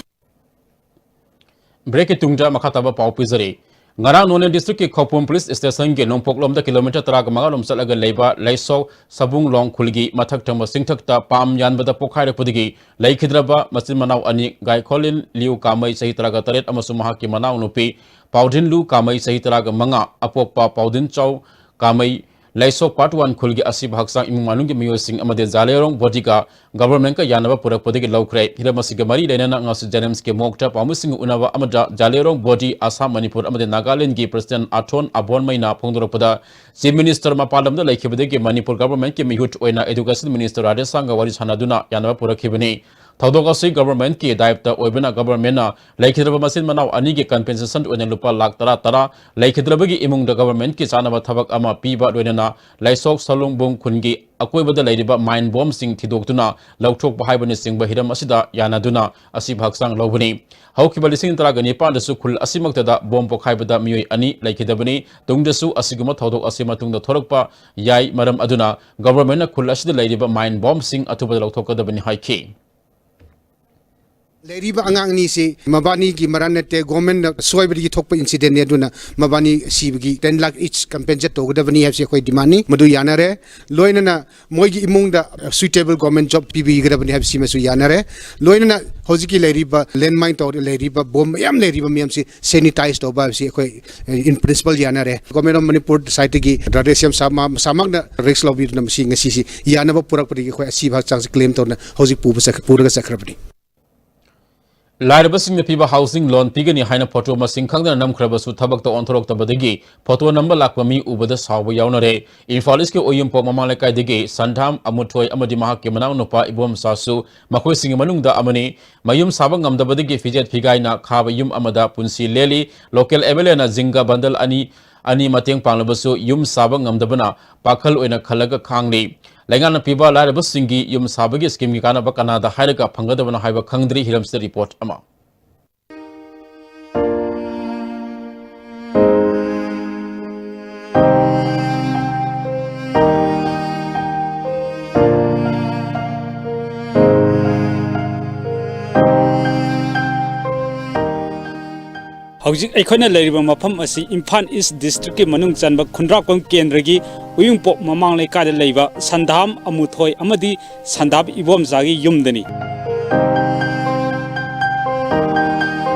ꯕ꯭ꯔꯦꯛꯀꯤ ꯇꯨꯡꯗ ꯃꯈꯥ ꯇꯥꯕ ꯄꯥꯎ ꯄꯤꯖꯔꯤ꯫ ꯉꯔꯥꯡ ꯅꯣꯅꯦ ꯗꯤꯁꯇ꯭ꯔꯤꯛꯀꯤ ꯈꯧꯄꯨꯝ ꯄꯨꯂꯤꯁ ꯁ꯭ꯇꯦꯁꯟꯒꯤ ꯅꯣꯡꯄꯣꯛꯂꯣꯝꯗ ꯀꯤꯂꯣꯃꯤꯇꯔ ꯇꯔꯥꯒ ꯃꯉꯥ ꯔꯣꯝ ꯆꯠꯂꯒ ꯂꯩꯕ ꯂꯩꯁꯧ ꯁꯕꯨꯡꯂꯣꯡ ꯈꯨꯜꯒꯤ ꯃꯊꯛ ꯊꯪꯕ ꯆꯤꯡꯊꯛꯇ ꯄꯥꯝ ꯌꯥꯟꯕꯗ ꯄꯣꯈꯥꯏꯔꯛꯄꯗꯒꯤ ꯂꯩꯈꯤꯗ꯭ꯔꯕ ꯃꯆꯤꯟ ꯃꯅꯥꯎ ꯑꯅꯤ ꯒꯥꯏꯈꯣꯂꯤꯟ ꯂꯤꯌꯨ ꯀꯥꯃꯩ ꯆꯍꯤ ꯇꯔꯥꯒ ꯇꯔꯦꯠ ꯑꯃꯁꯨꯡ ꯃꯍꯥꯛꯀꯤ ꯃꯅꯥꯎꯅꯨꯄꯤ ꯄꯥꯎꯗꯤꯟ ꯂꯨ ꯀꯥꯃꯩ ꯆꯍꯤ ꯇꯔꯥꯒ ꯃꯉꯥ, ꯑꯄꯣꯛꯄ ꯄꯥꯎꯗꯤꯟ ꯆꯥꯎ ꯀꯥꯃꯩ ꯂꯩꯁꯧ ꯄꯥꯔꯠ ꯋꯥꯟ ꯈꯨꯜꯒꯤ ꯑꯁꯤꯕ ꯍꯛꯆꯥꯡ ꯏꯃꯨꯡ ꯃꯅꯨꯡꯒꯤ ꯃꯤꯑꯣꯏꯁꯤꯡ ꯑꯃꯗꯤ ꯖꯥꯂꯦꯔꯣꯡ ꯕꯣꯗꯤꯒ ꯒꯚꯔꯟꯃꯦꯟꯠꯀ ꯌꯥꯅꯕ ꯄꯨꯔꯛꯄꯗꯒꯤ ꯂꯧꯈ꯭ꯔꯦ꯫ ꯍꯤꯔꯝ ꯑꯁꯤꯒ ꯃꯔꯤ ꯂꯩꯅꯅ ꯉꯁꯤ ꯖꯦꯅꯤꯝꯁꯀꯤ ꯃꯣꯔꯒꯇ ꯄꯥꯎꯃꯤꯁꯤꯡꯒ ꯎꯅꯕ ꯑꯃꯗ ꯖꯥꯂꯦꯔꯣꯡ ꯕꯣꯗꯤ ꯑꯁꯥꯝ, ꯃꯅꯤꯄꯨꯔ ꯑꯃꯗꯤ ꯅꯥꯒꯥꯂꯦꯟꯗꯒꯤ ꯄ꯭ꯔꯁꯤꯗꯦꯟꯠ ꯑꯊꯣꯟ ꯑꯕꯣꯟꯃꯩꯅ ꯐꯣꯡꯗꯣꯔꯛꯄꯗ, ꯆꯤꯐ ꯃꯤꯅꯤꯁꯇꯔ ꯃꯄꯥꯟ ꯂꯝꯗ ꯂꯩꯈꯤꯕꯗꯒꯤ ꯃꯅꯤꯄꯨꯔ ꯒꯚꯔꯟꯃꯦꯟꯠꯀꯤ ꯃꯤꯍꯨꯠ ꯑꯣꯏꯅ ꯑꯦꯗꯨꯀꯦꯁꯟ ꯃꯤꯅꯤꯁꯇꯔ ꯔꯥꯙꯦꯁ꯭ꯌꯥꯝꯒ ꯋꯥꯔꯤ ꯁꯥꯟꯅꯗꯨꯅ ꯌꯥꯅꯕ ꯄꯨꯔꯛꯈꯤꯕꯅꯤ꯫ ꯊꯧꯗꯣꯛ ꯑꯁꯤ ꯒꯚꯔꯟꯃꯦꯟꯠꯀꯤ ꯗꯥꯌꯤꯠꯕ ꯑꯣꯏꯕꯅ ꯒꯚꯔꯟꯃꯦꯟꯠꯅ ꯂꯩꯈꯤꯗ꯭ꯔꯕ ꯃꯆꯤꯟ ꯃꯅꯥꯎ ꯑꯅꯤꯒꯤ ꯀꯝꯄꯦꯟꯁꯦꯁꯟ ꯑꯣꯏꯅ ꯂꯨꯄꯥ ꯂꯥꯈ ꯇꯔꯥ ꯇꯔꯥ, ꯂꯩꯈꯤꯗ꯭ꯔꯕꯒꯤ ꯏꯃꯨꯡꯗ ꯒꯚꯔꯟꯃꯦꯟꯠꯀꯤ ꯆꯥꯅꯕ ꯊꯕꯛ ꯑꯃ ꯄꯤꯕ, ꯂꯣꯏꯅꯅ ꯂꯩꯁꯧ ꯁꯂꯨꯡꯕꯨꯡ ꯈꯨꯟꯒꯤ ꯑꯀꯣꯏꯕꯗ ꯂꯩꯔꯤꯕ ꯃꯥꯏꯟ ꯕꯣꯝꯁꯤꯡ ꯊꯤꯗꯣꯛꯇꯨꯅ ꯂꯧꯊꯣꯛꯄ ꯍꯥꯏꯕꯅꯆꯤꯡꯕ ꯍꯤꯔꯝ ꯑꯁꯤꯗ ꯌꯥꯅꯗꯨꯅ ꯑꯁꯤꯕ ꯍꯛꯆꯥꯡ ꯂꯧꯕꯅꯤ꯫ ꯍꯧꯈꯤꯕ ꯂꯤꯁꯤꯡ ꯇꯔꯥꯒ ꯅꯤꯄꯥꯟꯗꯁꯨ ꯈꯨꯜ ꯑꯁꯤꯃꯛꯇꯗ ꯕꯣꯝ ꯄꯣꯈꯥꯏꯕꯗ ꯃꯤꯑꯣꯏ ꯑꯅꯤ ꯂꯩꯈꯤꯗꯕꯅꯤ꯫ ꯇꯨꯡꯗꯁꯨ ꯑꯁꯤꯒꯨꯝꯕ ꯊꯧꯗꯣꯛ ꯑꯁꯤ ꯃꯇꯨꯡꯗ ꯊꯣꯔꯛꯄ ꯌꯥꯏ꯫ ꯃꯔꯝ ꯑꯗꯨꯅ ꯒꯚꯔꯟꯃꯦꯟꯠꯅ ꯈꯨꯜ ꯑꯁꯤꯗ ꯂꯩꯔꯤꯕ ꯃꯥꯏꯟ ꯕꯣꯝꯁꯤꯡ ꯑꯊꯨꯕꯗ ꯂꯧꯊꯣꯛꯀꯗꯕꯅꯤ ꯍꯥꯏꯈꯤ꯫ ꯂꯩꯔꯤꯕ ꯑꯉꯥꯡ ꯑꯅꯤꯁꯤ ꯃꯕꯥꯅꯤꯒꯤ ꯃꯔꯥꯟ ꯅꯠꯇꯦ, ꯒꯣꯔꯃꯦꯟꯠꯅ ꯁꯣꯏꯕꯗꯒꯤ ꯊꯣꯛꯄ ꯏꯟꯁꯤꯗꯦꯟꯠꯅꯤ꯫ ꯑꯗꯨꯅ ꯃꯕꯥꯅꯤ ꯁꯤꯕꯒꯤ ten lakh each compensate ꯇꯧꯒꯗꯕꯅꯤ ꯍꯥꯏꯕꯁꯤ ꯑꯩꯈꯣꯏ ꯗꯤꯃꯥꯟꯅꯤ꯫ ꯃꯗꯨ ꯌꯥꯅꯔꯦ꯫ ꯂꯣꯏꯅꯅ ꯃꯣꯏꯒꯤ ꯏꯃꯨꯡꯗ suitable government job ꯄꯤꯕꯤꯒꯗꯕꯅꯤ ꯍꯥꯏꯕꯁꯤꯃꯁꯨ ꯌꯥꯅꯔꯦ꯫ ꯂꯣꯏꯅꯅ ꯍꯧꯖꯤꯛꯀꯤ ꯂꯩꯔꯤꯕ ꯂꯦꯟꯃꯥꯏꯟ ꯇꯧꯔ ꯂꯩꯔꯤꯕ ꯕꯣꯝ ꯃꯌꯥꯝ ꯂꯩꯔꯤꯕ ꯃꯌꯥꯝꯁꯤ sanitize ꯇꯧꯕ ꯍꯥꯏꯕꯁꯤ ꯑꯩꯈꯣꯏ, in principle ꯌꯥꯅꯔꯦ꯫ Government of Manipur side ꯇꯒꯤ ꯔꯥꯙꯦꯁ꯭ꯌꯥꯝ ꯁꯥꯃ-, ꯃꯁꯥꯃꯛꯅ risk ꯂꯧꯕꯤꯗꯨꯅ ꯃꯁꯤ ꯉꯁꯤꯁꯤ ꯌꯥꯅꯕ ꯄꯨꯔꯛꯄꯗꯒꯤ ꯑꯩꯈꯣꯏ ꯑꯁꯤꯕ ꯍꯛꯆꯥꯡꯁꯤ claim ꯇꯧꯅ ꯍꯧꯖꯤꯛ ꯄꯨꯕ ꯆꯠ-, ꯄꯨꯔꯒ ꯆꯠꯈ꯭ꯔꯕꯅꯤ꯫ ꯂꯥꯏꯔꯕꯁꯤꯡꯅ ꯄꯤꯕ housing loan ꯄꯤꯒꯅꯤ ꯍꯥꯏꯅ ꯐꯣꯇꯣ ꯃꯁꯤꯡ ꯈꯪꯗꯅ ꯅꯝꯈ꯭ꯔꯕꯁꯨ ꯊꯕꯛꯇ ꯑꯣꯟꯊꯣꯔꯛꯇꯕꯗꯒꯤ ꯐꯣꯇꯣ ꯅꯝꯕ ꯂꯥꯛꯄ ꯃꯤ ꯎꯕꯗ ꯁꯥꯎꯕ ꯌꯥꯎꯅꯔꯦ꯫ ꯏꯝꯐꯥꯜ ꯏꯁꯀꯤ ꯑꯣꯌꯨꯝꯄꯣꯛ ꯃꯃꯥ ꯂꯩꯀꯥꯏꯗꯒꯤ ꯁꯟꯙꯥꯝ ꯑꯃꯨꯊꯣꯏ ꯑꯃꯗꯤ ꯃꯍꯥꯛꯀꯤ ꯃꯅꯥꯎꯅꯨꯄꯥ ꯏꯕꯣꯝꯆꯥꯁꯨ ꯃꯈꯣꯏꯁꯤꯡꯒꯤ ꯃꯅꯨꯡꯗ ꯑꯃꯅꯤ꯫ ꯃꯌꯨꯝ ꯁꯥꯕ ꯉꯝꯗꯕꯗꯒꯤ ꯐꯤꯖꯦꯠ ꯐꯤꯒꯥꯏꯅ ꯈꯥꯕ ꯌꯨꯝ ꯑꯃꯗ ꯄꯨꯟꯁꯤ ꯂꯦꯜꯂꯤ꯫ Local MLAꯅ ꯖꯤꯡꯒ ꯕꯟꯗꯜ ꯑꯅꯤ, ꯑꯅꯤ ꯃꯇꯦꯡ ꯄꯥꯡꯂꯕꯁꯨ ꯌꯨꯝ ꯁꯥꯕ ꯉꯝꯗꯕꯅ ꯄꯥꯈꯜ ꯑꯣꯏꯅ ꯈꯜꯂꯒ ꯈꯥꯡꯂꯤ꯫ ꯂꯩꯉꯥꯛꯅ ꯄꯤꯕ ꯂꯥꯏꯔꯕꯁꯤꯡꯒꯤ ꯌꯨꯝ ꯁꯥꯕꯒꯤ ꯁ꯭ꯀꯤꯝꯒꯤ ꯀꯥꯟꯅꯕ ꯀꯅꯥꯗ ꯍꯥꯏꯔꯒ ꯐꯪꯒꯗꯕꯅꯣ ꯍꯥꯏꯕ ꯈꯪꯗ꯭ꯔꯤ꯫ ꯍꯤꯔꯝꯁꯤꯗ ꯔꯤꯄꯣꯔꯠ ꯑꯃ꯫ ꯍꯧꯖꯤꯛ ꯑꯩꯈꯣꯏꯅ ꯂꯩꯔꯤꯕ ꯃꯐꯝ ꯑꯁꯤ ꯏꯝꯐꯥꯜ ꯏꯁ ꯗꯤꯁꯇ꯭ꯔꯤꯛꯀꯤ ꯃꯅꯨꯡ ꯆꯟꯕ ꯈꯨꯟꯗ꯭ꯔꯥꯛꯄꯝ ꯀꯦꯟꯗ꯭ꯔꯒꯤ ꯎꯌꯨꯡꯄꯣꯛ ꯃꯃꯥꯡ ꯂꯩꯀꯥꯏꯗ ꯂꯩꯕ ꯁꯟꯗꯥꯝ ꯑꯃꯨꯊꯣꯏ ꯑꯃꯗꯤ ꯁꯟꯗꯥꯝ ꯏꯕꯣꯝꯆꯥꯒꯤ ꯌꯨꯝꯗꯅꯤ꯫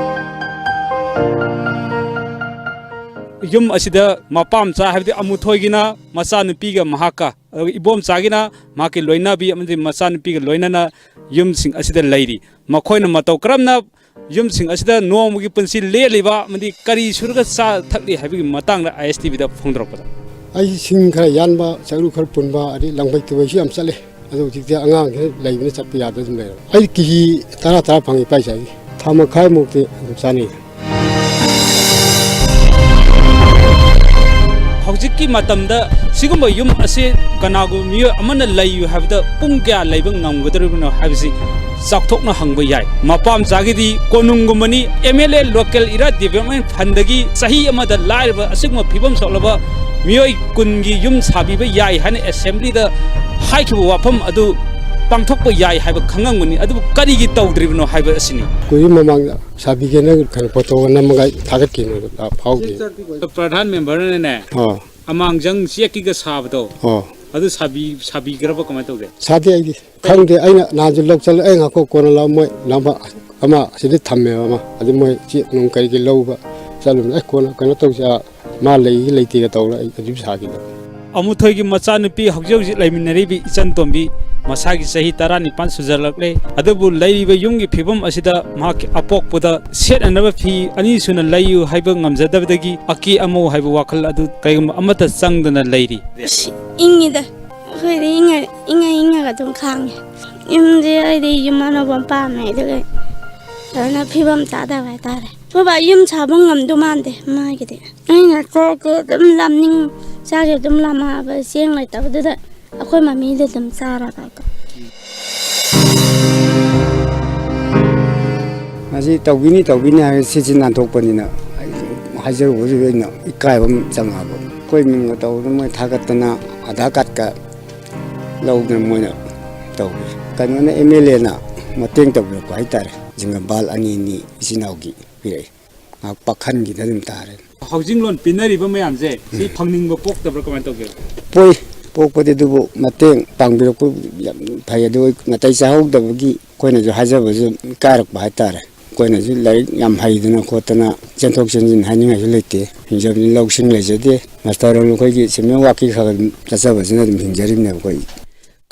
ꯌꯨꯝ ꯑꯁꯤꯗ ꯃꯄꯥ ꯃꯆꯥ, ꯍꯥꯏꯕꯗꯤ ꯑꯃꯨꯊꯣꯏꯒꯤꯅ ꯃꯆꯥꯅꯨꯄꯤꯒ ꯃꯍꯥꯛꯀ, ꯑꯗꯨꯒ ꯏꯕꯣꯝꯆꯥꯒꯤꯅ ꯃꯍꯥꯛꯀꯤ ꯂꯣꯏꯅꯕꯤ ꯑꯃꯗꯤ ꯃꯆꯥꯅꯨꯄꯤꯒ ꯂꯣꯏꯅꯅ ꯌꯨꯝꯁꯤꯡ ꯑꯁꯤꯗ ꯂꯩꯔꯤ꯫ ꯃꯈꯣꯏꯅ ꯃꯇꯧ ꯀꯔꯝꯅ ꯌꯨꯝꯁꯤꯡ ꯑꯁꯤꯗ ꯅꯣꯡꯃꯒꯤ ꯄꯨꯟꯁꯤ ꯂꯦꯜꯂꯤꯕ ꯑꯃꯗꯤ ꯀꯔꯤ ꯁꯨꯔꯒ ꯆꯥ ꯊꯛꯂꯤ ꯍꯥꯏꯕꯒꯤ ꯃꯇꯥꯡꯗ ꯑꯥꯏ ꯑꯦꯁ ꯇꯤ ꯚꯤꯗ ꯐꯣꯡꯗꯣꯔꯛꯄꯗ꯫ ꯑꯩ ꯁꯤꯡ ꯈꯔ ꯌꯥꯟꯕ, ꯆꯔꯨ ꯈꯔ ꯄꯨꯟꯕ, ꯑꯗꯩ ꯂꯪꯕꯩ ꯇꯨꯕꯩꯁꯨ ꯌꯥꯝ ꯆꯠꯂꯦ꯫ ꯑꯗꯣ ꯍꯧꯖꯤꯛꯇꯤ ꯑꯉꯥꯡꯁꯤꯅ ꯂꯩꯕꯅ ꯆꯠꯄ ꯌꯥꯗ ꯑꯗꯨꯝ ꯂꯩꯔꯦ꯫ ꯑꯩ ꯀꯦ ꯖꯤ ꯇꯔꯥ ꯇꯔꯥ ꯐꯪꯉꯤ ꯏꯄꯥ ꯏꯆꯥꯒꯤ꯫ ꯊꯥ ꯃꯈꯥꯏꯃꯨꯛꯇꯤ ꯑꯗꯨꯝ ꯆꯥꯅꯩ꯫ ꯍꯧꯖꯤꯛꯀꯤ ꯃꯇꯝꯗ ꯁꯤꯒꯨꯝꯕ ꯌꯨꯝ ꯑꯁꯤ ꯀꯅꯥꯒꯨꯝꯕ ꯃꯤꯑꯣꯏ ꯑꯃꯅ ꯂꯩꯌꯨ ꯍꯥꯏꯕꯗ ꯄꯨꯡ ꯀꯌꯥ ꯂꯩꯕ ꯉꯝꯒꯗꯧꯔꯤꯕꯅꯣ ꯍꯥꯏꯕꯁꯤ ꯆꯥꯎꯊꯣꯛꯅ ꯍꯪꯕ ꯌꯥꯏ꯫ ꯃꯄꯥ ꯃꯆꯥꯒꯤꯗꯤ ꯀꯣꯅꯨꯡꯒꯨꯝꯕꯅꯤ, M L A local area development fund ꯗꯒꯤ ꯆꯍꯤ ꯑꯃꯗ ꯂꯥꯏꯔꯕ ꯑꯁꯤꯒꯨꯝꯕ ꯐꯤꯕꯝ ꯁꯣꯛꯂꯕ ꯃꯤꯑꯣꯏ ꯀꯨꯟꯒꯤ ꯌꯨꯝ ꯁꯥꯕꯤꯕ ꯌꯥꯏ ꯍꯥꯏꯅ assembly ꯗ ꯍꯥꯏꯈꯤꯕ ꯋꯥꯐꯝ ꯑꯗꯨ ꯄꯥꯡꯊꯣꯛꯄ ꯌꯥꯏ ꯍꯥꯏꯕ ꯈꯪꯉꯝꯒꯅꯤ, ꯑꯗꯨꯕꯨ ꯀꯔꯤꯒꯤ ꯇꯧꯗ꯭ꯔꯤꯕꯅꯣ ꯍꯥꯏꯕ ꯑꯁꯤꯅꯤ꯫ ꯀꯨꯏꯔꯤ ꯃꯃꯥꯡꯗ ꯁꯥꯕꯤꯒꯦꯅ ꯀꯩꯅꯣ ꯐꯣꯇꯣꯒ ꯅꯝꯃꯒ ꯊꯥꯒꯠꯈꯤꯕꯅꯦ, ꯑꯗꯣ ꯐꯥꯎꯗꯦ꯫ ꯄ꯭ꯔꯙꯥꯟ ꯃꯦꯝꯕꯔꯅꯅꯦ, ꯑꯥ꯫ ꯑꯃꯥꯡꯖꯪ ꯆꯦꯛꯀꯤꯒ ꯁꯥꯕꯗꯣ, ꯑꯥ꯫ ꯑꯗꯨ ꯁꯥꯕꯤ-, ꯁꯥꯕꯤꯈ꯭ꯔꯕ ꯀꯃꯥꯏꯅ ꯇꯧꯒꯦ? ꯁꯥꯗꯦ ꯑꯩꯗꯤ꯫ ꯈꯪꯗꯦ, ꯑꯩꯅ ꯅꯍꯥꯟꯁꯨ ꯂꯧ ꯆꯠꯂ, ꯑꯩ ꯉꯥꯏꯈꯣ ꯀꯣꯟꯅ ꯂꯥꯛꯑꯣ, ꯃꯣꯏ ꯂꯥꯛꯑꯝꯕ ꯑꯃ ꯁꯤꯗ ꯊꯝꯃꯦꯕ ꯑꯃ, ꯑꯗꯨ ꯃꯣꯏ ꯆꯦꯛ ꯅꯨꯡ ꯀꯔꯤꯒꯤ ꯂꯧꯕ ꯆꯠꯂꯨꯕꯅꯦ꯫ ꯑꯩ ꯀꯣꯟꯅ ꯀꯩꯅꯣ ꯇꯧꯁꯤ, ꯑꯥ, ꯃꯥ ꯂꯩꯒ ꯂꯩꯇꯦꯒ ꯇꯧꯔ ꯑꯩ ꯑꯗꯨꯝ ꯁꯥꯈꯤꯗꯕ꯫ ꯑꯃꯨꯊꯣꯏꯒꯤ ꯃꯆꯥꯅꯨꯄꯤ ꯍꯧꯖꯤꯛ ꯍꯧꯖꯤꯛ ꯂꯩꯃꯤꯟꯅꯔꯤꯕꯤ ꯏꯆꯟ ꯇꯣꯝꯕꯤ ꯃꯁꯥꯒꯤ ꯆꯍꯤ ꯇꯔꯥꯅꯤꯄꯥꯟ ꯁꯨꯖꯜꯂꯛꯂꯦ꯫ ꯑꯗꯨꯕꯨ ꯂꯩꯔꯤꯕ ꯌꯨꯝꯒꯤ ꯐꯤꯕꯝ ꯑꯁꯤꯗ ꯃꯍꯥꯛꯀꯤ ꯑꯄꯣꯛꯄꯗ ꯁꯦꯠꯅꯅꯕ ꯐꯤ ꯑꯅꯤ ꯁꯨꯅ ꯂꯩꯌꯨ ꯍꯥꯏꯕ ꯉꯝꯖꯗꯕꯗꯒꯤ ꯑꯀꯦ ꯑꯃꯧ ꯍꯥꯏꯕ ꯋꯥꯈꯜ ꯑꯗꯨ ꯀꯩꯒꯨꯝꯕ ꯑꯃꯠꯇ ꯆꯪꯗꯅ ꯂꯩꯔꯤ꯫ ꯑꯁ, ꯏꯪꯉꯤꯗ꯫ ꯑꯩꯈꯣꯏꯗꯤ ꯏꯪꯉ-, ꯏꯪꯉ ꯏꯪꯉꯒ ꯑꯗꯨꯝ ꯈꯥꯡꯉꯦ꯫ ꯌꯨꯝꯁꯦ ꯑꯩꯗꯤ ꯌꯨꯝ ꯑꯅꯧꯕ ꯑꯃ ꯄꯥꯝꯃꯦ, ꯑꯗꯨꯒ ꯐꯖꯅ ꯐꯤꯕꯝ ꯆꯥꯗꯕ ꯍꯥꯏꯇꯥꯔꯦ꯫ ꯑꯩꯈꯣꯏ ꯕꯥ ꯌꯨꯝ ꯁꯥꯕ ꯉꯝꯗꯧ ꯃꯥꯟꯗꯦ ꯃꯥꯒꯤꯗꯤ꯫ ꯑꯩꯅ ꯆꯥꯛꯁꯦ ꯑꯗꯨꯝ ꯂꯥꯝꯅꯤꯡ-, ꯆꯥꯛꯁꯦ ꯑꯗꯨꯝ ꯂꯥꯝꯃꯛꯑꯕ, ꯆꯦꯡ ꯂꯩꯇꯕꯗꯨꯗ ꯑꯩꯈꯣꯏ ꯃꯃꯤꯗ ꯑꯗꯨꯝ ꯆꯥꯔꯕ ꯍꯥꯏꯇꯥꯔꯦ꯫ ꯃꯁꯤ ꯇꯧꯕꯤꯅꯤ, ꯇꯧꯕꯤꯅꯤ ꯍꯥꯏꯔꯒ ꯁꯤꯠ ꯁꯤꯠ ꯅꯥꯟꯊꯣꯛꯄꯅꯤꯅ ꯑꯩ ꯍꯥꯏꯖꯔꯨꯕꯁꯤꯗ ꯑꯩꯅ ꯏꯀꯥꯏꯕ ꯑꯃ ꯆꯪꯉꯛꯑꯕ꯫ ꯑꯩꯈꯣꯏ ꯃꯤꯡꯒ ꯇꯧꯗꯅ ꯃꯣꯏ ꯊꯥꯒꯠꯇꯅ ꯑꯙꯥꯔ ꯀꯥꯔꯠꯀ ꯂꯧꯗꯅ ꯃꯣꯏꯅ ꯇꯧꯔꯤ꯫ ꯀꯩꯅꯣꯅ, ꯑꯦꯝ ꯑꯦꯜ ꯑꯦꯅ ꯃꯇꯦꯡ ꯇꯧꯕꯤꯔꯛꯄ ꯍꯥꯏꯇꯥꯔꯦ꯫ ꯖꯤꯡꯒꯝꯕꯥꯜ ꯑꯅꯤ ꯑꯅꯤ ꯏꯆꯤꯟ ꯏꯅꯥꯎꯒꯤ ꯄꯤꯔꯛꯏ꯫ ꯉꯥꯏꯍꯥꯛ ꯄꯥꯛꯍꯟꯈꯤꯗ ꯑꯗꯨꯝ ꯇꯥꯔꯦ꯫ ꯍꯥꯎꯖꯤꯡ ꯂꯣꯟ ꯄꯤꯅꯔꯤꯕ ꯃꯌꯥꯝꯁꯦ ꯁꯤ ꯐꯪꯅꯤꯡꯕ ꯄꯣꯛꯇꯕ꯭ꯔꯥ, ꯀꯃꯥꯏꯅ ꯇꯧꯒꯦ? ꯄꯣꯛꯏ꯫ ꯄꯣꯛꯄꯗꯤ ꯑꯗꯨꯕꯨ ꯃꯇꯦꯡ ꯄꯥꯡꯕꯤꯔꯛꯄ ꯌꯥꯝ ꯐꯩ꯫ ꯑꯗꯨ ꯅꯥꯇꯩ ꯆꯥꯍꯧꯗꯕꯒꯤ ꯑꯩꯈꯣꯏꯅꯁꯨ ꯍꯥꯏꯖꯕꯁꯨ ꯏꯀꯥꯏꯔꯛꯄ ꯍꯥꯏꯇꯥꯔꯦ꯫ ꯑꯩꯈꯣꯏꯅꯁꯨ ꯂꯥꯏꯔꯤꯛ ꯌꯥꯝ ꯍꯩꯗꯅ ꯈꯣꯠꯇꯅ ꯆꯦꯟꯊꯣꯛ ꯆꯦꯟꯁꯤꯟ ꯍꯥꯏꯅꯤꯡꯉꯥꯏꯁꯨ ꯂꯩꯇꯦ꯫ ꯍꯤꯡꯖꯕꯅꯤ, ꯂꯧꯁꯤꯡ ꯂꯩꯖꯗꯦ꯫ ꯃꯥꯁꯇꯔ ꯑꯩꯈꯣꯏꯒꯤ ꯁꯦꯟꯃꯤꯠꯂꯣꯟ ꯋꯥꯛꯀꯤ ꯈꯔ ꯈꯔ ꯑꯗꯨꯝ ꯆꯠꯆꯕꯁꯤꯅ ꯑꯗꯨꯝ ꯍꯤꯡꯖꯔꯤꯕꯅꯦꯕ ꯑꯩꯈꯣꯏ꯫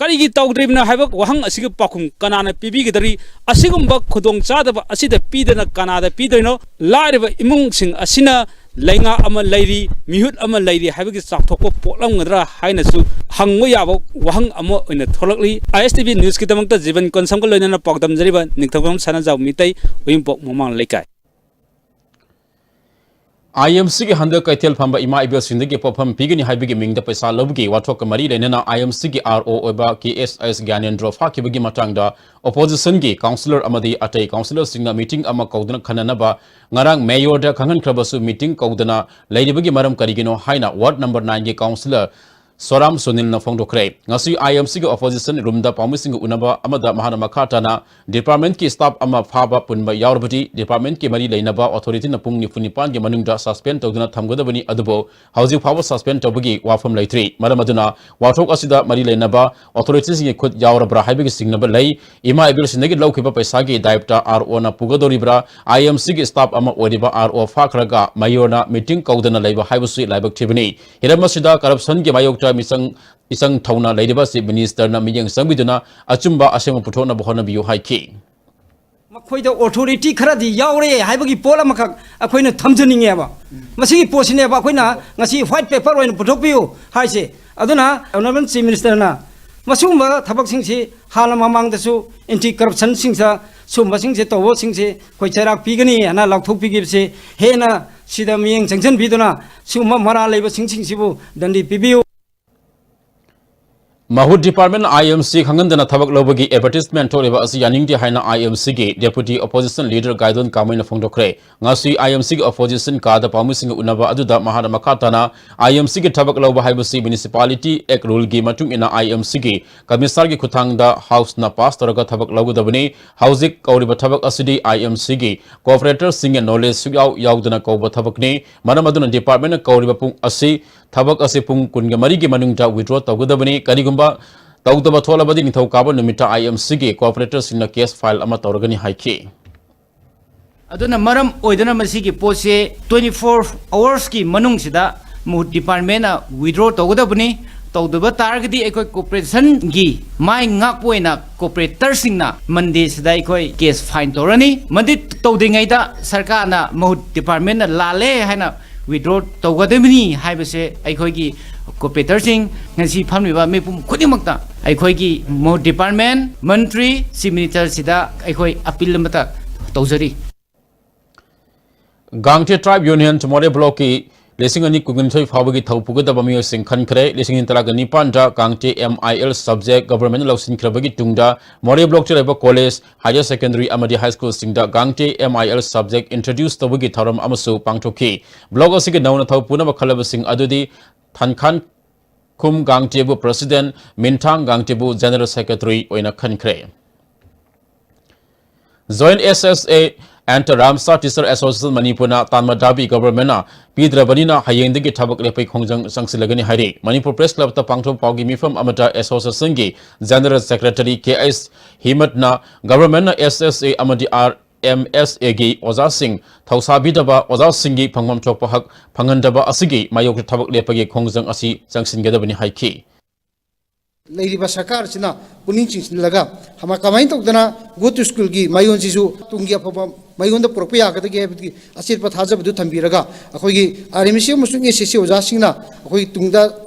ꯀꯔꯤꯒꯤ ꯇꯧꯗ꯭ꯔꯤꯕꯅꯣ ꯍꯥꯏꯕ ꯋꯥꯍꯪ ꯑꯁꯤꯒꯤ ꯄꯥꯎꯈꯨꯝ ꯀꯅꯥꯅ ꯄꯤꯕꯤꯒꯗꯧꯔꯤ? ꯑꯁꯤꯒꯨꯝꯕ ꯈꯨꯗꯣꯡꯆꯥꯗꯕ ꯑꯁꯤꯗ ꯄꯤꯗꯅ ꯀꯅꯥꯗ ꯄꯤꯗꯣꯏꯅꯣ? ꯂꯥꯏꯔꯕ ꯏꯃꯨꯡꯁꯤꯡ ꯑꯁꯤꯅ ꯂꯩꯉꯥꯛ ꯑꯃ ꯂꯩꯔꯤ, ꯃꯤꯍꯨꯠ ꯑꯃ ꯂꯩꯔꯤ ꯍꯥꯏꯕꯒꯤ ꯆꯥꯎꯊꯣꯛꯄ ꯄꯣꯛꯂꯝꯒꯗ꯭ꯔꯥ ꯍꯥꯏꯅꯁꯨ ꯍꯪꯕ ꯌꯥꯕ ꯋꯥꯍꯪ ꯑꯃ ꯑꯣꯏꯅ ꯊꯣꯛꯂꯛꯂꯤ꯫ ꯑꯥꯏ ꯑꯦꯁ ꯇꯤ ꯚꯤ ꯅ꯭ꯌꯨꯁꯀꯤꯗꯃꯛꯇ ꯖꯤꯕꯟ ꯀꯣꯟꯁꯝꯒ ꯂꯣꯏꯅꯅ ꯄꯥꯎꯗꯝꯖꯔꯤꯕ ꯅꯤꯡꯊꯧꯖꯝ ꯁꯅꯥꯖꯥꯎ ꯃꯤꯇꯩ, ꯎꯌꯨꯝꯄꯣꯛ ꯃꯃꯥꯡ ꯂꯩꯀꯥꯏ꯫ ꯑꯥꯏ ꯑꯦꯝ ꯁꯤꯒꯤ ꯍꯟꯗꯛ ꯀꯩꯊꯦꯜ ꯐꯝꯕ ꯏꯃꯥ ꯏꯕꯦꯜꯁꯤꯡꯗꯒꯤ ꯄꯣꯠꯐꯝ ꯄꯤꯒꯅꯤ ꯍꯥꯏꯕꯒꯤ ꯃꯤꯡꯗ ꯄꯩꯁꯥ ꯂꯧꯕꯒꯤ ꯋꯥꯊꯣꯛꯀ ꯃꯔꯤ ꯂꯩꯅꯅ ꯑꯥꯏ ꯑꯦꯝ ꯁꯤꯒꯤ ꯑꯥꯔ ꯑꯣ ꯑꯣꯏꯕ ꯀꯦ ꯑꯦꯁ ꯑꯦꯁ ꯒ꯭ꯌꯥꯅꯦꯟꯗ꯭ꯔꯣ ꯐꯥꯈꯤꯕꯒꯤ ꯃꯇꯥꯡꯗ ꯑꯣꯄꯣꯖꯤꯁꯟꯒꯤ ꯀꯥꯎꯟꯁꯤꯂꯔ ꯑꯃꯗꯤ ꯑꯇꯩ ꯀꯥꯎꯟꯁꯤꯂꯔꯁꯤꯡꯅ ꯃꯤꯇꯤꯡ ꯑꯃ ꯀꯧꯗꯨꯅ ꯈꯟꯅꯅꯕ ꯉꯔꯥꯡ ꯃꯦꯌꯣꯔꯗ ꯈꯪꯍꯟꯈ꯭ꯔꯕꯁꯨ, ꯃꯤꯇꯤꯡ ꯀꯧꯗꯅ ꯂꯩꯔꯤꯕꯒꯤ ꯃꯔꯝ ꯀꯔꯤꯒꯤꯅꯣ ꯍꯥꯏꯅ ꯋꯥꯔꯗ ꯅꯝꯕꯔ ꯅꯥꯏꯟꯒꯤ ꯀꯥꯎꯟꯁꯤꯂꯔ ꯁꯣꯔꯥꯝ ꯁꯨꯅꯤꯜꯅ ꯐꯣꯡꯗꯣꯛꯈ꯭ꯔꯦ꯫ ꯉꯁꯤ ꯑꯥꯏ ꯑꯦꯝ ꯁꯤꯒꯤ ꯑꯣꯄꯣꯖꯤꯁꯟ ꯔꯨꯝꯗ ꯄꯥꯎꯃꯤꯁꯤꯡꯒ ꯎꯅꯕ ꯑꯃꯗ ꯃꯍꯥꯛꯅ ꯃꯈꯥ ꯇꯥꯅ ꯗꯤꯄꯥꯔꯠꯃꯦꯟꯠꯀꯤ ꯁ꯭ꯇꯥꯐ ꯑꯃ ꯐꯥꯕ ꯄꯨꯟꯕ ꯌꯥꯎꯔꯕꯗꯤ ꯗꯤꯄꯥꯔꯠꯃꯦꯟꯠꯀꯤ ꯃꯔꯤ ꯂꯩꯅꯕ ꯑꯣꯊꯣꯔꯤꯇꯤꯅ ꯄꯨꯡ ꯅꯤꯐꯨ ꯅꯤꯄꯥꯟꯒꯤ ꯃꯅꯨꯡꯗ ꯁꯁꯄꯦꯟ ꯇꯧꯗꯨꯅ ꯊꯝꯒꯗꯕꯅꯤ, ꯑꯗꯨꯕꯨ ꯍꯧꯖꯤꯛ ꯐꯥꯎꯕ ꯁꯁꯄꯦꯟ ꯇꯧꯕꯒꯤ ꯋꯥꯐꯝ ꯂꯩꯇ꯭ꯔꯤ꯫ ꯃꯔꯝ ꯑꯗꯨꯅ ꯋꯥꯊꯣꯛ ꯑꯁꯤꯗ ꯃꯔꯤ ꯂꯩꯅꯕ ꯑꯣꯊꯣꯔꯤꯇꯤꯁꯤꯡꯒꯤ ꯈꯨꯠ ꯌꯥꯎꯔꯕ꯭ꯔꯥ ꯍꯥꯏꯕꯒꯤ ꯆꯤꯡꯅꯕ ꯂꯩ꯫ ꯏꯃꯥ ꯏꯕꯦꯜꯁꯤꯡꯗꯒꯤ ꯂꯧꯈꯤꯕ ꯄꯩꯁꯥꯒꯤ ꯗꯥꯏꯞꯇ ꯑꯥꯔ ꯑꯣꯅ ꯄꯨꯒꯗꯧꯔꯤꯕ꯭ꯔꯥ? ꯑꯥꯏ ꯑꯦꯝ ꯁꯤꯒꯤ ꯁ꯭ꯇꯥꯐ ꯑꯃ ꯑꯣꯏꯔꯤꯕ ꯑꯥꯔ ꯑꯣ ꯐꯥꯈ꯭ꯔꯒ ꯃꯦꯌꯣꯔꯅ ꯃꯤꯇꯤꯡ ꯀꯧꯗꯅ ꯂꯩꯕ ꯍꯥꯏꯕꯁꯤ ꯂꯥꯏꯕꯛ ꯊꯤꯕꯅꯤ꯫ ꯍꯤꯔꯝ ꯑꯁꯤꯗ ꯀꯔꯞꯁꯟꯒꯤ ꯃꯥꯌꯣꯛꯇ ꯃꯤꯆꯪ ꯏꯆꯪ ꯊꯧꯅ ꯂꯩꯔꯤꯕ ꯆꯤꯐ ꯃꯤꯅꯤꯁꯇꯔꯅ ꯃꯤꯠꯌꯦꯡ ꯆꯪꯕꯤꯗꯨꯅ ꯑꯆꯨꯝꯕ ꯑꯁꯦꯡꯕ ꯄꯨꯊꯣꯛꯅꯕ ꯍꯣꯠꯅꯕꯤꯌꯨ ꯍꯥꯏꯈꯤ꯫ ꯃꯈꯣꯏꯗ ꯑꯣꯊꯣꯔꯤꯇꯤ ꯈꯔꯗꯤ ꯌꯥꯎꯔꯦ ꯍꯥꯏꯕꯒꯤ ꯄꯣꯠ ꯑꯃꯈꯛ ꯑꯩꯈꯣꯏꯅ ꯊꯝꯖꯅꯤꯡꯉꯦꯕ꯫ ꯃꯁꯤꯒꯤ ꯄꯣꯠꯁꯤꯅꯦꯕ ꯑꯩꯈꯣꯏꯅ ꯉꯁꯤ ꯋꯥꯏꯠ ꯄꯦꯄꯔ ꯑꯣꯏꯅ ꯄꯨꯊꯣꯛꯄꯤꯌꯨ ꯍꯥꯏꯁꯦ꯫ ꯑꯗꯨꯅ ꯑꯣꯅꯔꯦꯕꯜ ꯆꯤꯐ ꯃꯤꯅꯤꯁꯇꯔꯅ ꯃꯁꯤꯒꯨꯝꯕ ꯊꯕꯛꯁꯤꯡꯁꯤ ꯍꯥꯟꯅ ꯃꯃꯥꯡꯗꯁꯨ ꯑꯦꯟꯇꯤ ꯀꯔꯞꯁꯟꯁꯤꯡꯁꯤꯗ ꯁꯨꯝꯕꯁꯤꯡꯁꯦ ꯇꯧꯕꯁꯤꯡꯁꯦ ꯑꯩꯈꯣꯏ ꯆꯩꯔꯥꯛ ꯄꯤꯒꯅꯤ ꯍꯥꯏꯅ ꯂꯥꯎꯊꯣꯛꯄꯤꯈꯤꯕꯁꯤ ꯍꯦꯟꯅ ꯁꯤꯗ ꯃꯤꯠꯌꯦꯡ ꯆꯪꯁꯤꯟꯕꯤꯗꯨꯅ ꯁꯤꯒꯨꯝꯕ ꯃꯔꯥꯜ ꯂꯩꯕꯁꯤꯡꯁꯤꯡꯁꯤꯕꯨ ꯗꯟꯗꯤ ꯄꯤꯕꯤꯌꯨ꯫ ꯃꯍꯨꯠ ꯗꯤꯄꯥꯔꯠꯃꯦꯟ ꯑꯥꯏ ꯑꯦꯝ ꯁꯤ ꯈꯪꯍꯟꯗꯅ ꯊꯕꯛ ꯂꯧꯕꯒꯤ ꯑꯦꯗꯚꯔꯇꯤꯁꯃꯦꯟ ꯊꯣꯛꯂꯤꯕ ꯑꯁꯤ ꯌꯥꯅꯤꯡꯗꯦ ꯍꯥꯏꯅ ꯑꯥꯏ ꯑꯦꯝ ꯁꯤꯒꯤ ꯗꯦꯄꯨꯇꯤ ꯑꯣꯄꯣꯖꯤꯁꯟ ꯂꯤꯗꯔ ꯒꯥꯏꯗꯣꯟ ꯀꯥꯃꯩꯅ ꯐꯣꯡꯗꯣꯛꯈ꯭ꯔꯦ꯫ ꯉꯁꯤ ꯑꯥꯏ ꯑꯦꯝ ꯁꯤꯒꯤ ꯑꯣꯄꯣꯖꯤꯁꯟ ꯀꯥꯗ ꯄꯥꯎꯃꯤꯁꯤꯡꯒ ꯎꯅꯕ ꯑꯗꯨꯗ ꯃꯍꯥꯛꯅ ꯃꯈꯥ ꯇꯥꯅ, ꯑꯥꯏ ꯑꯦꯝ ꯁꯤꯒꯤ ꯊꯕꯛ ꯂꯧꯕ ꯍꯥꯏꯕꯁꯤ ꯃ꯭ꯌꯨꯅꯤꯁꯤꯄꯥꯂꯤꯇꯤ ꯑꯦꯛ ꯔꯨꯜꯒꯤ ꯃꯇꯨꯡ ꯏꯟꯅ ꯑꯥꯏ ꯑꯦꯝ ꯁꯤꯒꯤ ꯀꯃꯤꯁꯅꯔꯒꯤ ꯈꯨꯠꯊꯥꯡꯗ ꯍꯥꯎꯁꯅ ꯄꯥꯁ ꯇꯧꯔꯒ ꯊꯕꯛ ꯂꯧꯒꯗꯕꯅꯤ꯫ ꯍꯧꯖꯤꯛ ꯀꯧꯔꯤꯕ ꯊꯕꯛ ꯑꯁꯤꯗꯤ ꯑꯥꯏ ꯑꯦꯝ ꯁꯤꯒꯤ ꯀꯣꯑꯣꯄꯔꯦꯇꯔꯁꯤꯡꯒꯤ ꯅꯣꯂꯦꯖ ꯁꯨꯛꯌꯥꯎ ꯌꯥꯎꯗꯅ ꯀꯧꯕ ꯊꯕꯛꯅꯤ꯫ ꯃꯔꯝ ꯑꯗꯨꯅ ꯗꯤꯄꯥꯔꯠꯃꯦꯟꯅ ꯀꯧꯔꯤꯕ ꯄꯨꯡ ꯑꯁꯤ, ꯊꯕꯛ ꯑꯁꯤ ꯄꯨꯡ ꯀꯨꯟꯒ ꯃꯔꯤꯒꯤ ꯃꯅꯨꯡꯗ ꯋꯤꯗ꯭ꯔꯣ ꯇꯧꯒꯗꯕꯅꯤ꯫ ꯀꯔꯤꯒꯨꯝꯕ ꯇꯧꯗꯕ ꯊꯣꯛꯂꯕꯗꯤ ꯅꯤꯡꯊꯧꯀꯥꯕ ꯅꯨꯃꯤꯠꯇ ꯑꯥꯏ ꯑꯦꯝ ꯁꯤꯒꯤ ꯀꯣꯑꯣꯄꯔꯦꯇꯔꯁꯤꯡꯅ ꯀꯦꯁ ꯐꯥꯏꯜ ꯑꯃ ꯇꯧꯔꯒꯅꯤ ꯍꯥꯏꯈꯤ꯫ ꯑꯗꯨꯅ ꯃꯔꯝ ꯑꯣꯏꯗꯨꯅ ꯃꯁꯤꯒꯤ ꯄꯣꯠꯁꯦ twenty four hoursꯀꯤ ꯃꯅꯨꯡꯁꯤꯗ ꯃꯍꯨꯠ ꯗꯤꯄꯥꯔꯠꯃꯦꯟꯅ ꯋꯤꯗ꯭ꯔꯣ ꯇꯧꯒꯗꯕꯅꯤ꯫ ꯇꯧꯗꯕ ꯇꯥꯔꯒꯗꯤ ꯑꯩꯈꯣꯏ ꯀꯣꯑꯣꯄꯔꯦꯁꯟꯒꯤ ꯃꯥꯏ ꯉꯥꯛꯄ ꯑꯣꯏꯅ ꯀꯣꯑꯣꯄꯔꯦꯇꯔꯁꯤꯡꯅ ꯃꯟꯗꯦꯁꯤꯗ ꯑꯩꯈꯣꯏ ꯀꯦꯁ ꯐꯥꯏꯜ ꯇꯧꯔꯅꯤ꯫ ꯃꯗꯨ ꯇꯧꯗ꯭ꯔꯤꯉꯩꯗ ꯁꯔꯀꯥꯔꯅ ꯃꯍꯨꯠ ꯗꯤꯄꯥꯔꯠꯃꯦꯟꯅ ꯂꯥꯜꯂꯦ ꯍꯥꯏꯅ ꯋꯤꯗ꯭ꯔꯣ ꯇꯧꯒꯗꯕꯅꯤ ꯍꯥꯏꯕꯁꯦ ꯑꯩꯈꯣꯏꯒꯤ ꯀꯣꯑꯣꯄꯔꯦꯇꯔꯁꯤꯡ, ꯉꯁꯤ ꯐꯝꯂꯤꯕ ꯃꯤꯄꯨꯝ ꯈꯨꯗꯤꯡꯃꯛꯇ ꯑꯩꯈꯣꯏꯒꯤ ꯃꯍꯨꯠ ꯗꯤꯄꯥꯔꯠꯃꯦꯟ, ꯃꯟꯇ꯭ꯔꯤ, ꯆꯤꯐ ꯃꯤꯅꯤꯁꯇꯔꯁꯤꯗ ꯑꯩꯈꯣꯏ ꯑꯄꯤꯜ ꯑꯃꯇ ꯇꯧꯖꯔꯤ꯫ ꯒꯥꯡꯇꯦ ꯇ꯭ꯔꯥꯏꯕ ꯌꯨꯅꯤꯌꯟ ꯃꯣꯔꯦ ꯕ꯭ꯂꯣꯛꯀꯤ ꯂꯤꯁꯤꯡ ꯑꯅꯤ ꯀꯨꯟꯅꯤꯊꯣꯏ ꯐꯥꯎꯕꯒꯤ ꯊꯧ ꯄꯨꯒꯗꯕ ꯃꯤꯑꯣꯏꯁꯤꯡ ꯈꯟꯈ꯭ꯔꯦ꯫ ꯂꯤꯁꯤꯡ ꯑꯅꯤ ꯇꯔꯥꯒ ꯅꯤꯄꯥꯟꯗ ꯒꯥꯡꯇꯦ ꯑꯦꯝ ꯑꯥꯏ ꯑꯦꯜ ꯁꯕꯖꯦꯛ ꯒꯚꯔꯟꯃꯦꯟꯠꯅ ꯂꯧꯁꯤꯟꯈ꯭ꯔꯕꯒꯤ ꯇꯨꯡꯗ ꯃꯣꯔꯦ ꯕ꯭ꯂꯣꯛꯇ ꯂꯩꯕ ꯀꯣꯂꯦꯖ, ꯍꯥꯌꯔ ꯁꯦꯀꯦꯟꯗꯔꯤ ꯑꯃꯗꯤ ꯍꯥꯏ ꯁ꯭ꯀꯨꯜꯁꯤꯡꯗ ꯒꯥꯡꯇꯦ ꯑꯦꯝ ꯑꯥꯏ ꯑꯦꯜ ꯁꯕꯖꯦꯛ ꯏꯟꯇ꯭ꯔꯣꯗ꯭ꯌꯨꯁ ꯇꯧꯕꯒꯤ ꯊꯧꯔꯝ ꯑꯃꯁꯨ ꯄꯥꯡꯊꯣꯛꯈꯤ꯫ ꯕ꯭ꯂꯣꯛ ꯑꯁꯤꯒꯤ ꯅꯧꯅ ꯊꯧ ꯄꯨꯅꯕ ꯈꯜꯂꯕꯁꯤꯡ ꯑꯗꯨꯗꯤ ꯊꯟꯈꯥꯟ ꯈꯨꯝ ꯒꯥꯡꯇꯦꯕꯨ ꯄ꯭ꯔꯁꯤꯗꯦꯟꯠ, ꯃꯤꯟꯊꯥꯡ ꯒꯥꯡꯇꯦꯕꯨ ꯖꯦꯅꯔꯦꯜ ꯁꯦꯀ꯭ꯔꯦꯇꯔꯤ ꯑꯣꯏꯅ ꯈꯟꯈ꯭ꯔꯦ꯫ Joint S S A and Ramsar Teacher Association ꯃꯅꯤꯄꯨꯔꯅ ꯇꯥꯟꯃ ꯗꯥꯕꯤ ꯒꯚꯔꯟꯃꯦꯟꯠꯅ ꯄꯤꯗ꯭ꯔꯕꯅꯤꯅ ꯍꯌꯦꯡꯗꯒꯤ ꯊꯕꯛ ꯂꯦꯞꯄꯒꯤ ꯈꯣꯡꯖꯪ ꯆꯪꯁꯤꯜꯂꯒꯅꯤ ꯍꯥꯏꯔꯤ꯫ ꯃꯅꯤꯄꯨꯔ ꯄ꯭ꯔꯦꯁ ꯀ꯭ꯂꯕꯇ ꯄꯥꯡꯊꯣꯛꯄ ꯄꯥꯎꯒꯤ ꯃꯤꯐꯝ ꯑꯃꯗ ꯑꯦꯁꯣꯁꯤꯌꯦꯁꯟꯒꯤ ꯖꯦꯅꯔꯦꯜ ꯁꯦꯀ꯭ꯔꯦꯇꯔꯤ ꯀꯦ ꯑꯩꯆ ꯍꯤꯃꯠꯅ ꯒꯚꯔꯟꯃꯦꯟꯠꯅ ꯑꯦꯁ ꯑꯦꯁ ꯑꯦ ꯑꯃꯗꯤ ꯑꯥꯔ ꯑꯦꯝ ꯑꯦꯁ ꯑꯦꯒꯤ ꯑꯣꯖꯥꯁꯤꯡ ꯊꯧꯁꯥꯕꯤꯗꯕ, ꯑꯣꯖꯥꯁꯤꯡꯒꯤ ꯐꯪꯐꯝ ꯊꯣꯛꯄ ꯍꯛ ꯐꯪꯍꯟꯗꯕ ꯑꯁꯤꯒꯤ ꯃꯥꯌꯣꯛꯇ ꯊꯕꯛ ꯂꯦꯞꯄꯒꯤ ꯈꯣꯡꯖꯪ ꯑꯁꯤ ꯆꯪꯁꯤꯟꯒꯗꯕꯅꯤ ꯍꯥꯏꯈꯤ꯫ ꯂꯩꯔꯤꯕ ꯁꯔꯀꯥꯔꯁꯤꯅ ꯄꯨꯛꯅꯤꯡ ꯆꯤꯡꯁꯤꯜꯂꯒ ꯍꯃ-, ꯀꯃꯥꯏꯅ ꯇꯧꯗꯅ Go to Schoolꯒꯤ ꯃꯥꯏꯑꯣꯟꯁꯤꯁꯨ ꯇꯨꯡꯒꯤ ꯑꯐꯕ ꯃꯥꯏꯑꯣꯟꯗ ꯄꯨꯔꯛꯄ ꯌꯥꯒꯗꯒꯦ ꯍꯥꯏꯕꯒꯤ ꯑꯆꯦꯠꯄ ꯊꯥꯖꯕꯗꯨ ꯊꯝꯕꯤꯔꯒ, ꯑꯩꯈꯣꯏꯒꯤ ꯑꯥꯔ ꯑꯦꯝ ꯁꯤ ꯑꯃꯁꯨꯡ ꯑꯦꯁ ꯑꯦꯁ ꯁꯤ ꯑꯣꯖꯥꯁꯤꯡꯅ ꯑꯩꯈꯣꯏ ꯇꯨꯡꯗ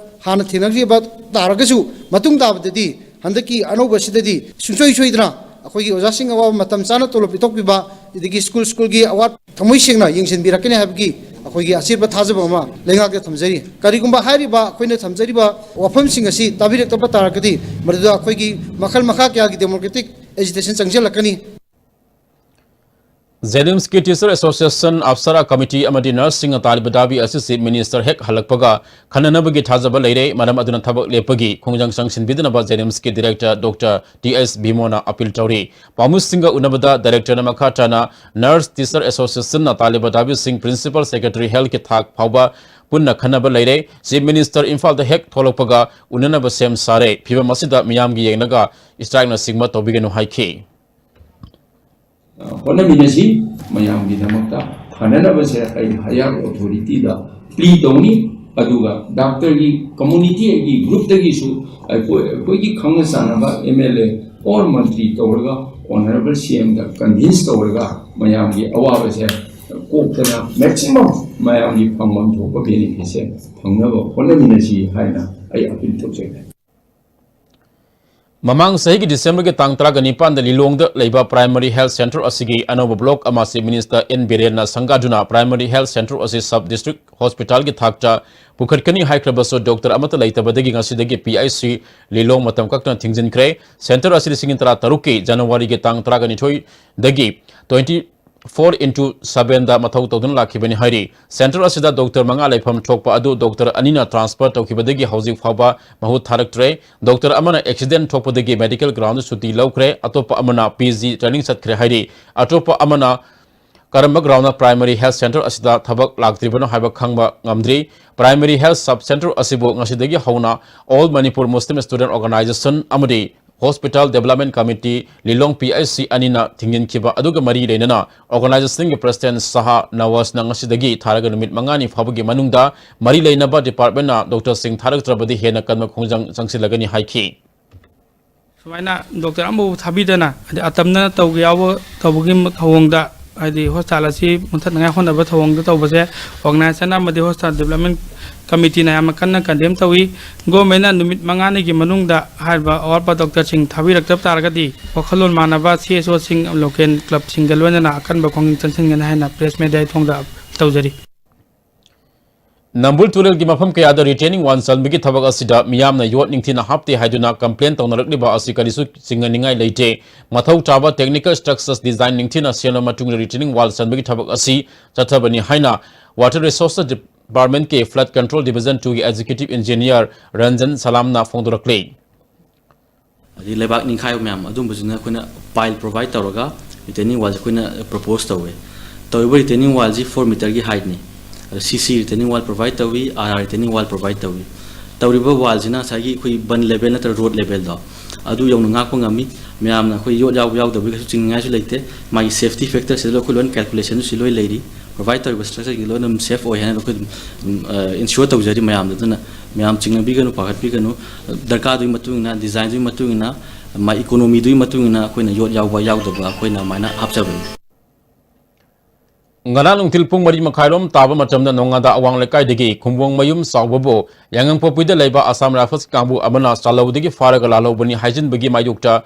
ꯍꯥꯟꯅ ꯊꯦꯡꯅꯈ꯭ꯔꯤꯕ ꯇꯥꯔꯒꯁꯨ, ꯃꯇꯨꯡ ꯇꯥꯕꯗꯗꯤ ꯍꯟꯗꯛꯀꯤ ꯑꯅꯧꯕꯁꯤꯗꯗꯤ ꯁꯨꯡꯁꯣꯏ ꯁꯣꯏꯗꯅ ꯑꯩꯈꯣꯏꯒꯤ ꯑꯣꯖꯥꯁꯤꯡ ꯑꯋꯥꯕ ꯃꯇꯝ ꯆꯥꯅ ꯇꯣꯂꯣꯞ ꯄꯤꯊꯣꯛꯄꯤꯕ, ꯑꯗꯒꯤ ꯁ꯭ꯀꯨꯜ ꯁ꯭ꯀꯨꯜꯒꯤ ꯑꯋꯥꯠ ꯊꯃꯣꯏ ꯁꯦꯡꯅ ꯌꯦꯡꯁꯤꯟꯕꯤꯔꯛꯀꯅꯤ ꯍꯥꯏꯕꯒꯤ ꯑꯩꯈꯣꯏꯒꯤ ꯑꯆꯦꯠꯄ ꯊꯥꯖꯕ ꯑꯃ ꯂꯩꯉꯥꯛꯇ ꯊꯝꯖꯔꯤ꯫ ꯀꯔꯤꯒꯨꯝꯕ ꯍꯥꯏꯔꯤꯕ ꯑꯩꯈꯣꯏꯅ ꯊꯝꯖꯔꯤꯕ ꯋꯥꯐꯝꯁꯤꯡ ꯑꯁꯤ ꯇꯥꯕꯤꯔꯛꯇꯕ ꯇꯥꯔꯒꯗꯤ, ꯃꯗꯨꯗ ꯑꯩꯈꯣꯏꯒꯤ ꯃꯈꯜ ꯃꯈꯥ ꯀꯌꯥꯒꯤ democratic agitation ꯆꯪꯁꯤꯜꯂꯛꯀꯅꯤ꯫ ꯖꯦꯅꯤꯝꯁꯀꯤ Teacher Association, Apsara Committee ꯑꯃꯗꯤ ꯅꯔꯁꯁꯤꯡꯅ ꯇꯥꯜꯂꯤꯕ ꯗꯥꯕꯤ ꯑꯁꯤ Chief Minister ꯍꯦꯛ ꯍꯜꯂꯛꯄꯒ ꯈꯟꯅꯅꯕꯒꯤ ꯊꯥꯖꯕ ꯂꯩꯔꯦ꯫ ꯃꯔꯝ ꯑꯗꯨꯅ ꯊꯕꯛ ꯂꯦꯞꯄꯒꯤ ꯈꯣꯡꯖꯪ ꯆꯪꯁꯤꯟꯕꯤꯗꯅꯕ ꯖꯦꯅꯤꯝꯁꯀꯤ Director Doctor ꯇꯤ ꯑꯦꯁ ꯚꯤꯃꯣꯅ appeal ꯇꯧꯔꯤ꯫ ꯄꯥꯎꯃꯤꯁꯤꯡꯒ ꯎꯅꯕꯗ Directorꯅ ꯃꯈꯥ ꯇꯥꯅ Nurse Teacher Associationꯅ ꯇꯥꯜꯂꯤꯕ ꯗꯥꯕꯤꯁꯤꯡ Principal Secretary Healthꯀꯤ ꯊꯥꯛ ꯐꯥꯎꯕ ꯄꯨꯟꯅ ꯈꯟꯅꯕ ꯂꯩꯔꯦ꯫ Chief Minister ꯏꯝꯐꯥꯜꯗ ꯍꯦꯛ ꯊꯣꯛꯂꯛꯄꯒ ꯎꯅꯅꯕ ꯁꯦꯝ ꯁꯥꯔꯦ꯫ ꯐꯤꯕꯝ ꯑꯁꯤꯗ ꯃꯤꯌꯥꯝꯒꯤ ꯌꯦꯡꯂꯒ strikeꯅꯆꯤꯡꯕ ꯇꯧꯕꯤꯒꯅꯨ ꯍꯥꯏꯈꯤ꯫ ꯍꯣꯠꯅꯃꯤꯟꯅꯁꯤ꯫ ꯃꯌꯥꯝꯒꯤꯗꯃꯛꯇ ꯐꯅꯅꯕꯁꯦ ꯑꯩ higher authorityꯗ plea ꯇꯧꯅꯤ꯫ ꯑꯗꯨꯒ doctorꯒꯤ community ꯑꯩꯒꯤ groupꯇꯒꯤꯁꯨ ꯑꯩꯈꯣꯏ ꯑꯩꯈꯣꯏꯒꯤ ꯈꯪꯅ ꯆꯥꯟꯅꯕ M L A or ꯃꯟꯇ꯭ꯔꯤ ꯇꯧꯔꯒ Honourable C Mꯗ convince ꯇꯧꯔꯒ ꯃꯌꯥꯝꯒꯤ ꯑꯋꯥꯕꯁꯦ ꯀꯣꯛꯇꯅ maximum ꯃꯌꯥꯝꯒꯤ ꯐꯪꯐꯝ ꯊꯣꯛꯄ benefitꯁꯦ ꯐꯪꯅꯕ ꯍꯣꯠꯅꯃꯤꯟꯅꯁꯤ ꯍꯥꯏꯅ ꯑꯩ appeal ꯇꯧꯖꯒꯦ꯫ ꯃꯃꯥꯡ ꯆꯍꯤꯒꯤ Decemberꯒꯤ ꯇꯥꯡ ꯇꯔꯥꯒ ꯅꯤꯄꯥꯟꯗ ꯂꯤꯂꯣꯡꯗ ꯂꯩꯕ Primary Health Centre ꯑꯁꯤꯒꯤ ꯑꯅꯧꯕ block ꯑꯃ Chief Minister N ꯕꯤꯔꯦꯟꯅ ꯁꯪꯒꯥꯗꯨꯅ Primary Health Centre ꯑꯁꯤ Sub District Hospitalꯒꯤ ꯊꯥꯛꯇ ꯄꯨꯈꯠꯀꯅꯤ ꯍꯥꯏꯈ꯭ꯔꯕꯁꯨ, doctor ꯑꯃꯠꯇ ꯂꯩꯇꯕꯗꯒꯤ ꯉꯁꯤꯗꯒꯤ P I C ꯂꯤꯂꯣꯡ ꯃꯇꯝ ꯀꯛꯇꯅ ꯊꯤꯡꯖꯤꯟꯈ꯭ꯔꯦ꯫ Centre ꯑꯁꯤ ꯂꯤꯁꯤꯡ ꯇꯔꯥ ꯇꯔꯨꯛꯀꯤ Januaryꯒꯤ ꯇꯥꯡ ꯇꯔꯥꯒ ꯅꯤꯊꯣꯏꯗꯒꯤ twenty four into sevenꯗ ꯃꯊꯧ ꯇꯧꯗꯨꯅ ꯂꯥꯛꯈꯤꯕꯅꯤ ꯍꯥꯏꯔꯤ꯫ Centre ꯑꯁꯤꯗ doctor ꯃꯉꯥ ꯂꯩꯐꯝ ꯊꯣꯛꯄ ꯑꯗꯨ doctor ꯑꯅꯤꯅ transfer ꯇꯧꯈꯤꯕꯗꯒꯤ ꯍꯧꯖꯤꯛ ꯐꯥꯎꯕ ꯃꯍꯨꯠ ꯊꯥꯔꯛꯇ꯭ꯔꯦ꯫ Doctor ꯑꯃꯅ accident ꯊꯣꯛꯄꯗꯒꯤ medical groundꯗ ꯁꯨꯇꯤ ꯂꯧꯈ꯭ꯔꯦ꯫ ꯑꯇꯣꯞꯄ ꯑꯃꯅ P G training ꯆꯠꯈ꯭ꯔꯦ ꯍꯥꯏꯔꯤ꯫ ꯑꯇꯣꯞꯄ ꯑꯃꯅ ꯀꯔꯝꯕ groundꯅ Primary Health Centre ꯑꯁꯤꯗ ꯊꯕꯛ ꯂꯥꯛꯇ꯭ꯔꯤꯕꯅꯣ ꯍꯥꯏꯕ ꯈꯪꯕ ꯉꯝꯗ꯭ꯔꯤ꯫ Primary Health Sub Centre ꯑꯁꯤꯕꯨ ꯉꯁꯤꯗꯒꯤ ꯍꯧꯅ All Manipur Muslim Student Organisation ꯑꯃꯗꯤ Hospital Development Committee Lilong P I C ꯑꯅꯤꯅ ꯊꯤꯡꯖꯤꯟꯈꯤꯕ ꯑꯗꯨꯒ ꯃꯔꯤ ꯂꯩꯅꯅ organizationꯒꯤ president ꯁꯍꯥ ꯅꯋꯥꯖꯅ ꯉꯁꯤꯗꯒꯤ ꯊꯥꯔꯒ ꯅꯨꯃꯤꯠ ꯃꯉꯥꯅꯤ ꯐꯥꯎꯕꯒꯤ ꯃꯅꯨꯡꯗ ꯃꯔꯤ ꯂꯩꯅꯕ departmentꯅ doctorꯁꯤꯡ ꯊꯥꯔꯛꯇ꯭ꯔꯕꯗꯤ ꯍꯦꯟꯅ ꯀꯟꯕ ꯈꯣꯡꯖꯪ ꯆꯪꯁꯤꯜꯂꯒꯅꯤ ꯍꯥꯏꯈꯤ꯫ ꯁꯨꯃꯥꯏꯅ doctor ꯑꯃꯐꯥꯎ ꯊꯥꯕꯤꯗꯅ, ꯍꯥꯏꯗꯤ, ꯑꯇꯝꯅꯅ ꯇꯧꯒꯦ ꯌꯥꯎꯕ ꯇꯧꯕꯒꯤ ꯊꯧꯑꯣꯡꯗ, ꯍꯥꯏꯗꯤ, hospital ꯑꯁꯤ ꯃꯨꯊꯠꯅꯉꯥꯏ ꯍꯣꯠꯅꯕ ꯊꯧꯑꯣꯡꯗ ꯇꯧꯕꯁꯦ organization ꯑꯃꯗꯤ Hospital Development Committeeꯅ ꯌꯥꯝꯅ ꯀꯟꯅ condemn ꯇꯧꯏ꯫ Governmentꯅ ꯅꯨꯃꯤꯠ ꯃꯉꯥꯅꯤꯒꯤ ꯃꯅꯨꯡꯗ ꯍꯥꯏꯔꯤꯕ ꯑꯋꯥꯠꯄ doctorꯁꯤꯡ ꯊꯥꯕꯤꯔꯛꯇꯕ ꯇꯥꯔꯒꯗꯤ, ꯋꯥꯈꯜꯂꯣꯟ ꯃꯥꯟꯅꯕ C S Oꯁꯤꯡ, local clubꯁꯤꯡꯒ ꯂꯣꯏꯅꯅ ꯑꯀꯟꯕ ꯈꯣꯡꯖꯪ ꯆꯪꯁꯤꯟꯒꯅꯤ ꯍꯥꯏꯅ press mediaꯒꯤ ꯊꯣꯡꯗ ꯇꯧꯖꯔꯤ꯫ ꯅꯝꯕꯨꯜ ꯇꯨꯔꯦꯜꯒꯤ ꯃꯐꯝ ꯀꯌꯥꯗ retaining wall ꯆꯟꯕꯒꯤ ꯊꯕꯛ ꯑꯁꯤꯗ ꯃꯤꯌꯥꯝꯅ ꯌꯣꯠ ꯅꯤꯡꯊꯤꯅ ꯍꯥꯞꯇꯦ ꯍꯥꯏꯗꯨꯅ complain ꯇꯧꯅꯔꯛꯂꯤꯕ ꯑꯁꯤ ꯀꯔꯤꯁꯨ ꯆꯤꯡꯅꯅꯤꯡꯉꯥꯏ ꯂꯩꯇꯦ꯫ ꯃꯊꯧ ꯇꯥꯕ technical structures design ꯅꯤꯡꯊꯤꯅ ꯁꯦꯝꯂ ꯃꯇꯨꯡꯗ retaining wall ꯆꯟꯕꯒꯤ ꯊꯕꯛ ꯑꯁꯤ ꯆꯠꯊꯕꯅꯤ ꯍꯥꯏꯅ Water Resources Departmentꯀꯤ Flood Control Division twoꯒꯤ Executive Engineer Ranjan ꯁꯂꯥꯝꯅ ꯐꯣꯡꯗꯣꯔꯛꯂꯤ꯫ ꯑꯗꯩ ꯂꯩꯕꯥꯛ ꯅꯤꯡꯈꯥꯏꯕ ꯃꯌꯥꯝ ꯑꯗꯨꯝꯕꯁꯤꯅ ꯑꯩꯈꯣꯏꯅ pile provide ꯇꯧꯔꯒ retaining wallꯁꯦ ꯑꯩꯈꯣꯏꯅ propose ꯇꯧꯋꯦ꯫ ꯇꯧꯔꯤꯕ retaining wallꯁꯤ four meterꯒꯤ heightꯅꯤ꯫ ꯑꯗ C C retaining wall provide ꯇꯧꯏ, R R retaining wall provide ꯇꯧꯏ꯫ ꯇꯧꯔꯤꯕ wallꯁꯤꯅ ꯉꯁꯥꯏꯒꯤ ꯑꯩꯈꯣꯏ bund level ꯅꯠꯇ꯭ꯔꯒ road levelꯗꯣ ꯑꯗꯨ ꯌꯧꯅ ꯉꯥꯛꯄ ꯉꯝꯃꯤ꯫ ꯃꯌꯥꯝꯅ ꯑꯩꯈꯣꯏ ꯌꯣꯠ ꯌꯥꯎꯕ ꯌꯥꯎꯗꯕꯒꯤ ꯀꯩꯁꯨ ꯆꯤꯡꯅꯤꯡꯉꯥꯏꯁꯨ ꯂꯩꯇꯦ꯫ ꯃꯥꯒꯤ safety factorꯁꯤꯗ ꯑꯩꯈꯣꯏ ꯂꯣꯏꯅ calculationꯁꯨ ꯂꯣꯏ ꯂꯩꯔꯤ꯫ Provide ꯇꯧꯔꯤꯕ structureꯒꯤ ꯂꯣꯏꯅ ꯑꯗꯨꯝ safe ꯑꯣꯏ ꯍꯥꯏꯅ ꯑꯩꯈꯣꯏ ꯑꯗꯨꯝ, ꯑ, ensure ꯇꯧꯖꯔꯤ ꯃꯌꯥꯝꯗ꯫ ꯑꯗꯨꯅ ꯃꯌꯥꯝ ꯆꯤꯡꯅꯕꯤꯒꯅꯨ, ꯄꯥꯈꯠꯄꯤꯒꯅꯨ꯫ ꯗꯔꯀꯥꯔꯗꯨꯒꯤ ꯃꯇꯨꯡ ꯏꯟꯅ, designꯗꯨꯒꯤ ꯃꯇꯨꯡ ꯏꯟꯅ, ꯃꯥ economyꯗꯨꯒꯤ ꯃꯇꯨꯡ ꯏꯟꯅ ꯑꯩꯈꯣꯏꯅ ꯌꯣꯠ ꯌꯥꯎꯕ ꯌꯥꯎꯗꯕ ꯑꯩꯈꯣꯏꯅ ꯑꯗꯨꯃꯥꯏꯅ ꯍꯥꯞꯆꯕꯅꯤ꯫ ꯉꯔꯥꯡ ꯅꯨꯡꯊꯤꯜ ꯄꯨꯡ ꯃꯔꯤ ꯃꯈꯥꯏꯔꯣꯝ ꯇꯥꯕ ꯃꯇꯝꯗ ꯅꯣꯡꯉꯥꯗꯥ ꯑꯋꯥꯡ ꯂꯩꯀꯥꯏꯗꯒꯤ ꯈꯨꯝꯕꯣꯡꯃꯌꯨꯝ ꯆꯥꯎꯕꯕꯨ ꯌꯥꯏꯉꯪꯄꯣꯛꯄꯤꯗ ꯂꯩꯕ ꯑꯁꯥꯝ ꯔꯥꯏꯐꯜꯁ ꯀꯥꯡꯕꯨ ꯑꯃꯅ ꯆꯥꯜꯍꯧꯗꯒꯤ ꯐꯥꯔꯒ ꯂꯥꯜꯍꯧꯕꯅꯤ ꯍꯥꯏꯖꯤꯟꯕꯒꯤ ꯃꯥꯌꯣꯛꯇ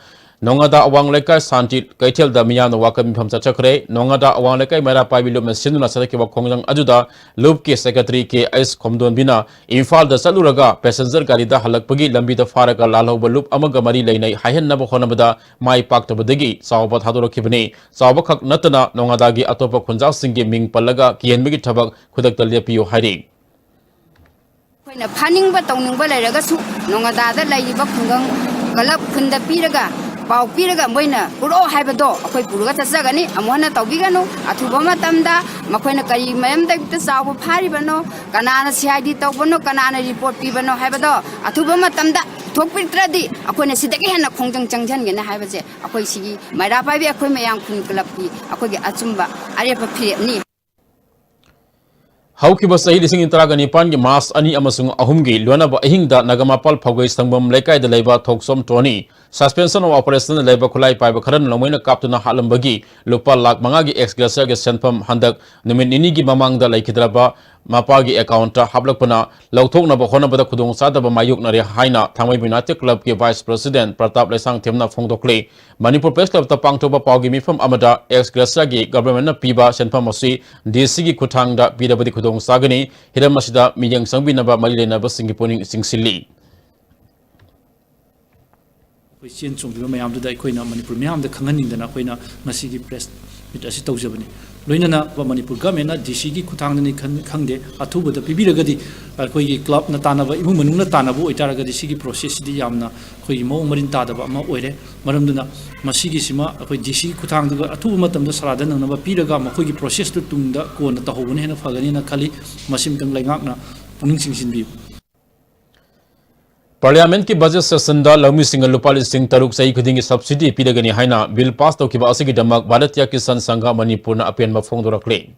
ꯅꯣꯡꯉꯥꯗꯥ ꯑꯋꯥꯡ ꯂꯩꯀꯥꯏ ꯁꯥꯟꯇꯤ ꯀꯩꯊꯦꯜꯗ ꯃꯤꯌꯥꯝꯅ ꯋꯥꯀꯠ ꯃꯤꯐꯝ ꯆꯠꯊꯈ꯭ꯔꯦ꯫ ꯅꯣꯡꯉꯥꯗꯥ ꯑꯋꯥꯡ ꯂꯩꯀꯥꯏ ꯃꯩꯔꯥ ꯄꯥꯏꯕꯤ ꯂꯨꯞꯅ ꯁꯤꯟꯗꯨꯅ ꯆꯠꯊꯈꯤꯕ ꯈꯣꯡꯖꯪ ꯑꯗꯨꯗ ꯂꯨꯞꯀꯤ secretary ꯀꯦ ꯑꯩꯁ ꯈꯣꯝꯗꯣꯟꯕꯤꯅ ꯏꯝꯐꯥꯜꯗ ꯆꯠꯂꯨꯔꯒ passenger ꯒꯥꯔꯤꯗ ꯍꯜꯂꯛꯄꯒꯤ ꯂꯝꯕꯤꯗ ꯐꯥꯔꯒ ꯂꯥꯜꯍꯧꯕ ꯂꯨꯞ ꯑꯃꯒ ꯃꯔꯤ ꯂꯩꯅꯩ ꯍꯥꯏꯍꯟꯅꯕ ꯍꯣꯠꯅꯕꯗ ꯃꯥꯏ ꯄꯥꯛꯇꯕꯗꯒꯤ ꯆꯥꯎꯕ ꯊꯥꯗꯣꯔꯛꯈꯤꯕꯅꯤ꯫ ꯆꯥꯎꯕ ꯈꯛ ꯅꯠꯇꯅ ꯅꯣꯡꯉꯥꯗꯥꯒꯤ ꯑꯇꯣꯞꯄ ꯈꯨꯟꯖꯥꯁꯤꯡꯒꯤ ꯃꯤꯡ ꯄꯜꯂꯒ ꯀꯤꯍꯟꯕꯒꯤ ꯊꯕꯛ ꯈꯨꯗꯛꯇ ꯂꯦꯞꯄꯤꯌꯨ ꯍꯥꯏꯔꯤ꯫ ꯑꯩꯈꯣꯏꯅ ꯐꯥꯅꯤꯡꯕ ꯇꯧꯅꯤꯡꯕ ꯂꯩꯔꯒꯁꯨ ꯅꯣꯡꯉꯥꯗꯥꯗ ꯂꯩꯔꯤꯕ ꯈꯨꯡꯒꯪ ꯀꯂꯕ ꯈꯨꯟꯗ ꯄꯤꯔꯒ, ꯄꯥꯎ ꯄꯤꯔꯒ ꯃꯣꯏꯅ ꯄꯨꯔꯛꯑꯣ ꯍꯥꯏꯕꯗꯣ ꯑꯩꯈꯣꯏ ꯄꯨꯔꯒ ꯆꯠꯆꯒꯅꯤ꯫ ꯑꯃꯨꯛ ꯍꯟꯅ ꯇꯧꯕꯤꯒꯅꯨ꯫ ꯑꯊꯨꯕ ꯃꯇꯝꯗ ꯃꯈꯣꯏꯅ ꯀꯔꯤ ꯃꯔꯝꯗꯒꯤꯗꯃꯛꯇ ꯆꯥꯎꯕ ꯐꯥꯔꯤꯕꯅꯣ, ꯀꯅꯥꯅ C I D ꯇꯧꯕꯅꯣ, ꯀꯅꯥꯅ report ꯄꯤꯕꯅꯣ ꯍꯥꯏꯕꯗꯣ ꯑꯊꯨꯕ ꯃꯇꯝꯗ ꯄꯨꯊꯣꯛꯄꯤꯔꯛꯇ꯭ꯔꯗꯤ ꯑꯩꯈꯣꯏꯅ ꯁꯤꯗꯒꯤ ꯍꯦꯟꯅ ꯈꯣꯡꯖꯪ ꯆꯪꯁꯤꯟꯒꯅꯤ ꯍꯥꯏꯕꯁꯦ ꯑꯩꯈꯣꯏ ꯁꯤꯒꯤ ꯃꯩꯔꯥ ꯄꯥꯏꯕꯤ ꯑꯩꯈꯣꯏ ꯃꯌꯥꯝ ꯈꯨꯟ ꯀꯂꯕꯀꯤ ꯑꯩꯈꯣꯏꯒꯤ ꯑꯆꯨꯝꯕ ꯑꯔꯦꯞꯄ ꯐꯤꯔꯦꯞꯅꯤ꯫ ꯍꯧꯈꯤꯕ ꯆꯍꯤ ꯂꯤꯁꯤꯡ ꯇꯔꯥꯒ ꯅꯤꯄꯥꯟꯒꯤ ꯃꯥꯔꯆ ꯑꯅꯤ ꯑꯃꯁꯨꯡ ꯑꯍꯨꯝꯒꯤ ꯂꯣꯟꯅꯕ ꯑꯍꯤꯡꯗ ꯅꯒꯥꯃꯄꯥꯜ ꯐꯧꯒꯩ ꯁꯪꯕꯝ ꯂꯩꯀꯥꯏꯗ ꯂꯩꯕ ꯊꯣꯛꯆꯣꯝ ꯇꯣꯅꯤ, Suspension of Operation ꯂꯩꯕ ꯈꯨꯠꯂꯥꯏ ꯄꯥꯏꯕ ꯈꯔꯅ ꯅꯣꯡꯃꯩꯅ ꯀꯥꯞꯇꯨꯅ ꯍꯥꯠꯂꯝꯕꯒꯤ ꯂꯨꯄꯥ ꯂꯥꯈ ꯃꯉꯥꯒꯤ ex gratia ꯒꯤ ꯁꯦꯟꯐꯝ ꯍꯟꯗꯛ ꯅꯨꯃꯤꯠ ꯅꯤꯅꯤꯒꯤ ꯃꯃꯥꯡꯗ ꯂꯩꯈꯤꯗ꯭ꯔꯕ ꯃꯄꯥꯒꯤ account ꯇ ꯍꯥꯞꯂꯛꯄꯅ ꯂꯧꯊꯣꯛꯅꯕ ꯍꯣꯠꯅꯕꯗ ꯈꯨꯗꯣꯡꯆꯥꯗꯕ ꯃꯥꯌꯣꯛꯅꯔꯦ ꯍꯥꯏꯅ ꯊꯥꯡꯃꯩꯕꯟ United Club ꯀꯤ Vice President ꯄ꯭ꯔꯇꯥꯞ ꯂꯩꯁꯥꯡꯊꯦꯝꯅ ꯐꯣꯡꯗꯣꯛꯂꯤ꯫ ꯃꯅꯤꯄꯨꯔ Press Club ꯇ ꯄꯥꯡꯊꯣꯛꯄ ꯄꯥꯎꯒꯤ ꯃꯤꯐꯝ ꯑꯃꯗ ex gratia ꯒꯤ government ꯅ ꯄꯤꯕ ꯁꯦꯟꯐꯝ ꯑꯁꯤ D C ꯒꯤ ꯈꯨꯠꯊꯥꯡꯗ ꯄꯤꯔꯕꯗꯤ ꯈꯨꯗꯣꯡ ꯆꯥꯒꯅꯤ꯫ ꯍꯤꯔꯝ ꯑꯁꯤꯗ ꯃꯤꯠꯌꯦꯡ ꯆꯪꯕꯤꯅꯕ ꯃꯔꯤ ꯂꯩꯅꯕꯁꯤꯡꯒꯤ ꯄꯨꯛꯅꯤꯡ ꯆꯤꯡꯁꯤꯜꯂꯤ꯫ ꯑꯩꯈꯣꯏ ꯆꯦꯟ ꯆꯣꯡꯈꯤꯕ ꯃꯌꯥꯝꯗꯨꯗ ꯑꯩꯈꯣꯏꯅ ꯃꯅꯤꯄꯨꯔ ꯃꯤꯌꯥꯝꯗ ꯈꯪꯍꯟꯅꯤꯡꯗꯅ ꯑꯩꯈꯣꯏꯅ ꯉꯁꯤꯒꯤ press meet ꯑꯁꯤ ꯇꯧꯖꯕꯅꯤ꯫ ꯂꯣꯏꯅꯅ ꯃꯅꯤꯄꯨꯔ government ꯅ D C ꯒꯤ ꯈꯨꯠꯊꯥꯡꯗꯅꯤ ꯈꯟ-, ꯈꯪꯗꯦ, ꯑꯊꯨꯕꯗ ꯄꯤꯕꯤꯔꯒꯗꯤ ꯑꯩꯈꯣꯏꯒꯤ club ꯅ ꯇꯥꯟꯅꯕ, ꯏꯃꯨꯡ ꯃꯅꯨꯡꯅ ꯇꯥꯟꯅꯕ ꯑꯣꯏꯇꯥꯔꯒꯗꯤ ꯁꯤꯒꯤ process ꯁꯤꯗꯤ ꯌꯥꯝꯅ ꯑꯩꯈꯣꯏꯒꯤ ꯃꯑꯣꯡ ꯃꯔꯤꯟ ꯇꯥꯗꯕ ꯑꯃ ꯑꯣꯏꯔꯦ꯫ ꯃꯔꯝꯗꯨꯅ ꯃꯁꯤꯒꯤꯁꯤꯃ ꯑꯩꯈꯣꯏ D C ꯒꯤ ꯈꯨꯠꯊꯥꯡꯗ ꯑꯊꯨꯕ ꯃꯇꯝꯗ ꯁꯥꯔꯥꯗ ꯅꯪꯅꯕ ꯄꯤꯔꯒ ꯃꯈꯣꯏꯒꯤ process ꯇꯨ ꯇꯨꯡꯗ ꯀꯣꯟꯅ ꯇꯧꯍꯧꯕꯅ ꯍꯦꯟꯅ ꯐꯒꯅꯤꯅ ꯈꯜꯂꯤ꯫ ꯃꯁꯤꯃꯇꯪ ꯂꯩꯉꯥꯛꯅ ꯄꯨꯛꯅꯤꯡ ꯆꯤꯡꯁꯤꯟꯕꯤꯌꯨ꯫ Parliament ꯀꯤ budget session ꯗ ꯂꯧꯃꯤꯁꯤꯡꯅ ꯂꯨꯄꯥ ꯂꯤꯁꯤꯡ ꯇꯔꯨꯛ ꯆꯍꯤ ꯈꯨꯗꯤꯡꯒꯤ subsidy ꯄꯤꯔꯒꯅꯤ ꯍꯥꯏꯅ bill pass ꯇꯧꯈꯤꯕ ꯑꯁꯤꯒꯤꯗꯃꯛ ꯚꯥꯔꯇꯤꯌꯥ ꯀꯤꯁꯥꯟ ꯁꯪꯘ ꯃꯅꯤꯄꯨꯔꯅ ꯑꯄꯦꯟꯕ ꯐꯣꯡꯗꯣꯔꯛꯂꯤ꯫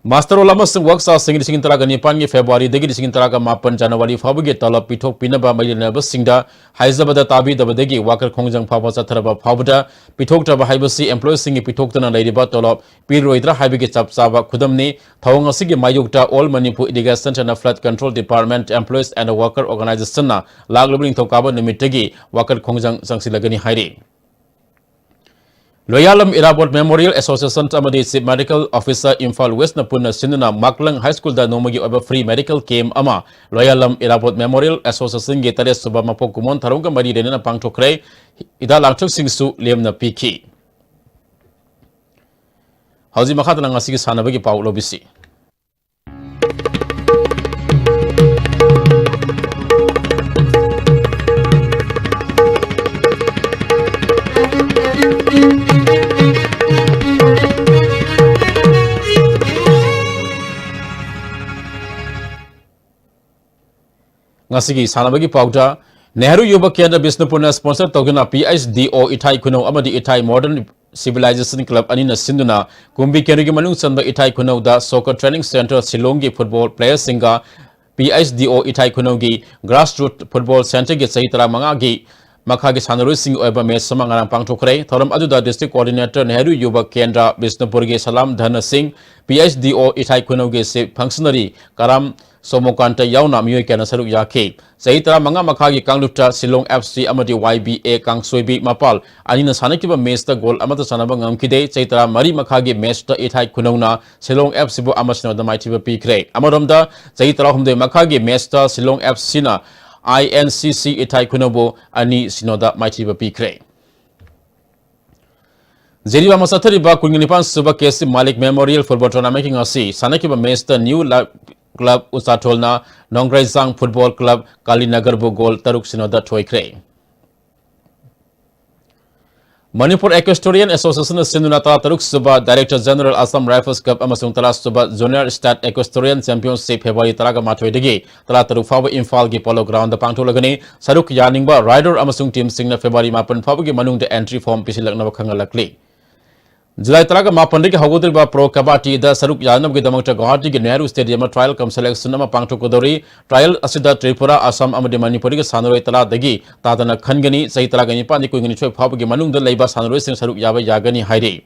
Master roll ꯑꯃꯁꯨꯡ work charge ꯁꯤꯡ ꯂꯤꯁꯤꯡ ꯇꯔꯥꯅꯤꯄꯥꯟꯒꯤ February ꯗꯒꯤ ꯂꯤꯁꯤꯡ ꯇꯔꯥꯒ ꯃꯥꯄꯟ January ꯐꯥꯎꯕꯒꯤ ꯇꯂꯕ ꯄꯤꯊꯣꯛꯄꯤꯅꯕ ꯃꯔꯤ ꯂꯩꯅꯕꯁꯤꯡꯗ ꯍꯥꯏꯖꯕꯗ ꯇꯥꯕꯤꯗꯕꯗꯒꯤ ꯋꯥꯀꯔ ꯈꯣꯡꯖꯪ ꯐꯥꯎꯕ ꯆꯠꯊꯔꯕ ꯐꯥꯎꯕꯗ ꯄꯤꯊꯣꯛꯇ꯭ꯔꯕ ꯍꯥꯏꯕꯁꯤ employee ꯁꯤꯡꯒꯤ ꯄꯤꯊꯣꯛꯇꯅ ꯂꯩꯔꯤꯕ ꯇꯣꯂꯣꯞ ꯄꯤꯔꯣꯏꯗ꯭ꯔꯥ ꯍꯥꯏꯕꯒꯤ ꯆꯞ ꯆꯥꯕ ꯈꯨꯗꯝꯅꯤ꯫ ꯊꯧꯑꯣꯡ ꯑꯁꯤꯒꯤ ꯃꯥꯌꯣꯛꯇ All Manipur Irrigation and Flood Control Department employees and worker organization ꯅ ꯂꯥꯛꯂꯤꯕ ꯅꯤꯡꯊꯧꯀꯥꯕ ꯅꯨꯃꯤꯠꯇꯒꯤ ꯋꯥꯀꯔ ꯈꯣꯡꯖꯪ ꯆꯪꯁꯤꯜꯂꯒꯅꯤ ꯍꯥꯏꯔꯤ꯫ ꯂꯣꯌꯥꯂꯝ ꯏꯔꯥꯕꯣꯠ Memorial Association ꯑꯃꯗꯤ Chief Medical Officer Imphal West ꯅ ꯄꯨꯟꯅ ꯁꯤꯟꯗꯨꯅ ꯃꯥꯛꯂꯪ High School ꯗ ꯅꯣꯡꯃꯒꯤ ꯑꯣꯏꯕ free medical camp ꯑꯃ ꯂꯣꯌꯥꯂꯝ ꯏꯔꯥꯕꯣꯠ Memorial Association ꯒꯤ ꯇꯔꯦꯠ ꯁꯨꯕ ꯃꯄꯣꯛ ꯀꯨꯝꯑꯣꯟ ꯊꯧꯔꯝꯒ ꯃꯔꯤ ꯂꯩꯅꯅ ꯄꯥꯡꯊꯣꯛꯈ꯭ꯔꯦ꯫ ꯍꯤꯗꯥꯛ ꯂꯥꯡꯊꯛꯁꯤꯡꯁꯨ ꯂꯦꯝꯅ ꯄꯤꯈꯤ꯫ ꯍꯧꯖꯤꯛ ꯃꯈꯥ ꯇꯥꯅ ꯉꯁꯤꯒꯤ ꯁꯥꯟꯅꯕꯒꯤ ꯄꯥꯎ ꯂꯧꯕꯤꯁꯤ꯫ ꯉꯁꯤꯒꯤ ꯁꯥꯟꯅꯕꯒꯤ ꯄꯥꯎꯗ, ꯅꯦꯍꯔꯨ ꯌꯨꯕ ꯀꯦꯟꯗ꯭ꯔ ꯕꯤꯁꯅꯨꯄꯨꯔꯅ sponsor ꯇꯧꯗꯨꯅ P H D O ꯏꯊꯥꯏ ꯈꯨꯅꯧ ꯑꯃꯗꯤ ꯏꯊꯥꯏ Modern Civilization Club ꯑꯅꯤꯅ ꯁꯤꯟꯗꯨꯅ ꯀꯨꯝꯕꯤ ꯀꯦꯟꯗ꯭ꯔꯒꯤ ꯃꯅꯨꯡ ꯆꯟꯕ ꯏꯊꯥꯏ ꯈꯨꯅꯧꯗ soccer training center ꯁꯤꯂꯣꯡꯒꯤ football player ꯁꯤꯡꯒ P H D O ꯏꯊꯥꯏ ꯈꯨꯅꯧꯒꯤ grassroot football center ꯒꯤ ꯆꯍꯤ ꯇꯔꯥꯃꯉꯥꯒꯤ ꯃꯈꯥꯒꯤ ꯁꯥꯟꯅꯔꯣꯏꯁꯤꯡꯒꯤ ꯑꯣꯏꯕ ꯃꯦꯆ ꯑꯃ ꯉꯔꯥꯡ ꯄꯥꯡꯊꯣꯛꯈ꯭ꯔꯦ꯫ ꯊꯧꯔꯝ ꯑꯗꯨꯗ district coordinator ꯅꯦꯍꯔꯨ ꯌꯨꯕ ꯀꯦꯟꯗ꯭ꯔ ꯕꯤꯁꯅꯨꯄꯨꯔꯒꯤ ꯁꯂꯥꯝ ꯙꯅ ꯁꯤꯡ, P H D O ꯏꯊꯥꯏ ꯈꯨꯅꯧꯒꯤ chief functionary ꯀꯔꯥꯝ ꯁꯣꯃꯣꯀꯥꯟꯇ ꯌꯥꯎꯅ ꯃꯤꯑꯣꯏ ꯀꯌꯥꯅ ꯁꯔꯨꯛ ꯌꯥꯈꯤ꯫ ꯆꯍꯤ ꯇꯔꯥꯃꯉꯥ ꯃꯈꯥꯒꯤ ꯀꯥꯡꯂꯨꯞꯇ ꯁꯤꯂꯣꯡ F C ꯑꯃꯗꯤ Y B A ꯀꯥꯡꯁꯣꯏꯕꯤ ꯃꯄꯥꯜ ꯑꯅꯤꯅ ꯁꯥꯟꯅꯈꯤꯕ ꯃꯦꯆꯇ ꯒꯣꯜ ꯑꯃꯠꯇ ꯆꯥꯟꯅꯕ ꯉꯝꯈꯤꯗꯦ꯫ ꯆꯍꯤ ꯇꯔꯥꯃꯔꯤ ꯃꯈꯥꯒꯤ ꯃꯦꯆꯇ ꯏꯊꯥꯏ ꯈꯨꯅꯧꯅ ꯁꯤꯂꯣꯡ F Cꯕꯨ ꯑꯃ ꯁꯤꯅꯣꯗ ꯃꯥꯏꯊꯤꯕ ꯄꯤꯈ꯭ꯔꯦ꯫ ꯑꯃꯔꯣꯝꯗ, ꯆꯍꯤ ꯇꯔꯥꯍꯨꯝꯗꯣꯏ ꯃꯈꯥꯒꯤ ꯃꯦꯆꯇ Shillong F Cꯅ I N C C ꯏꯊꯥꯏ ꯈꯨꯅꯧꯕꯨ ꯑꯅꯤ ꯁꯤꯅꯣꯗ ꯃꯥꯏꯊꯤꯕ ꯄꯤꯈ꯭ꯔꯦ꯫ ꯖꯤꯔꯤꯕꯥꯝꯗ ꯆꯠꯊꯔꯤꯕ ꯀꯨꯟꯅꯤꯄꯥꯟ ꯁꯨꯕ K C ꯃꯥꯂꯤꯛ Memorial Football Tournamentꯀꯤ ꯉꯁꯤ ꯁꯥꯟꯅꯈꯤꯕ ꯃꯦꯆꯇ New Life Club ꯎꯆꯥꯊꯣꯜꯅ ꯅꯣꯡꯒ꯭ꯔꯩꯖꯥꯡ Football Club ꯀꯥꯂꯤꯅꯒꯔꯕꯨ ꯒꯣꯜ ꯇꯔꯨꯛ ꯁꯤꯅꯣꯗ ꯊꯣꯏꯈ꯭ꯔꯦ꯫ ꯃꯅꯤꯄꯨꯔ Equestrian Associationꯅ ꯁꯤꯟꯗꯨꯅ ꯇꯔꯥꯇꯔꯨꯛ ꯁꯨꯕ Director General Assam Rifles Cup ꯑꯃꯁꯨꯡ ꯇꯔꯥ ꯁꯨꯕ Junior State Equestrian Championship February ꯇꯔꯥꯃꯥꯊꯣꯏꯗꯒꯤ ꯇꯔꯥꯇꯔꯨꯛ ꯐꯥꯎꯕ ꯏꯝꯐꯥꯜꯒꯤ Polo Groundꯗ ꯄꯥꯡꯊꯣꯛꯂꯒꯅꯤ꯫ ꯁꯔꯨꯛ ꯌꯥꯅꯤꯡꯕ rider ꯑꯃꯁꯨꯡ teamꯁꯤꯡꯅ February ꯃꯥꯄꯟ ꯐꯥꯎꯕꯒꯤ ꯃꯅꯨꯡꯗ entry form ꯄꯤꯁꯤꯜꯂꯛꯅꯕ ꯈꯪꯍꯜꯂꯛꯂꯤ꯫ July ꯇꯔꯥꯃꯥꯄꯟꯗꯒꯤ ꯍꯧꯒꯗꯧꯔꯤꯕ Pro Kabaddꯤꯗ ꯁꯔꯨꯛ ꯌꯥꯅꯕꯒꯤꯗꯃꯛꯇ ꯒꯨꯋꯥꯍꯥꯇꯤꯒꯤ ꯅꯦꯍꯔꯨ Stadiumꯗ trial cum selection ꯑꯃ ꯄꯥꯡꯊꯣꯛꯀꯗꯧꯔꯤ꯫ Trial ꯑꯁꯤꯗ ꯇ꯭ꯔꯤꯄꯨꯔꯥ, ꯑꯁꯥꯝ ꯑꯃꯗꯤ ꯃꯅꯤꯄꯨꯔꯒꯤ ꯁꯥꯟꯅꯔꯣꯏ ꯇꯔꯥꯗꯒꯤ ꯇꯥꯗꯅ ꯈꯟꯒꯅꯤ꯫ ꯆꯍꯤ ꯇꯔꯥꯒ ꯅꯤꯄꯥꯟꯗꯒꯤ ꯀꯨꯟꯅꯤꯊꯣꯏ ꯐꯥꯎꯕꯒꯤ ꯃꯅꯨꯡꯗ ꯂꯩꯕ ꯁꯥꯟꯅꯔꯣꯏꯁꯤꯡ ꯁꯔꯨꯛ ꯌꯥꯕ ꯌꯥꯒꯅꯤ ꯍꯥꯏꯔꯤ꯫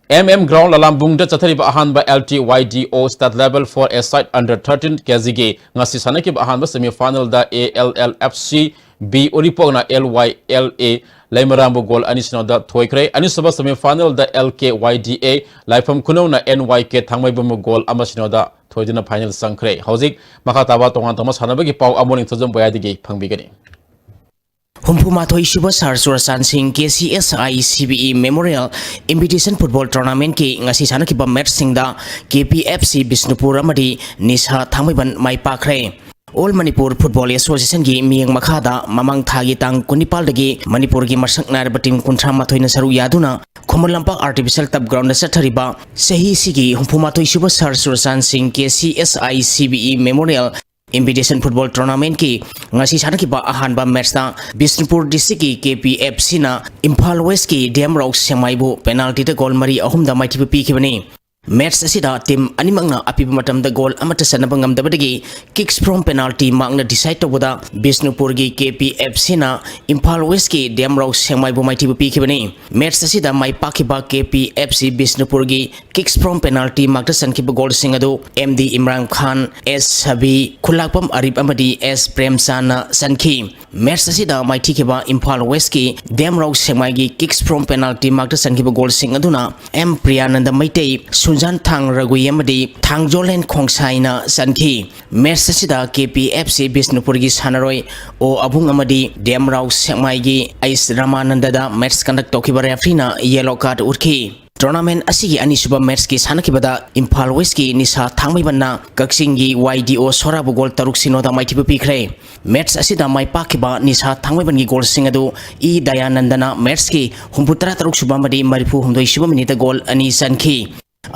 M M Ground ꯂꯂꯥꯝꯕꯨꯡꯗ ꯆꯠꯊꯔꯤꯕ ꯑꯍꯥꯟꯕ L T Y D O State Level four A-side under thirteen K Gꯒꯤ ꯉꯁꯤ ꯁꯥꯟꯅꯈꯤꯕ ꯑꯍꯥꯟꯕ semifinalꯗ A L L F C B ꯎꯔꯤꯄꯣꯛꯅ L Y L A ꯂꯩꯃꯔꯥꯝꯕꯨ ꯒꯣꯜ ꯑꯅꯤ ꯁꯤꯅꯣꯗ ꯊꯣꯏꯈ꯭ꯔꯦ꯫ ꯑꯅꯤꯁꯨꯕ semifinalꯗ L K Y D A ꯂꯥꯏꯐꯝ ꯈꯨꯅꯧꯅ N Y K ꯊꯥꯡꯃꯩꯕꯟꯕꯨ ꯒꯣꯜ ꯑꯃ ꯁꯤꯅꯣꯗ ꯊꯣꯏꯗꯨꯅ final ꯆꯪꯈ꯭ꯔꯦ꯫ ꯍꯧꯖꯤꯛ ꯃꯈꯥ ꯇꯥꯕ ꯇꯣꯉꯥꯟ ꯇꯣꯉꯥꯟꯕ ꯁꯥꯟꯅꯕꯒꯤ ꯄꯥꯎ ꯑꯃꯣꯜ ꯅꯤꯡꯊꯧꯖꯝ ꯕꯣꯌꯥꯗꯒꯤ ꯐꯪꯕꯤꯒꯅꯤ꯫ ꯍꯨꯝꯐꯨ ꯃꯥꯊꯣꯏ ꯁꯨꯕ Sir Churachand Singh K C S I C B E Memorial Invitation Football Tournamentꯀꯤ ꯉꯁꯤ ꯁꯥꯟꯅꯈꯤꯕ ꯃꯦꯠꯁꯁꯤꯡꯗ K P F C Bishnupur ꯑꯃꯗꯤ ꯅꯤꯁꯥ ꯊꯥꯡꯃꯩꯕꯟ ꯃꯥꯏ ꯄꯥꯛꯈ꯭ꯔꯦ꯫ All Manipur Football Associationꯒꯤ ꯃꯤꯠꯌꯦꯡ ꯃꯈꯥꯗ ꯃꯃꯥꯡ ꯊꯥꯒꯤ ꯇꯥꯡ ꯀꯨꯟꯅꯤꯄꯥꯜꯗꯒꯤ ꯃꯅꯤꯄꯨꯔꯒꯤ ꯃꯁꯛ ꯅꯥꯏꯔꯕ team ꯀꯨꯟꯊ꯭ꯔꯥ ꯃꯥꯊꯣꯏꯅ ꯁꯔꯨꯛ ꯌꯥꯗꯨꯅ ꯈꯨꯃꯟ ꯂꯝꯄꯥꯛ Artificial Turf Groundꯗ ꯆꯠꯊꯔꯤꯕ ꯆꯍꯤꯁꯤꯒꯤ ꯍꯨꯝꯐꯨ ꯃꯥꯊꯣꯏ ꯁꯨꯕ Sir Churachand Singh K C S I C B E Memorial Invitation Football Tournamentꯀꯤ ꯉꯁꯤ ꯁꯥꯟꯅꯈꯤꯕ ꯑꯍꯥꯟꯕ ꯃꯦꯠꯁꯇ ꯕꯤꯁꯅꯨꯄꯨꯔ districtꯀꯤ K P F Cꯅ ꯏꯝꯐꯥꯜ Westꯀꯤ D M Rock ꯁꯦꯡꯃꯥꯏꯕꯨ penaltyꯗ ꯒꯣꯜ ꯃꯔꯤ ꯑꯍꯨꯝꯗ ꯃꯥꯏꯊꯤꯕ ꯄꯤꯈꯤꯕꯅꯤ꯫ Match ꯑꯁꯤꯗ team ꯑꯅꯤꯃꯛꯅ ꯑꯄꯤꯕ ꯃꯇꯝꯗ goal ꯑꯃꯠꯇ ꯆꯟꯅꯕ ꯉꯝꯗꯕꯗꯒꯤ kicks from penalty markꯅ decide ꯇꯧꯕꯗ ꯕꯤꯁꯅꯨꯄꯨꯔꯒꯤ KPFCꯅ ꯏꯝꯐꯥꯜ Westꯀꯤ ꯗꯦꯝꯔꯥꯎ ꯁꯦꯡꯃꯥꯏꯕꯨ ꯃꯥꯏꯊꯤꯕ ꯄꯤꯈꯤꯕꯅꯤ꯫ Match ꯑꯁꯤꯗ ꯃꯥꯏ ꯄꯥꯛꯈꯤꯕ KPFC ꯕꯤꯁꯅꯨꯄꯨꯔꯒꯤ kicks from penalty markꯇ ꯆꯟꯈꯤꯕ goalꯁꯤꯡ ꯑꯗꯨ M D Imran Khan, S Sabi, ꯈꯨꯂꯥꯛꯄꯝ ꯑꯔꯤꯞ ꯑꯃꯗꯤ S Premchandꯅ ꯆꯟꯈꯤ꯫ Match ꯑꯁꯤꯗ ꯃꯥꯏꯊꯤꯈꯤꯕ ꯏꯝꯐꯥꯜ Westꯀꯤ ꯗꯦꯝꯔꯥꯎ ꯁꯦꯡꯃꯥꯏꯒꯤ kicks from penalty markꯇ ꯆꯟꯈꯤꯕ goalꯁꯤꯡ ꯑꯗꯨꯅ M Priyananda Meitei, Sunjan Thang Ragui ꯑꯃꯗꯤ ꯊꯥꯡꯖꯣꯂꯦꯟ ꯈꯣꯡꯁꯥꯏꯅ ꯆꯟꯈꯤ꯫ Match ꯑꯁꯤꯗ KPFC ꯕꯤꯁꯅꯨꯄꯨꯔꯒꯤ ꯁꯥꯟꯅꯔꯣꯏ ꯑꯣ ꯑꯕꯨꯡ ꯑꯃꯗꯤ ꯗꯦꯝꯔꯥꯎ ꯁꯦꯛꯃꯥꯏꯒꯤ ꯑꯩꯁ ꯔꯥꯃꯥꯅꯟꯗꯗ match conduct ꯇꯧꯈꯤꯕ refereeꯅ yellow card ꯎꯠꯈꯤ꯫ Tournament ꯑꯁꯤꯒꯤ ꯑꯅꯤꯁꯨꯕ matchꯀꯤ ꯁꯥꯟꯅꯈꯤꯕꯗ ꯏꯝꯐꯥꯜ Westꯀꯤ ꯅꯤꯁꯥ ꯊꯥꯡꯃꯩꯕꯟꯅ ꯀꯛꯆꯤꯡꯒꯤ YDO ꯁꯣꯔꯥꯕꯨ goal ꯇꯔꯨꯛ ꯁꯤꯅꯣꯗ ꯃꯥꯏꯊꯤꯕ ꯄꯤꯈ꯭ꯔꯦ꯫ Match ꯑꯁꯤꯗ ꯃꯥꯏ ꯄꯥꯛꯈꯤꯕ ꯅꯤꯁꯥ ꯊꯥꯡꯃꯩꯕꯟꯒꯤ goalꯁꯤꯡ ꯑꯗꯨ ꯏ ꯗꯌꯥꯅꯟꯗꯅ matchꯀꯤ ꯍꯨꯝꯐꯨꯇꯔꯥ ꯇꯔꯨꯛ ꯁꯨꯕ ꯑꯃꯗꯤ ꯃꯔꯤꯐꯨ ꯍꯨꯝꯗꯣꯏ ꯁꯨꯕ minuteꯇ goal ꯑꯅꯤ ꯆꯟꯈꯤ꯫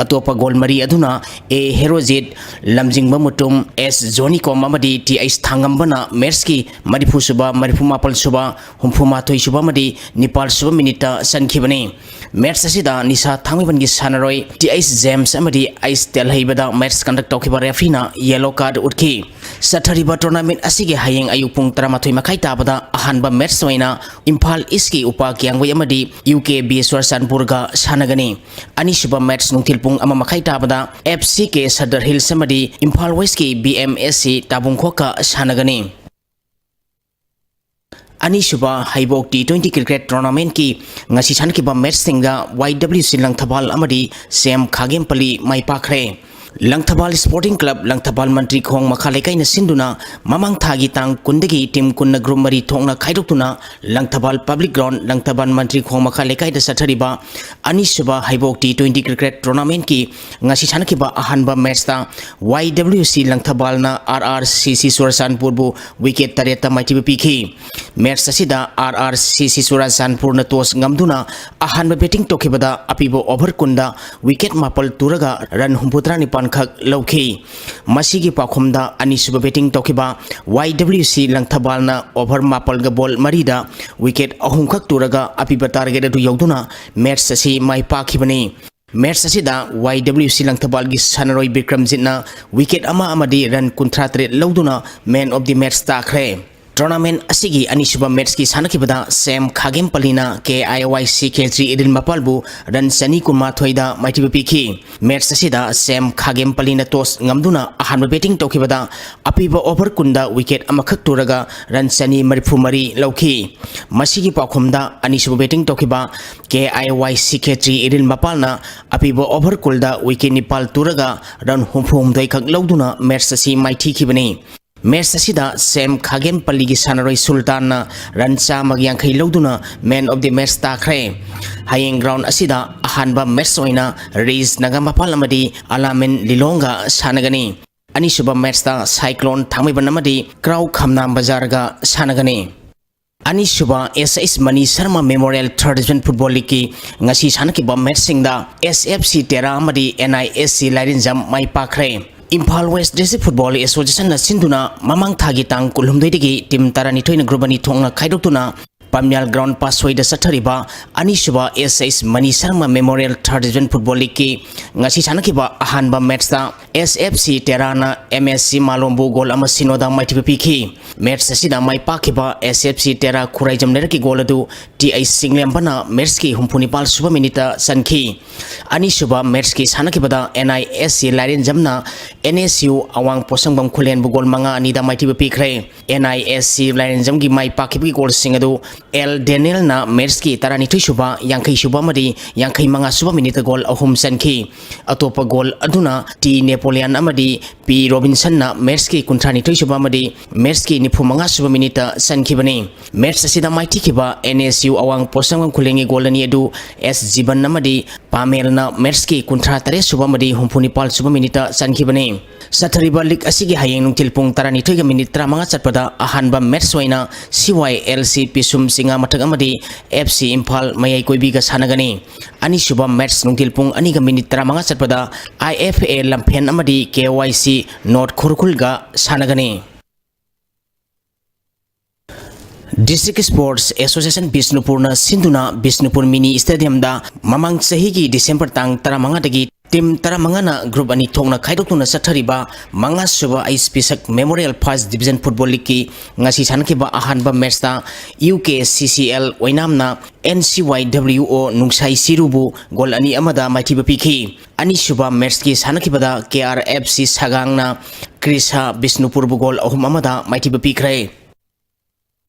ꯑꯇꯣꯞꯄ goal ꯃꯔꯤ ꯑꯗꯨꯅ A Herojit, ꯂꯝꯖꯤꯡꯕ ꯃꯨꯇꯨꯝ, S Johnny ꯀꯣꯝ ꯑꯃꯗꯤ T H ꯊꯥꯡꯉꯝꯕꯅ matchꯀꯤ ꯃꯔꯤꯐꯨ ꯁꯨꯕ, ꯃꯔꯤꯐꯨ ꯃꯥꯄꯜ ꯁꯨꯕ, ꯍꯨꯝꯐꯨ ꯃꯥꯊꯣꯏ ꯁꯨꯕ ꯑꯃꯗꯤ ꯅꯤꯄꯥꯜ ꯁꯨꯕ minuteꯇ ꯆꯟꯈꯤꯕꯅꯤ꯫ Match ꯑꯁꯤꯗ ꯅꯤꯁꯥ ꯊꯥꯡꯃꯩꯕꯟꯒꯤ ꯁꯥꯟꯅꯔꯣꯏ T H James ꯑꯃꯗꯤ ꯑꯩꯁ ꯇꯦꯜꯍꯩꯕꯗ match conduct ꯇꯧꯈꯤꯕ refereeꯅ yellow card ꯎꯠꯈꯤ꯫ ꯆꯠꯊꯔꯤꯕ tournament ꯑꯁꯤꯒꯤ ꯍꯌꯦꯡ ꯑꯌꯨꯛ ꯄꯨꯡ ꯇꯔꯥꯃꯥꯊꯣꯏ ꯃꯈꯥꯏ ꯇꯥꯕꯗ ꯑꯍꯥꯟꯕ match ꯑꯣꯏꯅ ꯏꯝꯐꯥꯜ Eastꯀꯤ ꯎꯄꯥ ꯀꯤꯌꯥꯡꯒꯣꯏ ꯑꯃꯗꯤ UKB ꯆꯨꯔꯆꯥꯟꯄꯨꯔꯒ ꯁꯥꯟꯅꯒꯅꯤ꯫ ꯑꯅꯤꯁꯨꯕ match ꯅꯨꯡꯊꯤꯜ ꯄꯨꯡ ꯑꯃ ꯃꯈꯥꯏ ꯇꯥꯕꯗ FCK Sadar Hills ꯑꯃꯗꯤ ꯏꯝꯐꯥꯜ Westꯀꯤ BMSC ꯇꯥꯕꯨꯡꯈꯣꯛꯀ ꯁꯥꯟꯅꯒꯅꯤ꯫ ꯑꯅꯤꯁꯨꯕ ꯍꯩꯕꯣꯛ T twenty cricket tournamentꯀꯤ ꯉꯁꯤ ꯁꯥꯟꯅꯈꯤꯕ matchꯁꯤꯡꯗ YWC ꯂꯪꯊꯕꯥꯜ ꯑꯃꯗꯤ ꯁꯦꯝ ꯈꯥꯒꯦꯝꯄꯜꯂꯤ ꯃꯥꯏ ꯄꯥꯛꯈ꯭ꯔꯦ꯫ ꯂꯪꯊꯕꯥꯜ Sporting Club, ꯂꯪꯊꯕꯥꯜ ꯃꯟꯇ꯭ꯔꯤ ꯈꯣꯡ ꯃꯈꯥ ꯂꯩꯀꯥꯏꯅ ꯁꯤꯟꯗꯨꯅ ꯃꯃꯥꯡ ꯊꯥꯒꯤ ꯇꯥꯡ ꯀꯨꯟꯗꯒꯤ team ꯀꯨꯟꯅ group ꯃꯔꯤ ꯊꯣꯛꯅ ꯈꯥꯏꯗꯣꯛꯇꯨꯅ ꯂꯪꯊꯕꯥꯜ Public Ground, ꯂꯪꯊꯕꯥꯜ ꯃꯟꯇ꯭ꯔꯤ ꯈꯣꯡ ꯃꯈꯥ ꯂꯩꯀꯥꯏꯗ ꯆꯠꯊꯔꯤꯕ ꯑꯅꯤꯁꯨꯕ ꯍꯩꯕꯣꯛ T twenty cricket tournamentꯀꯤ ꯉꯁꯤ ꯁꯥꯟꯅꯈꯤꯕ ꯑꯍꯥꯟꯕ matchꯇ YWC ꯂꯪꯊꯕꯥꯜꯅ RRCC ꯆꯨꯔꯆꯥꯟꯄꯨꯔꯕꯨ wicket ꯇꯔꯦꯠꯇ ꯃꯥꯏꯊꯤꯕ ꯄꯤꯈꯤ꯫ Match ꯑꯁꯤꯗ RRCC ꯆꯨꯔꯆꯥꯟꯄꯨꯔꯅ toss ꯉꯝꯗꯨꯅ ꯑꯍꯥꯟꯕ batting ꯇꯧꯈꯤꯕꯗ ꯑꯄꯤꯕ over ꯀꯨꯟꯗ wicket ꯃꯥꯄꯜ ꯇꯨꯔꯒ run ꯍꯨꯝꯐꯨꯇꯔꯥ ꯅꯤꯄꯥꯟ ꯈꯛ ꯂꯧꯈꯤ꯫ ꯃꯁꯤꯒꯤ ꯄꯥꯎꯈꯨꯝꯗ ꯑꯅꯤꯁꯨꯕ batting ꯇꯧꯈꯤꯕ YWC ꯂꯪꯊꯕꯥꯜꯅ over ꯃꯥꯄꯜꯒ ball ꯃꯔꯤꯗ wicket ꯑꯍꯨꯝꯈꯛ ꯇꯨꯔꯒ ꯑꯄꯤꯕ target ꯑꯗꯨ ꯌꯧꯗꯨꯅ match ꯑꯁꯤ ꯃꯥꯏ ꯄꯥꯛꯈꯤꯕꯅꯤ꯫ Match ꯑꯁꯤꯗ Y W C ꯂꯪꯊꯕꯥꯜꯒꯤ ꯁꯥꯟꯅꯔꯣꯏ ꯕꯤꯀ꯭ꯔꯝꯖꯤꯠꯅ wicket ꯑꯃ ꯑꯃꯗꯤ run ꯀꯨꯟꯊ꯭ꯔꯥ ꯇꯔꯦꯠ ꯂꯧꯗꯨꯅ man of the match ꯇꯥꯈ꯭ꯔꯦ꯫ Tournament ꯑꯁꯤꯒꯤ ꯑꯅꯤꯁꯨꯕ matchꯀꯤ ꯁꯥꯟꯅꯈꯤꯕꯗ ꯁꯦꯝ ꯈꯥꯒꯦꯝꯄꯜꯂꯤꯅ K I Y C K three Iril ꯃꯄꯥꯜꯕꯨ run ꯆꯅꯤ ꯀꯨꯟꯃꯥꯊꯣꯏꯗ ꯃꯥꯏꯊꯤꯕ ꯄꯤꯈꯤ꯫ Match ꯑꯁꯤꯗ ꯁꯦꯝ ꯈꯥꯒꯦꯝꯄꯜꯂꯤꯅ toss ꯉꯝꯗꯨꯅ ꯑꯍꯥꯟꯕ batting ꯇꯧꯈꯤꯕꯗ ꯑꯄꯤꯕ over ꯀꯨꯟꯗ wicket ꯑꯃꯈꯛ ꯇꯨꯔꯒ run ꯆꯅꯤ ꯃꯔꯤꯐꯨ ꯃꯔꯤ ꯂꯧꯈꯤ꯫ ꯃꯁꯤꯒꯤ ꯄꯥꯎꯈꯨꯝꯗ ꯑꯅꯤꯁꯨꯕ batting ꯇꯧꯈꯤꯕ K I Y C K three Iril ꯃꯄꯥꯜꯅ ꯑꯄꯤꯕ over ꯀꯨꯟꯗ wicket ꯅꯤꯄꯥꯜ ꯇꯨꯔꯒ run ꯍꯨꯝꯐꯨ ꯍꯨꯝꯗꯣꯏ ꯈꯛ ꯂꯧꯗꯨꯅ match ꯑꯁꯤ ꯃꯥꯏꯊꯤꯈꯤꯕꯅꯤ꯫ Match ꯑꯁꯤꯗ ꯁꯦꯝ ꯈꯥꯒꯦꯝꯄꯜꯂꯤꯒꯤ ꯁꯥꯟꯅꯔꯣꯏ ꯁꯨꯜꯇꯥꯟꯅ run ꯆꯥꯝꯃꯒ ꯌꯥꯡꯈꯩ ꯂꯧꯗꯨꯅ man of the match ꯇꯥꯈ꯭ꯔꯦ꯫ ꯍꯌꯦꯡ ground ꯑꯁꯤꯗ ꯑꯍꯥꯟꯕ match ꯑꯣꯏꯅ ꯔꯤꯁ ꯅꯒꯥꯃꯄꯥꯜ ꯑꯃꯗꯤ ꯑꯂꯥꯃꯤꯟ ꯂꯤꯂꯣꯡꯒ ꯁꯥꯟꯅꯒꯅꯤ꯫ ꯑꯅꯤꯁꯨꯕ matchꯇ ꯁꯥꯏꯀ꯭ꯂꯣꯟ ꯊꯥꯡꯃꯩꯕꯟ ꯑꯃꯗꯤ ꯀ꯭ꯔꯥꯎ ꯈꯝꯅꯥꯝ ꯕꯖꯥꯔꯒ ꯁꯥꯟꯅꯒꯅꯤ꯫ ꯑꯅꯤꯁꯨꯕ S H Mani Sharma Memorial Third Division Football Leagueꯀꯤ ꯉꯁꯤ ꯁꯥꯟꯅꯈꯤꯕ matchꯁꯤꯡꯗ S F C ꯇꯦꯔꯥ ꯑꯃꯗꯤ N I S C ꯂꯥꯏꯔꯦꯟꯖꯝ my ꯄꯥꯛꯈ꯭ꯔꯦ꯫ Imphal West District Football Associationꯅ ꯁꯤꯟꯗꯨꯅ ꯃꯃꯥꯡ ꯊꯥꯒꯤ ꯇꯥꯡ ꯀꯨꯟꯍꯨꯝꯗꯣꯏꯗꯒꯤ team ꯇꯔꯥꯅꯤꯊꯣꯏꯅ group ꯑꯅꯤ ꯊꯣꯛꯅ ꯈꯥꯏꯗꯣꯛꯇꯨꯅ ꯄꯥꯝꯌꯥꯜ ground ꯄꯥꯁꯣꯏꯗ ꯆꯠꯊꯔꯤꯕ ꯑꯅꯤꯁꯨꯕ S H Mani Sharma Memorial Third Division Football Leagueꯀꯤ ꯉꯁꯤ ꯁꯥꯟꯅꯈꯤꯕ ꯑꯍꯥꯟꯕ matchꯇ S F C ꯇꯦꯔꯥꯅ M S C ꯃꯥꯂꯣꯝꯕꯨ goal ꯑꯃ ꯁꯤꯅꯣꯗ ꯃꯥꯏꯊꯤꯕ ꯄꯤꯈꯤ꯫ Match ꯑꯁꯤꯗ ꯃꯥꯏ ꯄꯥꯛꯈꯤꯕ S F C ꯇꯦꯔꯥ ꯈꯨꯔꯥꯏꯖꯝ ꯂꯩꯔꯛꯀꯤ goal ꯑꯗꯨ T I ꯆꯤꯡꯂꯦꯝꯕꯅ matchꯀꯤ ꯍꯨꯝꯐꯨ ꯅꯤꯄꯥꯜ ꯁꯨꯕ minuteꯇ ꯆꯟꯈꯤ꯫ ꯑꯅꯤꯁꯨꯕ matchꯀꯤ ꯁꯥꯟꯅꯈꯤꯕꯗ N I S C ꯂꯥꯏꯔꯦꯟꯖꯝꯅ N S U ꯑꯋꯥꯡ ꯄꯣꯠꯁꯪꯕꯝ ꯈꯨꯂꯦꯟꯕꯨ goal ꯃꯉꯥ ꯑꯅꯤꯗ ꯃꯥꯏꯊꯤꯕ ꯄꯤꯈ꯭ꯔꯦ꯫ N I S C ꯂꯥꯏꯔꯦꯟꯖꯝꯒꯤ ꯃꯥꯏ ꯄꯥꯛꯈꯤꯕꯒꯤ goalꯁꯤꯡ ꯑꯗꯨ L Danielꯅ matchꯀꯤ ꯇꯔꯥꯅꯤꯊꯣꯏ ꯁꯨꯕ, ꯌꯥꯡꯈꯩ ꯁꯨꯕ ꯑꯃꯗꯤ ꯌꯥꯡꯈꯩ ꯃꯉꯥ ꯁꯨꯕ minuteꯇ goal ꯑꯍꯨꯝ ꯆꯟꯈꯤ꯫ ꯑꯇꯣꯞꯄ goal ꯑꯗꯨꯅ T Napoleon ꯑꯃꯗꯤ P Robinsonꯅ matchꯀꯤ ꯀꯨꯟꯊ꯭ꯔꯥꯅꯤꯊꯣꯏ ꯁꯨꯕ ꯑꯃꯗꯤ matchꯀꯤ ꯅꯤꯐꯨ ꯃꯉꯥ ꯁꯨꯕ minuteꯇ ꯆꯟꯈꯤꯕꯅꯤ꯫ Match ꯑꯁꯤꯗ ꯃꯥꯏꯊꯤꯈꯤꯕ N S U ꯑꯋꯥꯡ ꯄꯣꯠꯁꯪꯕꯝ ꯈꯨꯂꯦꯟꯒꯤ goal ꯑꯅꯤ ꯑꯗꯨ S ꯖꯤꯕꯟ ꯑꯃꯗꯤ ꯄꯥꯃꯦꯜꯅ matchꯀꯤ ꯀꯨꯟꯊ꯭ꯔꯥ ꯇꯔꯦꯠ ꯁꯨꯕ ꯑꯃꯗꯤ ꯍꯨꯝꯐꯨ ꯅꯤꯄꯥꯜ ꯁꯨꯕ minuteꯇ ꯆꯟꯈꯤꯕꯅꯤ꯫ ꯆꯠꯊꯔꯤꯕ league ꯑꯁꯤꯒꯤ ꯍꯌꯦꯡ ꯅꯨꯡꯊꯤꯜ ꯄꯨꯡ ꯇꯔꯥꯅꯤꯊꯣꯏꯒ minute ꯇꯔꯥꯃꯉꯥ ꯆꯠꯄꯗ ꯑꯍꯥꯟꯕ match ꯑꯣꯏꯅ C Y L C ꯄꯤꯁꯨꯝ ꯆꯤꯉꯥ ꯃꯊꯛ ꯑꯃꯗꯤ F C ꯏꯝꯐꯥꯜ ꯃꯌꯥꯏ ꯀꯣꯏꯕꯤꯒ ꯁꯥꯟꯅꯒꯅꯤ꯫ ꯑꯅꯤꯁꯨꯕ match ꯅꯨꯡꯊꯤꯜ ꯄꯨꯡ ꯑꯅꯤꯒ minute ꯇꯔꯥꯃꯉꯥ ꯆꯠꯄꯗ I F A ꯂꯝꯐꯦꯟ ꯑꯃꯗꯤ K Y C North ꯈꯨꯔꯈꯨꯜꯒ ꯁꯥꯟꯅꯒꯅꯤ꯫ District Sports Association ꯕꯤꯁꯅꯨꯄꯨꯔꯅ ꯁꯤꯟꯗꯨꯅ ꯕꯤꯁꯅꯨꯄꯨꯔ Mini Stadiumꯗ ꯃꯃꯥꯡ ꯆꯍꯤꯒꯤ December ꯇꯥꯡ ꯇꯔꯥꯃꯉꯥꯗꯒꯤ team ꯇꯔꯥꯃꯉꯥꯅ group ꯑꯅꯤ ꯊꯣꯛꯅ ꯈꯥꯏꯗꯣꯛꯇꯨꯅ ꯆꯠꯊꯔꯤꯕ ꯃꯉꯥꯁꯨꯕ ꯑꯩꯆ ꯄꯤ ꯁꯛ Memorial First Division Football Leagueꯀꯤ ꯉꯁꯤ ꯁꯥꯟꯅꯈꯤꯕ ꯑꯍꯥꯟꯕ matchꯇ U K C C L ꯑꯣꯏꯅꯥꯝꯅ N C ꯋꯥꯏ ꯗꯕ꯭ꯂꯤꯎ ꯑꯣ ꯅꯨꯡꯁꯥꯏ ꯁꯤꯔꯨꯕꯨ goal ꯑꯅꯤ ꯑꯃꯗ ꯃꯥꯏꯊꯤꯕ ꯄꯤꯈꯤ꯫ ꯑꯅꯤꯁꯨꯕ matchꯀꯤ ꯁꯥꯟꯅꯈꯤꯕꯗ ꯀꯦ ꯑꯥꯔ ꯑꯦꯐ ꯁꯤ ꯁꯒꯥꯡꯅ ꯀ꯭ꯔꯤꯁꯥ ꯕꯤꯁꯅꯨꯄꯨꯔꯕꯨ goal ꯑꯍꯨꯝ ꯑꯃꯗ ꯃꯥꯏꯊꯤꯕ ꯄꯤꯈ꯭ꯔꯦ꯫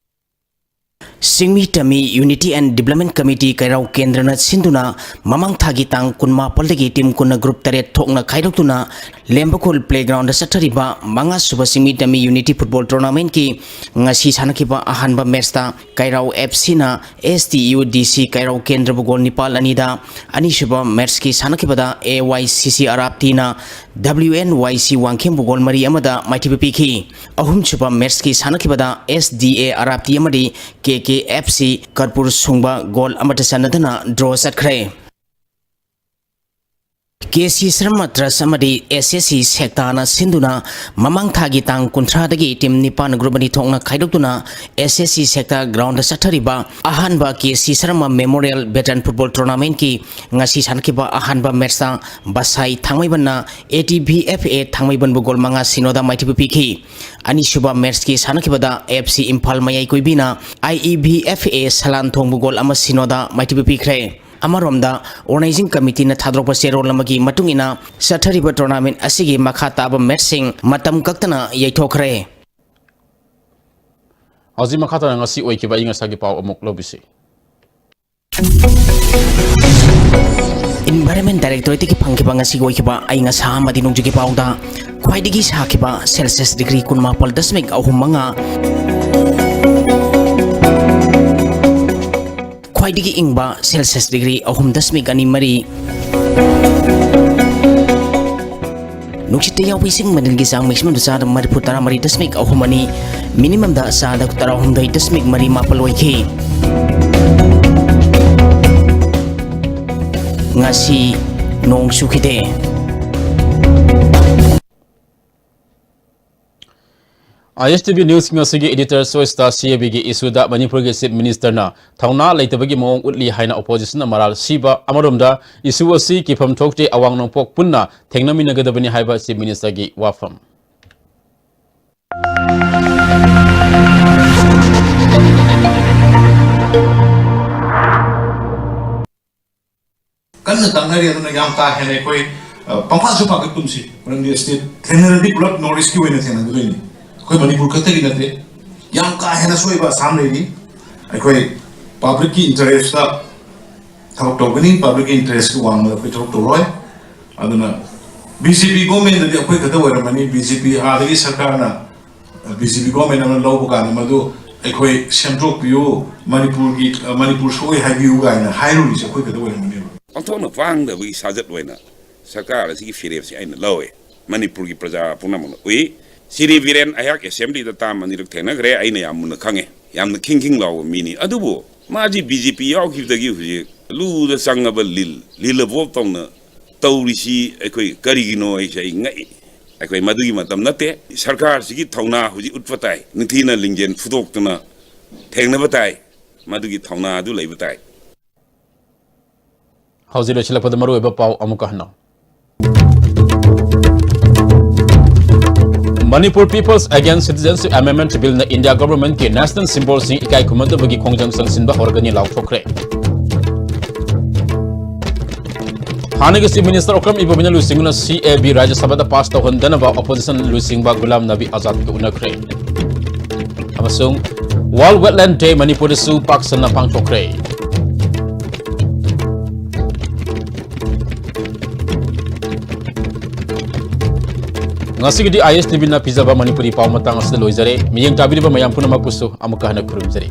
ꯆꯤꯡꯃꯤ ꯇꯝꯃꯤ Unity and Development Committee ꯀꯩꯔꯥꯎ ꯀꯦꯟꯗ꯭ꯔꯅ ꯁꯤꯟꯗꯨꯅ ꯃꯃꯥꯡ ꯊꯥꯒꯤ ꯇꯥꯡ ꯀꯨꯟꯃꯥꯄꯜꯗꯒꯤ team ꯀꯨꯟꯅ group ꯇꯔꯦꯠ ꯊꯣꯛꯅ ꯈꯥꯏꯗꯣꯛꯇꯨꯅ ꯂꯦꯝꯕꯈꯨꯜ playgroundꯗ ꯆꯠꯊꯔꯤꯕ ꯃꯉꯥꯁꯨꯕ ꯆꯤꯡꯃꯤ ꯇꯝꯃꯤ Unity Football Tournamentꯀꯤ ꯉꯁꯤ ꯁꯥꯟꯅꯈꯤꯕ ꯑꯍꯥꯟꯕ matchꯇ ꯀꯩꯔꯥꯎ ꯑꯦꯐ ꯁꯤꯅ ꯑꯦꯁ ꯇꯤ ꯌꯨ ꯗꯤ ꯁꯤ ꯀꯩꯔꯥꯎ ꯀꯦꯟꯗ꯭ꯔꯕꯨ goal ꯅꯤꯄꯥꯜ ꯑꯅꯤꯗ, ꯑꯅꯤꯁꯨꯕ matchꯀꯤ ꯁꯥꯟꯅꯈꯤꯕꯗ ꯑꯦ ꯋꯥꯏ ꯁꯤ ꯁꯤ ꯑꯔꯥꯞꯇꯤꯅ ꯗꯕ꯭ꯂꯤꯎ ꯑꯦꯟ ꯋꯥꯏ ꯁꯤ ꯋꯥꯡꯈꯦꯝꯕꯨ goal ꯃꯔꯤ ꯑꯃꯗ ꯃꯥꯏꯊꯤꯕ ꯄꯤꯈꯤ꯫ ꯑꯍꯨꯝꯁꯨꯕ matchꯀꯤ ꯁꯥꯟꯅꯈꯤꯕꯗ ꯑꯦꯁ ꯗꯤ ꯑꯦ ꯑꯔꯥꯞꯇꯤ ꯑꯃꯗꯤ ꯀꯦ ꯀꯦ ꯑꯦꯐ ꯁꯤ ꯀꯔꯄꯨꯔ ꯁꯨꯡꯕ goal ꯑꯃꯠꯇ ꯆꯟꯅꯗꯅ draw ꯆꯠꯈ꯭ꯔꯦ꯫ ꯀꯦ ꯁꯤ ꯁꯔꯃ Trust ꯑꯃꯗꯤ ꯑꯦꯁ ꯑꯦꯁ ꯁꯤ ꯁꯦꯛꯇꯥꯅ ꯁꯤꯟꯗꯨꯅ ꯃꯃꯥꯡ ꯊꯥꯒꯤ ꯇꯥꯡ ꯀꯨꯟꯊ꯭ꯔꯥꯗꯒꯤ team ꯅꯤꯄꯥꯟ group ꯑꯅꯤ ꯊꯣꯛꯅ ꯈꯥꯏꯗꯣꯛꯇꯨꯅ ꯑꯦꯁ ꯑꯦꯁ ꯁꯤ ꯁꯦꯛꯇꯥ groundꯗ ꯆꯠꯊꯔꯤꯕ ꯑꯍꯥꯟꯕ K C Sharma Memorial Veteran Football Tournamentꯀꯤ ꯉꯁꯤ ꯁꯥꯟꯅꯈꯤꯕ ꯑꯍꯥꯟꯕ matchꯇ ꯕꯁꯥꯏ ꯊꯥꯡꯃꯩꯕꯟꯅ A T V F A ꯊꯥꯡꯃꯩꯕꯟꯕꯨ goal ꯃꯉꯥ ꯁꯤꯅꯣꯗ ꯃꯥꯏꯊꯤꯕ ꯄꯤꯈꯤ꯫ ꯑꯅꯤꯁꯨꯕ matchꯀꯤ ꯁꯥꯟꯅꯈꯤꯕꯗ ꯑꯦꯐ ꯁꯤ ꯏꯝꯐꯥꯜ ꯃꯌꯥꯏꯀꯣꯏꯕꯤꯅ ꯑꯥꯏ ꯏ ꯚꯤ ꯑꯦꯐ ꯑꯦ ꯁꯂꯥꯟꯊꯣꯡꯕꯨ goal ꯑꯃ ꯁꯤꯅꯣꯗ ꯃꯥꯏꯊꯤꯕ ꯄꯤꯈ꯭ꯔꯦ꯫ ꯑꯃꯔꯣꯝꯗ organizing committeeꯅ ꯊꯥꯗꯣꯔꯛꯄ ꯆꯦꯔꯣꯜ ꯑꯃꯒꯤ ꯃꯇꯨꯡ ꯏꯟꯅ ꯆꯠꯊꯔꯤꯕ tournament ꯑꯁꯤꯒꯤ ꯃꯈꯥ ꯇꯥꯕ matchꯁꯤꯡ ꯃꯇꯝ ꯀꯛꯇꯅ ꯌꯩꯊꯣꯛꯈ꯭ꯔꯦ꯫ ꯍꯧꯖꯤꯛ ꯃꯈꯥ ꯇꯥꯅ ꯉꯁꯤ ꯑꯣꯏꯈꯤꯕ ꯑꯏꯪ ꯑꯁꯥꯒꯤ ꯄꯥꯎ ꯑꯃꯨꯛ ꯂꯧꯕꯤꯁꯤ꯫ Environment Directorateꯇꯒꯤ ꯐꯪꯈꯤꯕ ꯉꯁꯤꯒꯤ ꯑꯣꯏꯈꯤꯕ ꯑꯏꯪ ꯑꯁꯥ ꯑꯃꯗꯤ ꯅꯣꯡꯖꯨꯒꯤ ꯄꯥꯎꯗ ꯈ꯭ꯋꯥꯏꯗꯒꯤ ꯁꯥꯈꯤꯕ Celsius degree ꯀꯨꯟꯃꯥꯄꯜ ꯗꯁꯃꯤꯛ ꯑꯍꯨꯝ ꯃꯉꯥ, ꯈ꯭ꯋꯥꯏꯗꯒꯤ ꯏꯪꯕ Celsius degree ꯑꯍꯨꯝ ꯗꯁꯃꯤꯛ ꯑꯅꯤ ꯃꯔꯤ, ꯅꯨꯡꯁꯤꯠꯇ ꯌꯥꯎꯕ ꯏꯁꯤꯡ ꯃꯅꯤꯜꯒꯤ ꯆꯥꯡ maximumꯗ ꯆꯥꯗ ꯃꯔꯤꯐꯨ ꯇꯔꯥꯃꯔꯤ ꯗꯁꯃꯤꯛ ꯑꯍꯨꯝ ꯑꯅꯤ, minimumꯗ ꯆꯥꯗ ꯇꯔꯥꯍꯨꯝꯗꯣꯏ ꯗꯁꯃꯤꯛ ꯃꯔꯤ ꯃꯥꯄꯜ ꯑꯣꯏꯈꯤ꯫ ꯉꯁꯤ ꯅꯣꯡ ꯆꯨꯈꯤꯗꯦ꯫ ꯑꯥꯏ ꯑꯦꯁ ꯇꯤ ꯚꯤ News ꯉꯁꯤꯒꯤ editor choice ꯇ C A B ꯒꯤ issue ꯗ ꯃꯅꯤꯄꯨꯔꯒꯤ Chief Minister ꯅ ꯊꯧꯅꯥ ꯂꯩꯇꯕꯒꯤ ꯃꯑꯣꯡ ꯎꯠꯂꯤ ꯍꯥꯏꯅ opposition ꯅ ꯃꯔꯥꯜ ꯁꯤꯕ, ꯑꯃꯔꯣꯝꯗ issue ꯑꯁꯤ ꯀꯤꯐꯝ ꯊꯣꯛꯇꯦ, ꯑꯋꯥꯡ ꯅꯣꯡꯄꯣꯛ ꯄꯨꯟꯅ ꯊꯦꯡꯅꯃꯤꯟꯅꯒꯗꯕꯅꯤ ꯍꯥꯏꯕ Chief Minister ꯒꯤ ꯋꯥꯐꯝ꯫ ꯀꯟꯅ ꯇꯛꯅꯔꯤ꯫ ꯑꯗꯨꯅ ꯌꯥꯝ ꯀꯥ ꯍꯦꯟꯅ ꯑꯩꯈꯣꯏ, ꯑ, ꯄꯪꯄꯥꯁꯨ ꯄꯥꯈꯠꯀꯨꯝꯁꯤ꯫ ꯃꯔꯝꯗꯤ state ꯊꯦꯡꯅꯔꯗꯤ ꯄꯨꯂꯞ North East ꯀꯤ ꯑꯣꯏꯅ ꯊꯦꯡꯅꯒꯗꯣꯏꯅꯤ꯫ ꯑꯩꯈꯣꯏ ꯃꯅꯤꯄꯨꯔ ꯈꯛꯇꯒꯤ ꯅꯠꯇꯦ꯫ ꯌꯥꯝ ꯀꯥ ꯍꯦꯟꯅ ꯁꯣꯏꯕ ꯑꯁꯥꯝ ꯂꯩꯔꯤ꯫ ꯑꯩꯈꯣꯏ public ꯀꯤ interest ꯇ ꯊꯕꯛ ꯇꯧꯒꯅꯤ, public ꯀꯤ interest ꯀꯤ ꯋꯥꯡꯃꯗ ꯑꯩꯈꯣꯏ ꯊꯕꯛ ꯇꯧꯔꯣꯏ꯫ ꯑꯗꯨꯅ B J P government ꯗꯗꯤ ꯑꯩꯈꯣꯏ ꯈꯛꯇ ꯑꯣꯏꯔꯝꯃꯅꯤ꯫ B J P ꯑꯥꯗꯒꯤ ꯁꯔꯀꯥꯔꯅ B J P government ꯑꯃ ꯂꯧꯕ ꯀꯥꯟꯗ ꯃꯗꯨ ꯑꯩꯈꯣꯏ ꯁꯦꯝꯗꯣꯛꯄꯤꯌꯨ, ꯃꯅꯤꯄꯨꯔꯒꯤ, ꯑ, ꯃꯅꯤꯄꯨꯔ ꯁꯣꯛꯏ ꯍꯥꯏꯕꯤꯌꯨ ꯀꯥꯏꯅ ꯍꯥꯏꯔꯨꯔꯤꯁꯦ ꯑꯩꯈꯣꯏ ꯈꯛꯇ ꯑꯣꯏꯔꯝꯒꯅꯦꯕ꯫ ꯑꯣꯟꯊꯣꯛꯅ ꯄꯥꯡꯗꯕꯒꯤ ꯁꯥꯖꯠ ꯑꯣꯏꯅ ꯁꯔꯀꯥꯔ ꯑꯁꯤꯒꯤ ꯐꯤꯔꯦꯞꯁꯤ ꯑꯩꯅ ꯂꯧꯏ꯫ ꯃꯅꯤꯄꯨꯔꯒꯤ ꯄ꯭ꯔꯖꯥ ꯄꯨꯝꯅꯃꯛꯅ ꯎꯏ꯫ ꯁꯤꯔꯤ ꯕꯤꯔꯦꯟ ꯑꯩꯍꯥꯛ assembly ꯗ ꯇꯥꯝ ꯑꯅꯤꯔꯛ ꯊꯦꯡꯅꯈ꯭ꯔꯦ, ꯑꯩꯅ ꯌꯥꯝ ꯃꯨꯟꯅ ꯈꯪꯉꯦ꯫ ꯌꯥꯝꯅ ꯈꯤꯡ ꯈꯤꯡ ꯂꯥꯎꯕ ꯃꯤꯅꯤ꯫ ꯑꯗꯨꯕꯨ ꯃꯥꯁꯤ B J P ꯌꯥꯎꯈꯤꯕꯗꯒꯤ ꯍꯧꯖꯤꯛ ꯂꯨꯗ ꯆꯪꯉꯕ ꯂꯤꯜ, ꯂꯤꯜꯂꯕꯣꯞ ꯇꯧꯅ ꯇꯧꯔꯤꯁꯤ ꯑꯩꯈꯣꯏ ꯀꯔꯤꯒꯤꯅꯣ ꯑꯩꯁꯦ ꯑꯩ ꯉꯛꯏ꯫ ꯑꯩꯈꯣꯏ ꯃꯗꯨꯒꯤ ꯃꯇꯝ ꯅꯠꯇꯦ꯫ ꯁꯔꯀꯥꯔꯁꯤꯒꯤ ꯊꯧꯅꯥ ꯍꯧꯖꯤꯛ ꯎꯠꯄ ꯇꯥꯏ꯫ ꯅꯤꯡꯊꯤꯅ ꯂꯤꯡꯖꯦꯜ ꯐꯨꯗꯣꯛꯇꯨꯅ ꯊꯦꯡꯅꯕ ꯇꯥꯏ꯫ ꯃꯗꯨꯒꯤ ꯊꯧꯅꯥ ꯑꯗꯨ ꯂꯩꯕ ꯇꯥꯏ꯫ ꯍꯧꯖꯤꯛ ꯂꯣꯏꯁꯤꯜꯂꯛꯄꯗ ꯃꯔꯨꯑꯣꯏꯕ ꯄꯥꯎ ꯑꯃꯨꯛꯀ ꯍꯟꯅ꯫ Manipur People's Against Citizenship Amendment Bill ꯅ India government ꯀꯤ national symbol ꯁꯤꯡ ꯏꯀꯥꯏ ꯈꯨꯝꯅꯗꯕꯒꯤ ꯈꯣꯡꯖꯪ ꯆꯪꯁꯤꯟꯕ ꯍꯧꯔꯒꯅꯤ ꯂꯥꯎꯊꯣꯛꯈ꯭ꯔꯦ꯫ ꯍꯥꯟꯅꯒꯤ Chief Minister ꯑꯣꯀ꯭ꯔꯝ ꯏꯕꯣꯕꯤꯅ ꯂꯨꯆꯤꯡꯗꯨꯅ C A B ꯔꯥꯖ꯭ꯌ ꯁꯚꯥꯗ pass ꯇꯧꯍꯟꯗꯅꯕ opposition ꯂꯨꯆꯤꯡꯕ ꯒꯨꯂꯥꯝ ꯅꯕꯤ ꯑꯖꯥꯗꯀ ꯎꯅꯈ꯭ꯔꯦ꯫ ꯑꯃꯁꯨꯡ World Wetland Day ꯃꯅꯤꯄꯨꯔꯗꯁꯨ ꯄꯥꯛ ꯁꯟꯅ ꯄꯥꯡꯊꯣꯛꯈ꯭ꯔꯦ꯫ ꯉꯁꯤꯒꯤꯗꯤ I S T V ꯅ ꯄꯤꯖꯕ ꯃꯅꯤꯄꯨꯔꯤ ꯄꯥꯎ ꯃꯇꯥꯡ ꯑꯁꯤꯗ ꯂꯣꯏꯖꯔꯦ꯫ ꯃꯤꯠꯌꯦꯡ ꯇꯥꯕꯤꯔꯤꯕ ꯃꯌꯥꯝ ꯄꯨꯝꯅꯃꯛꯄꯨꯁꯨ ꯑꯃꯨꯛꯀ ꯍꯟꯅ ꯈꯨꯔꯨꯝꯖꯔꯤ꯫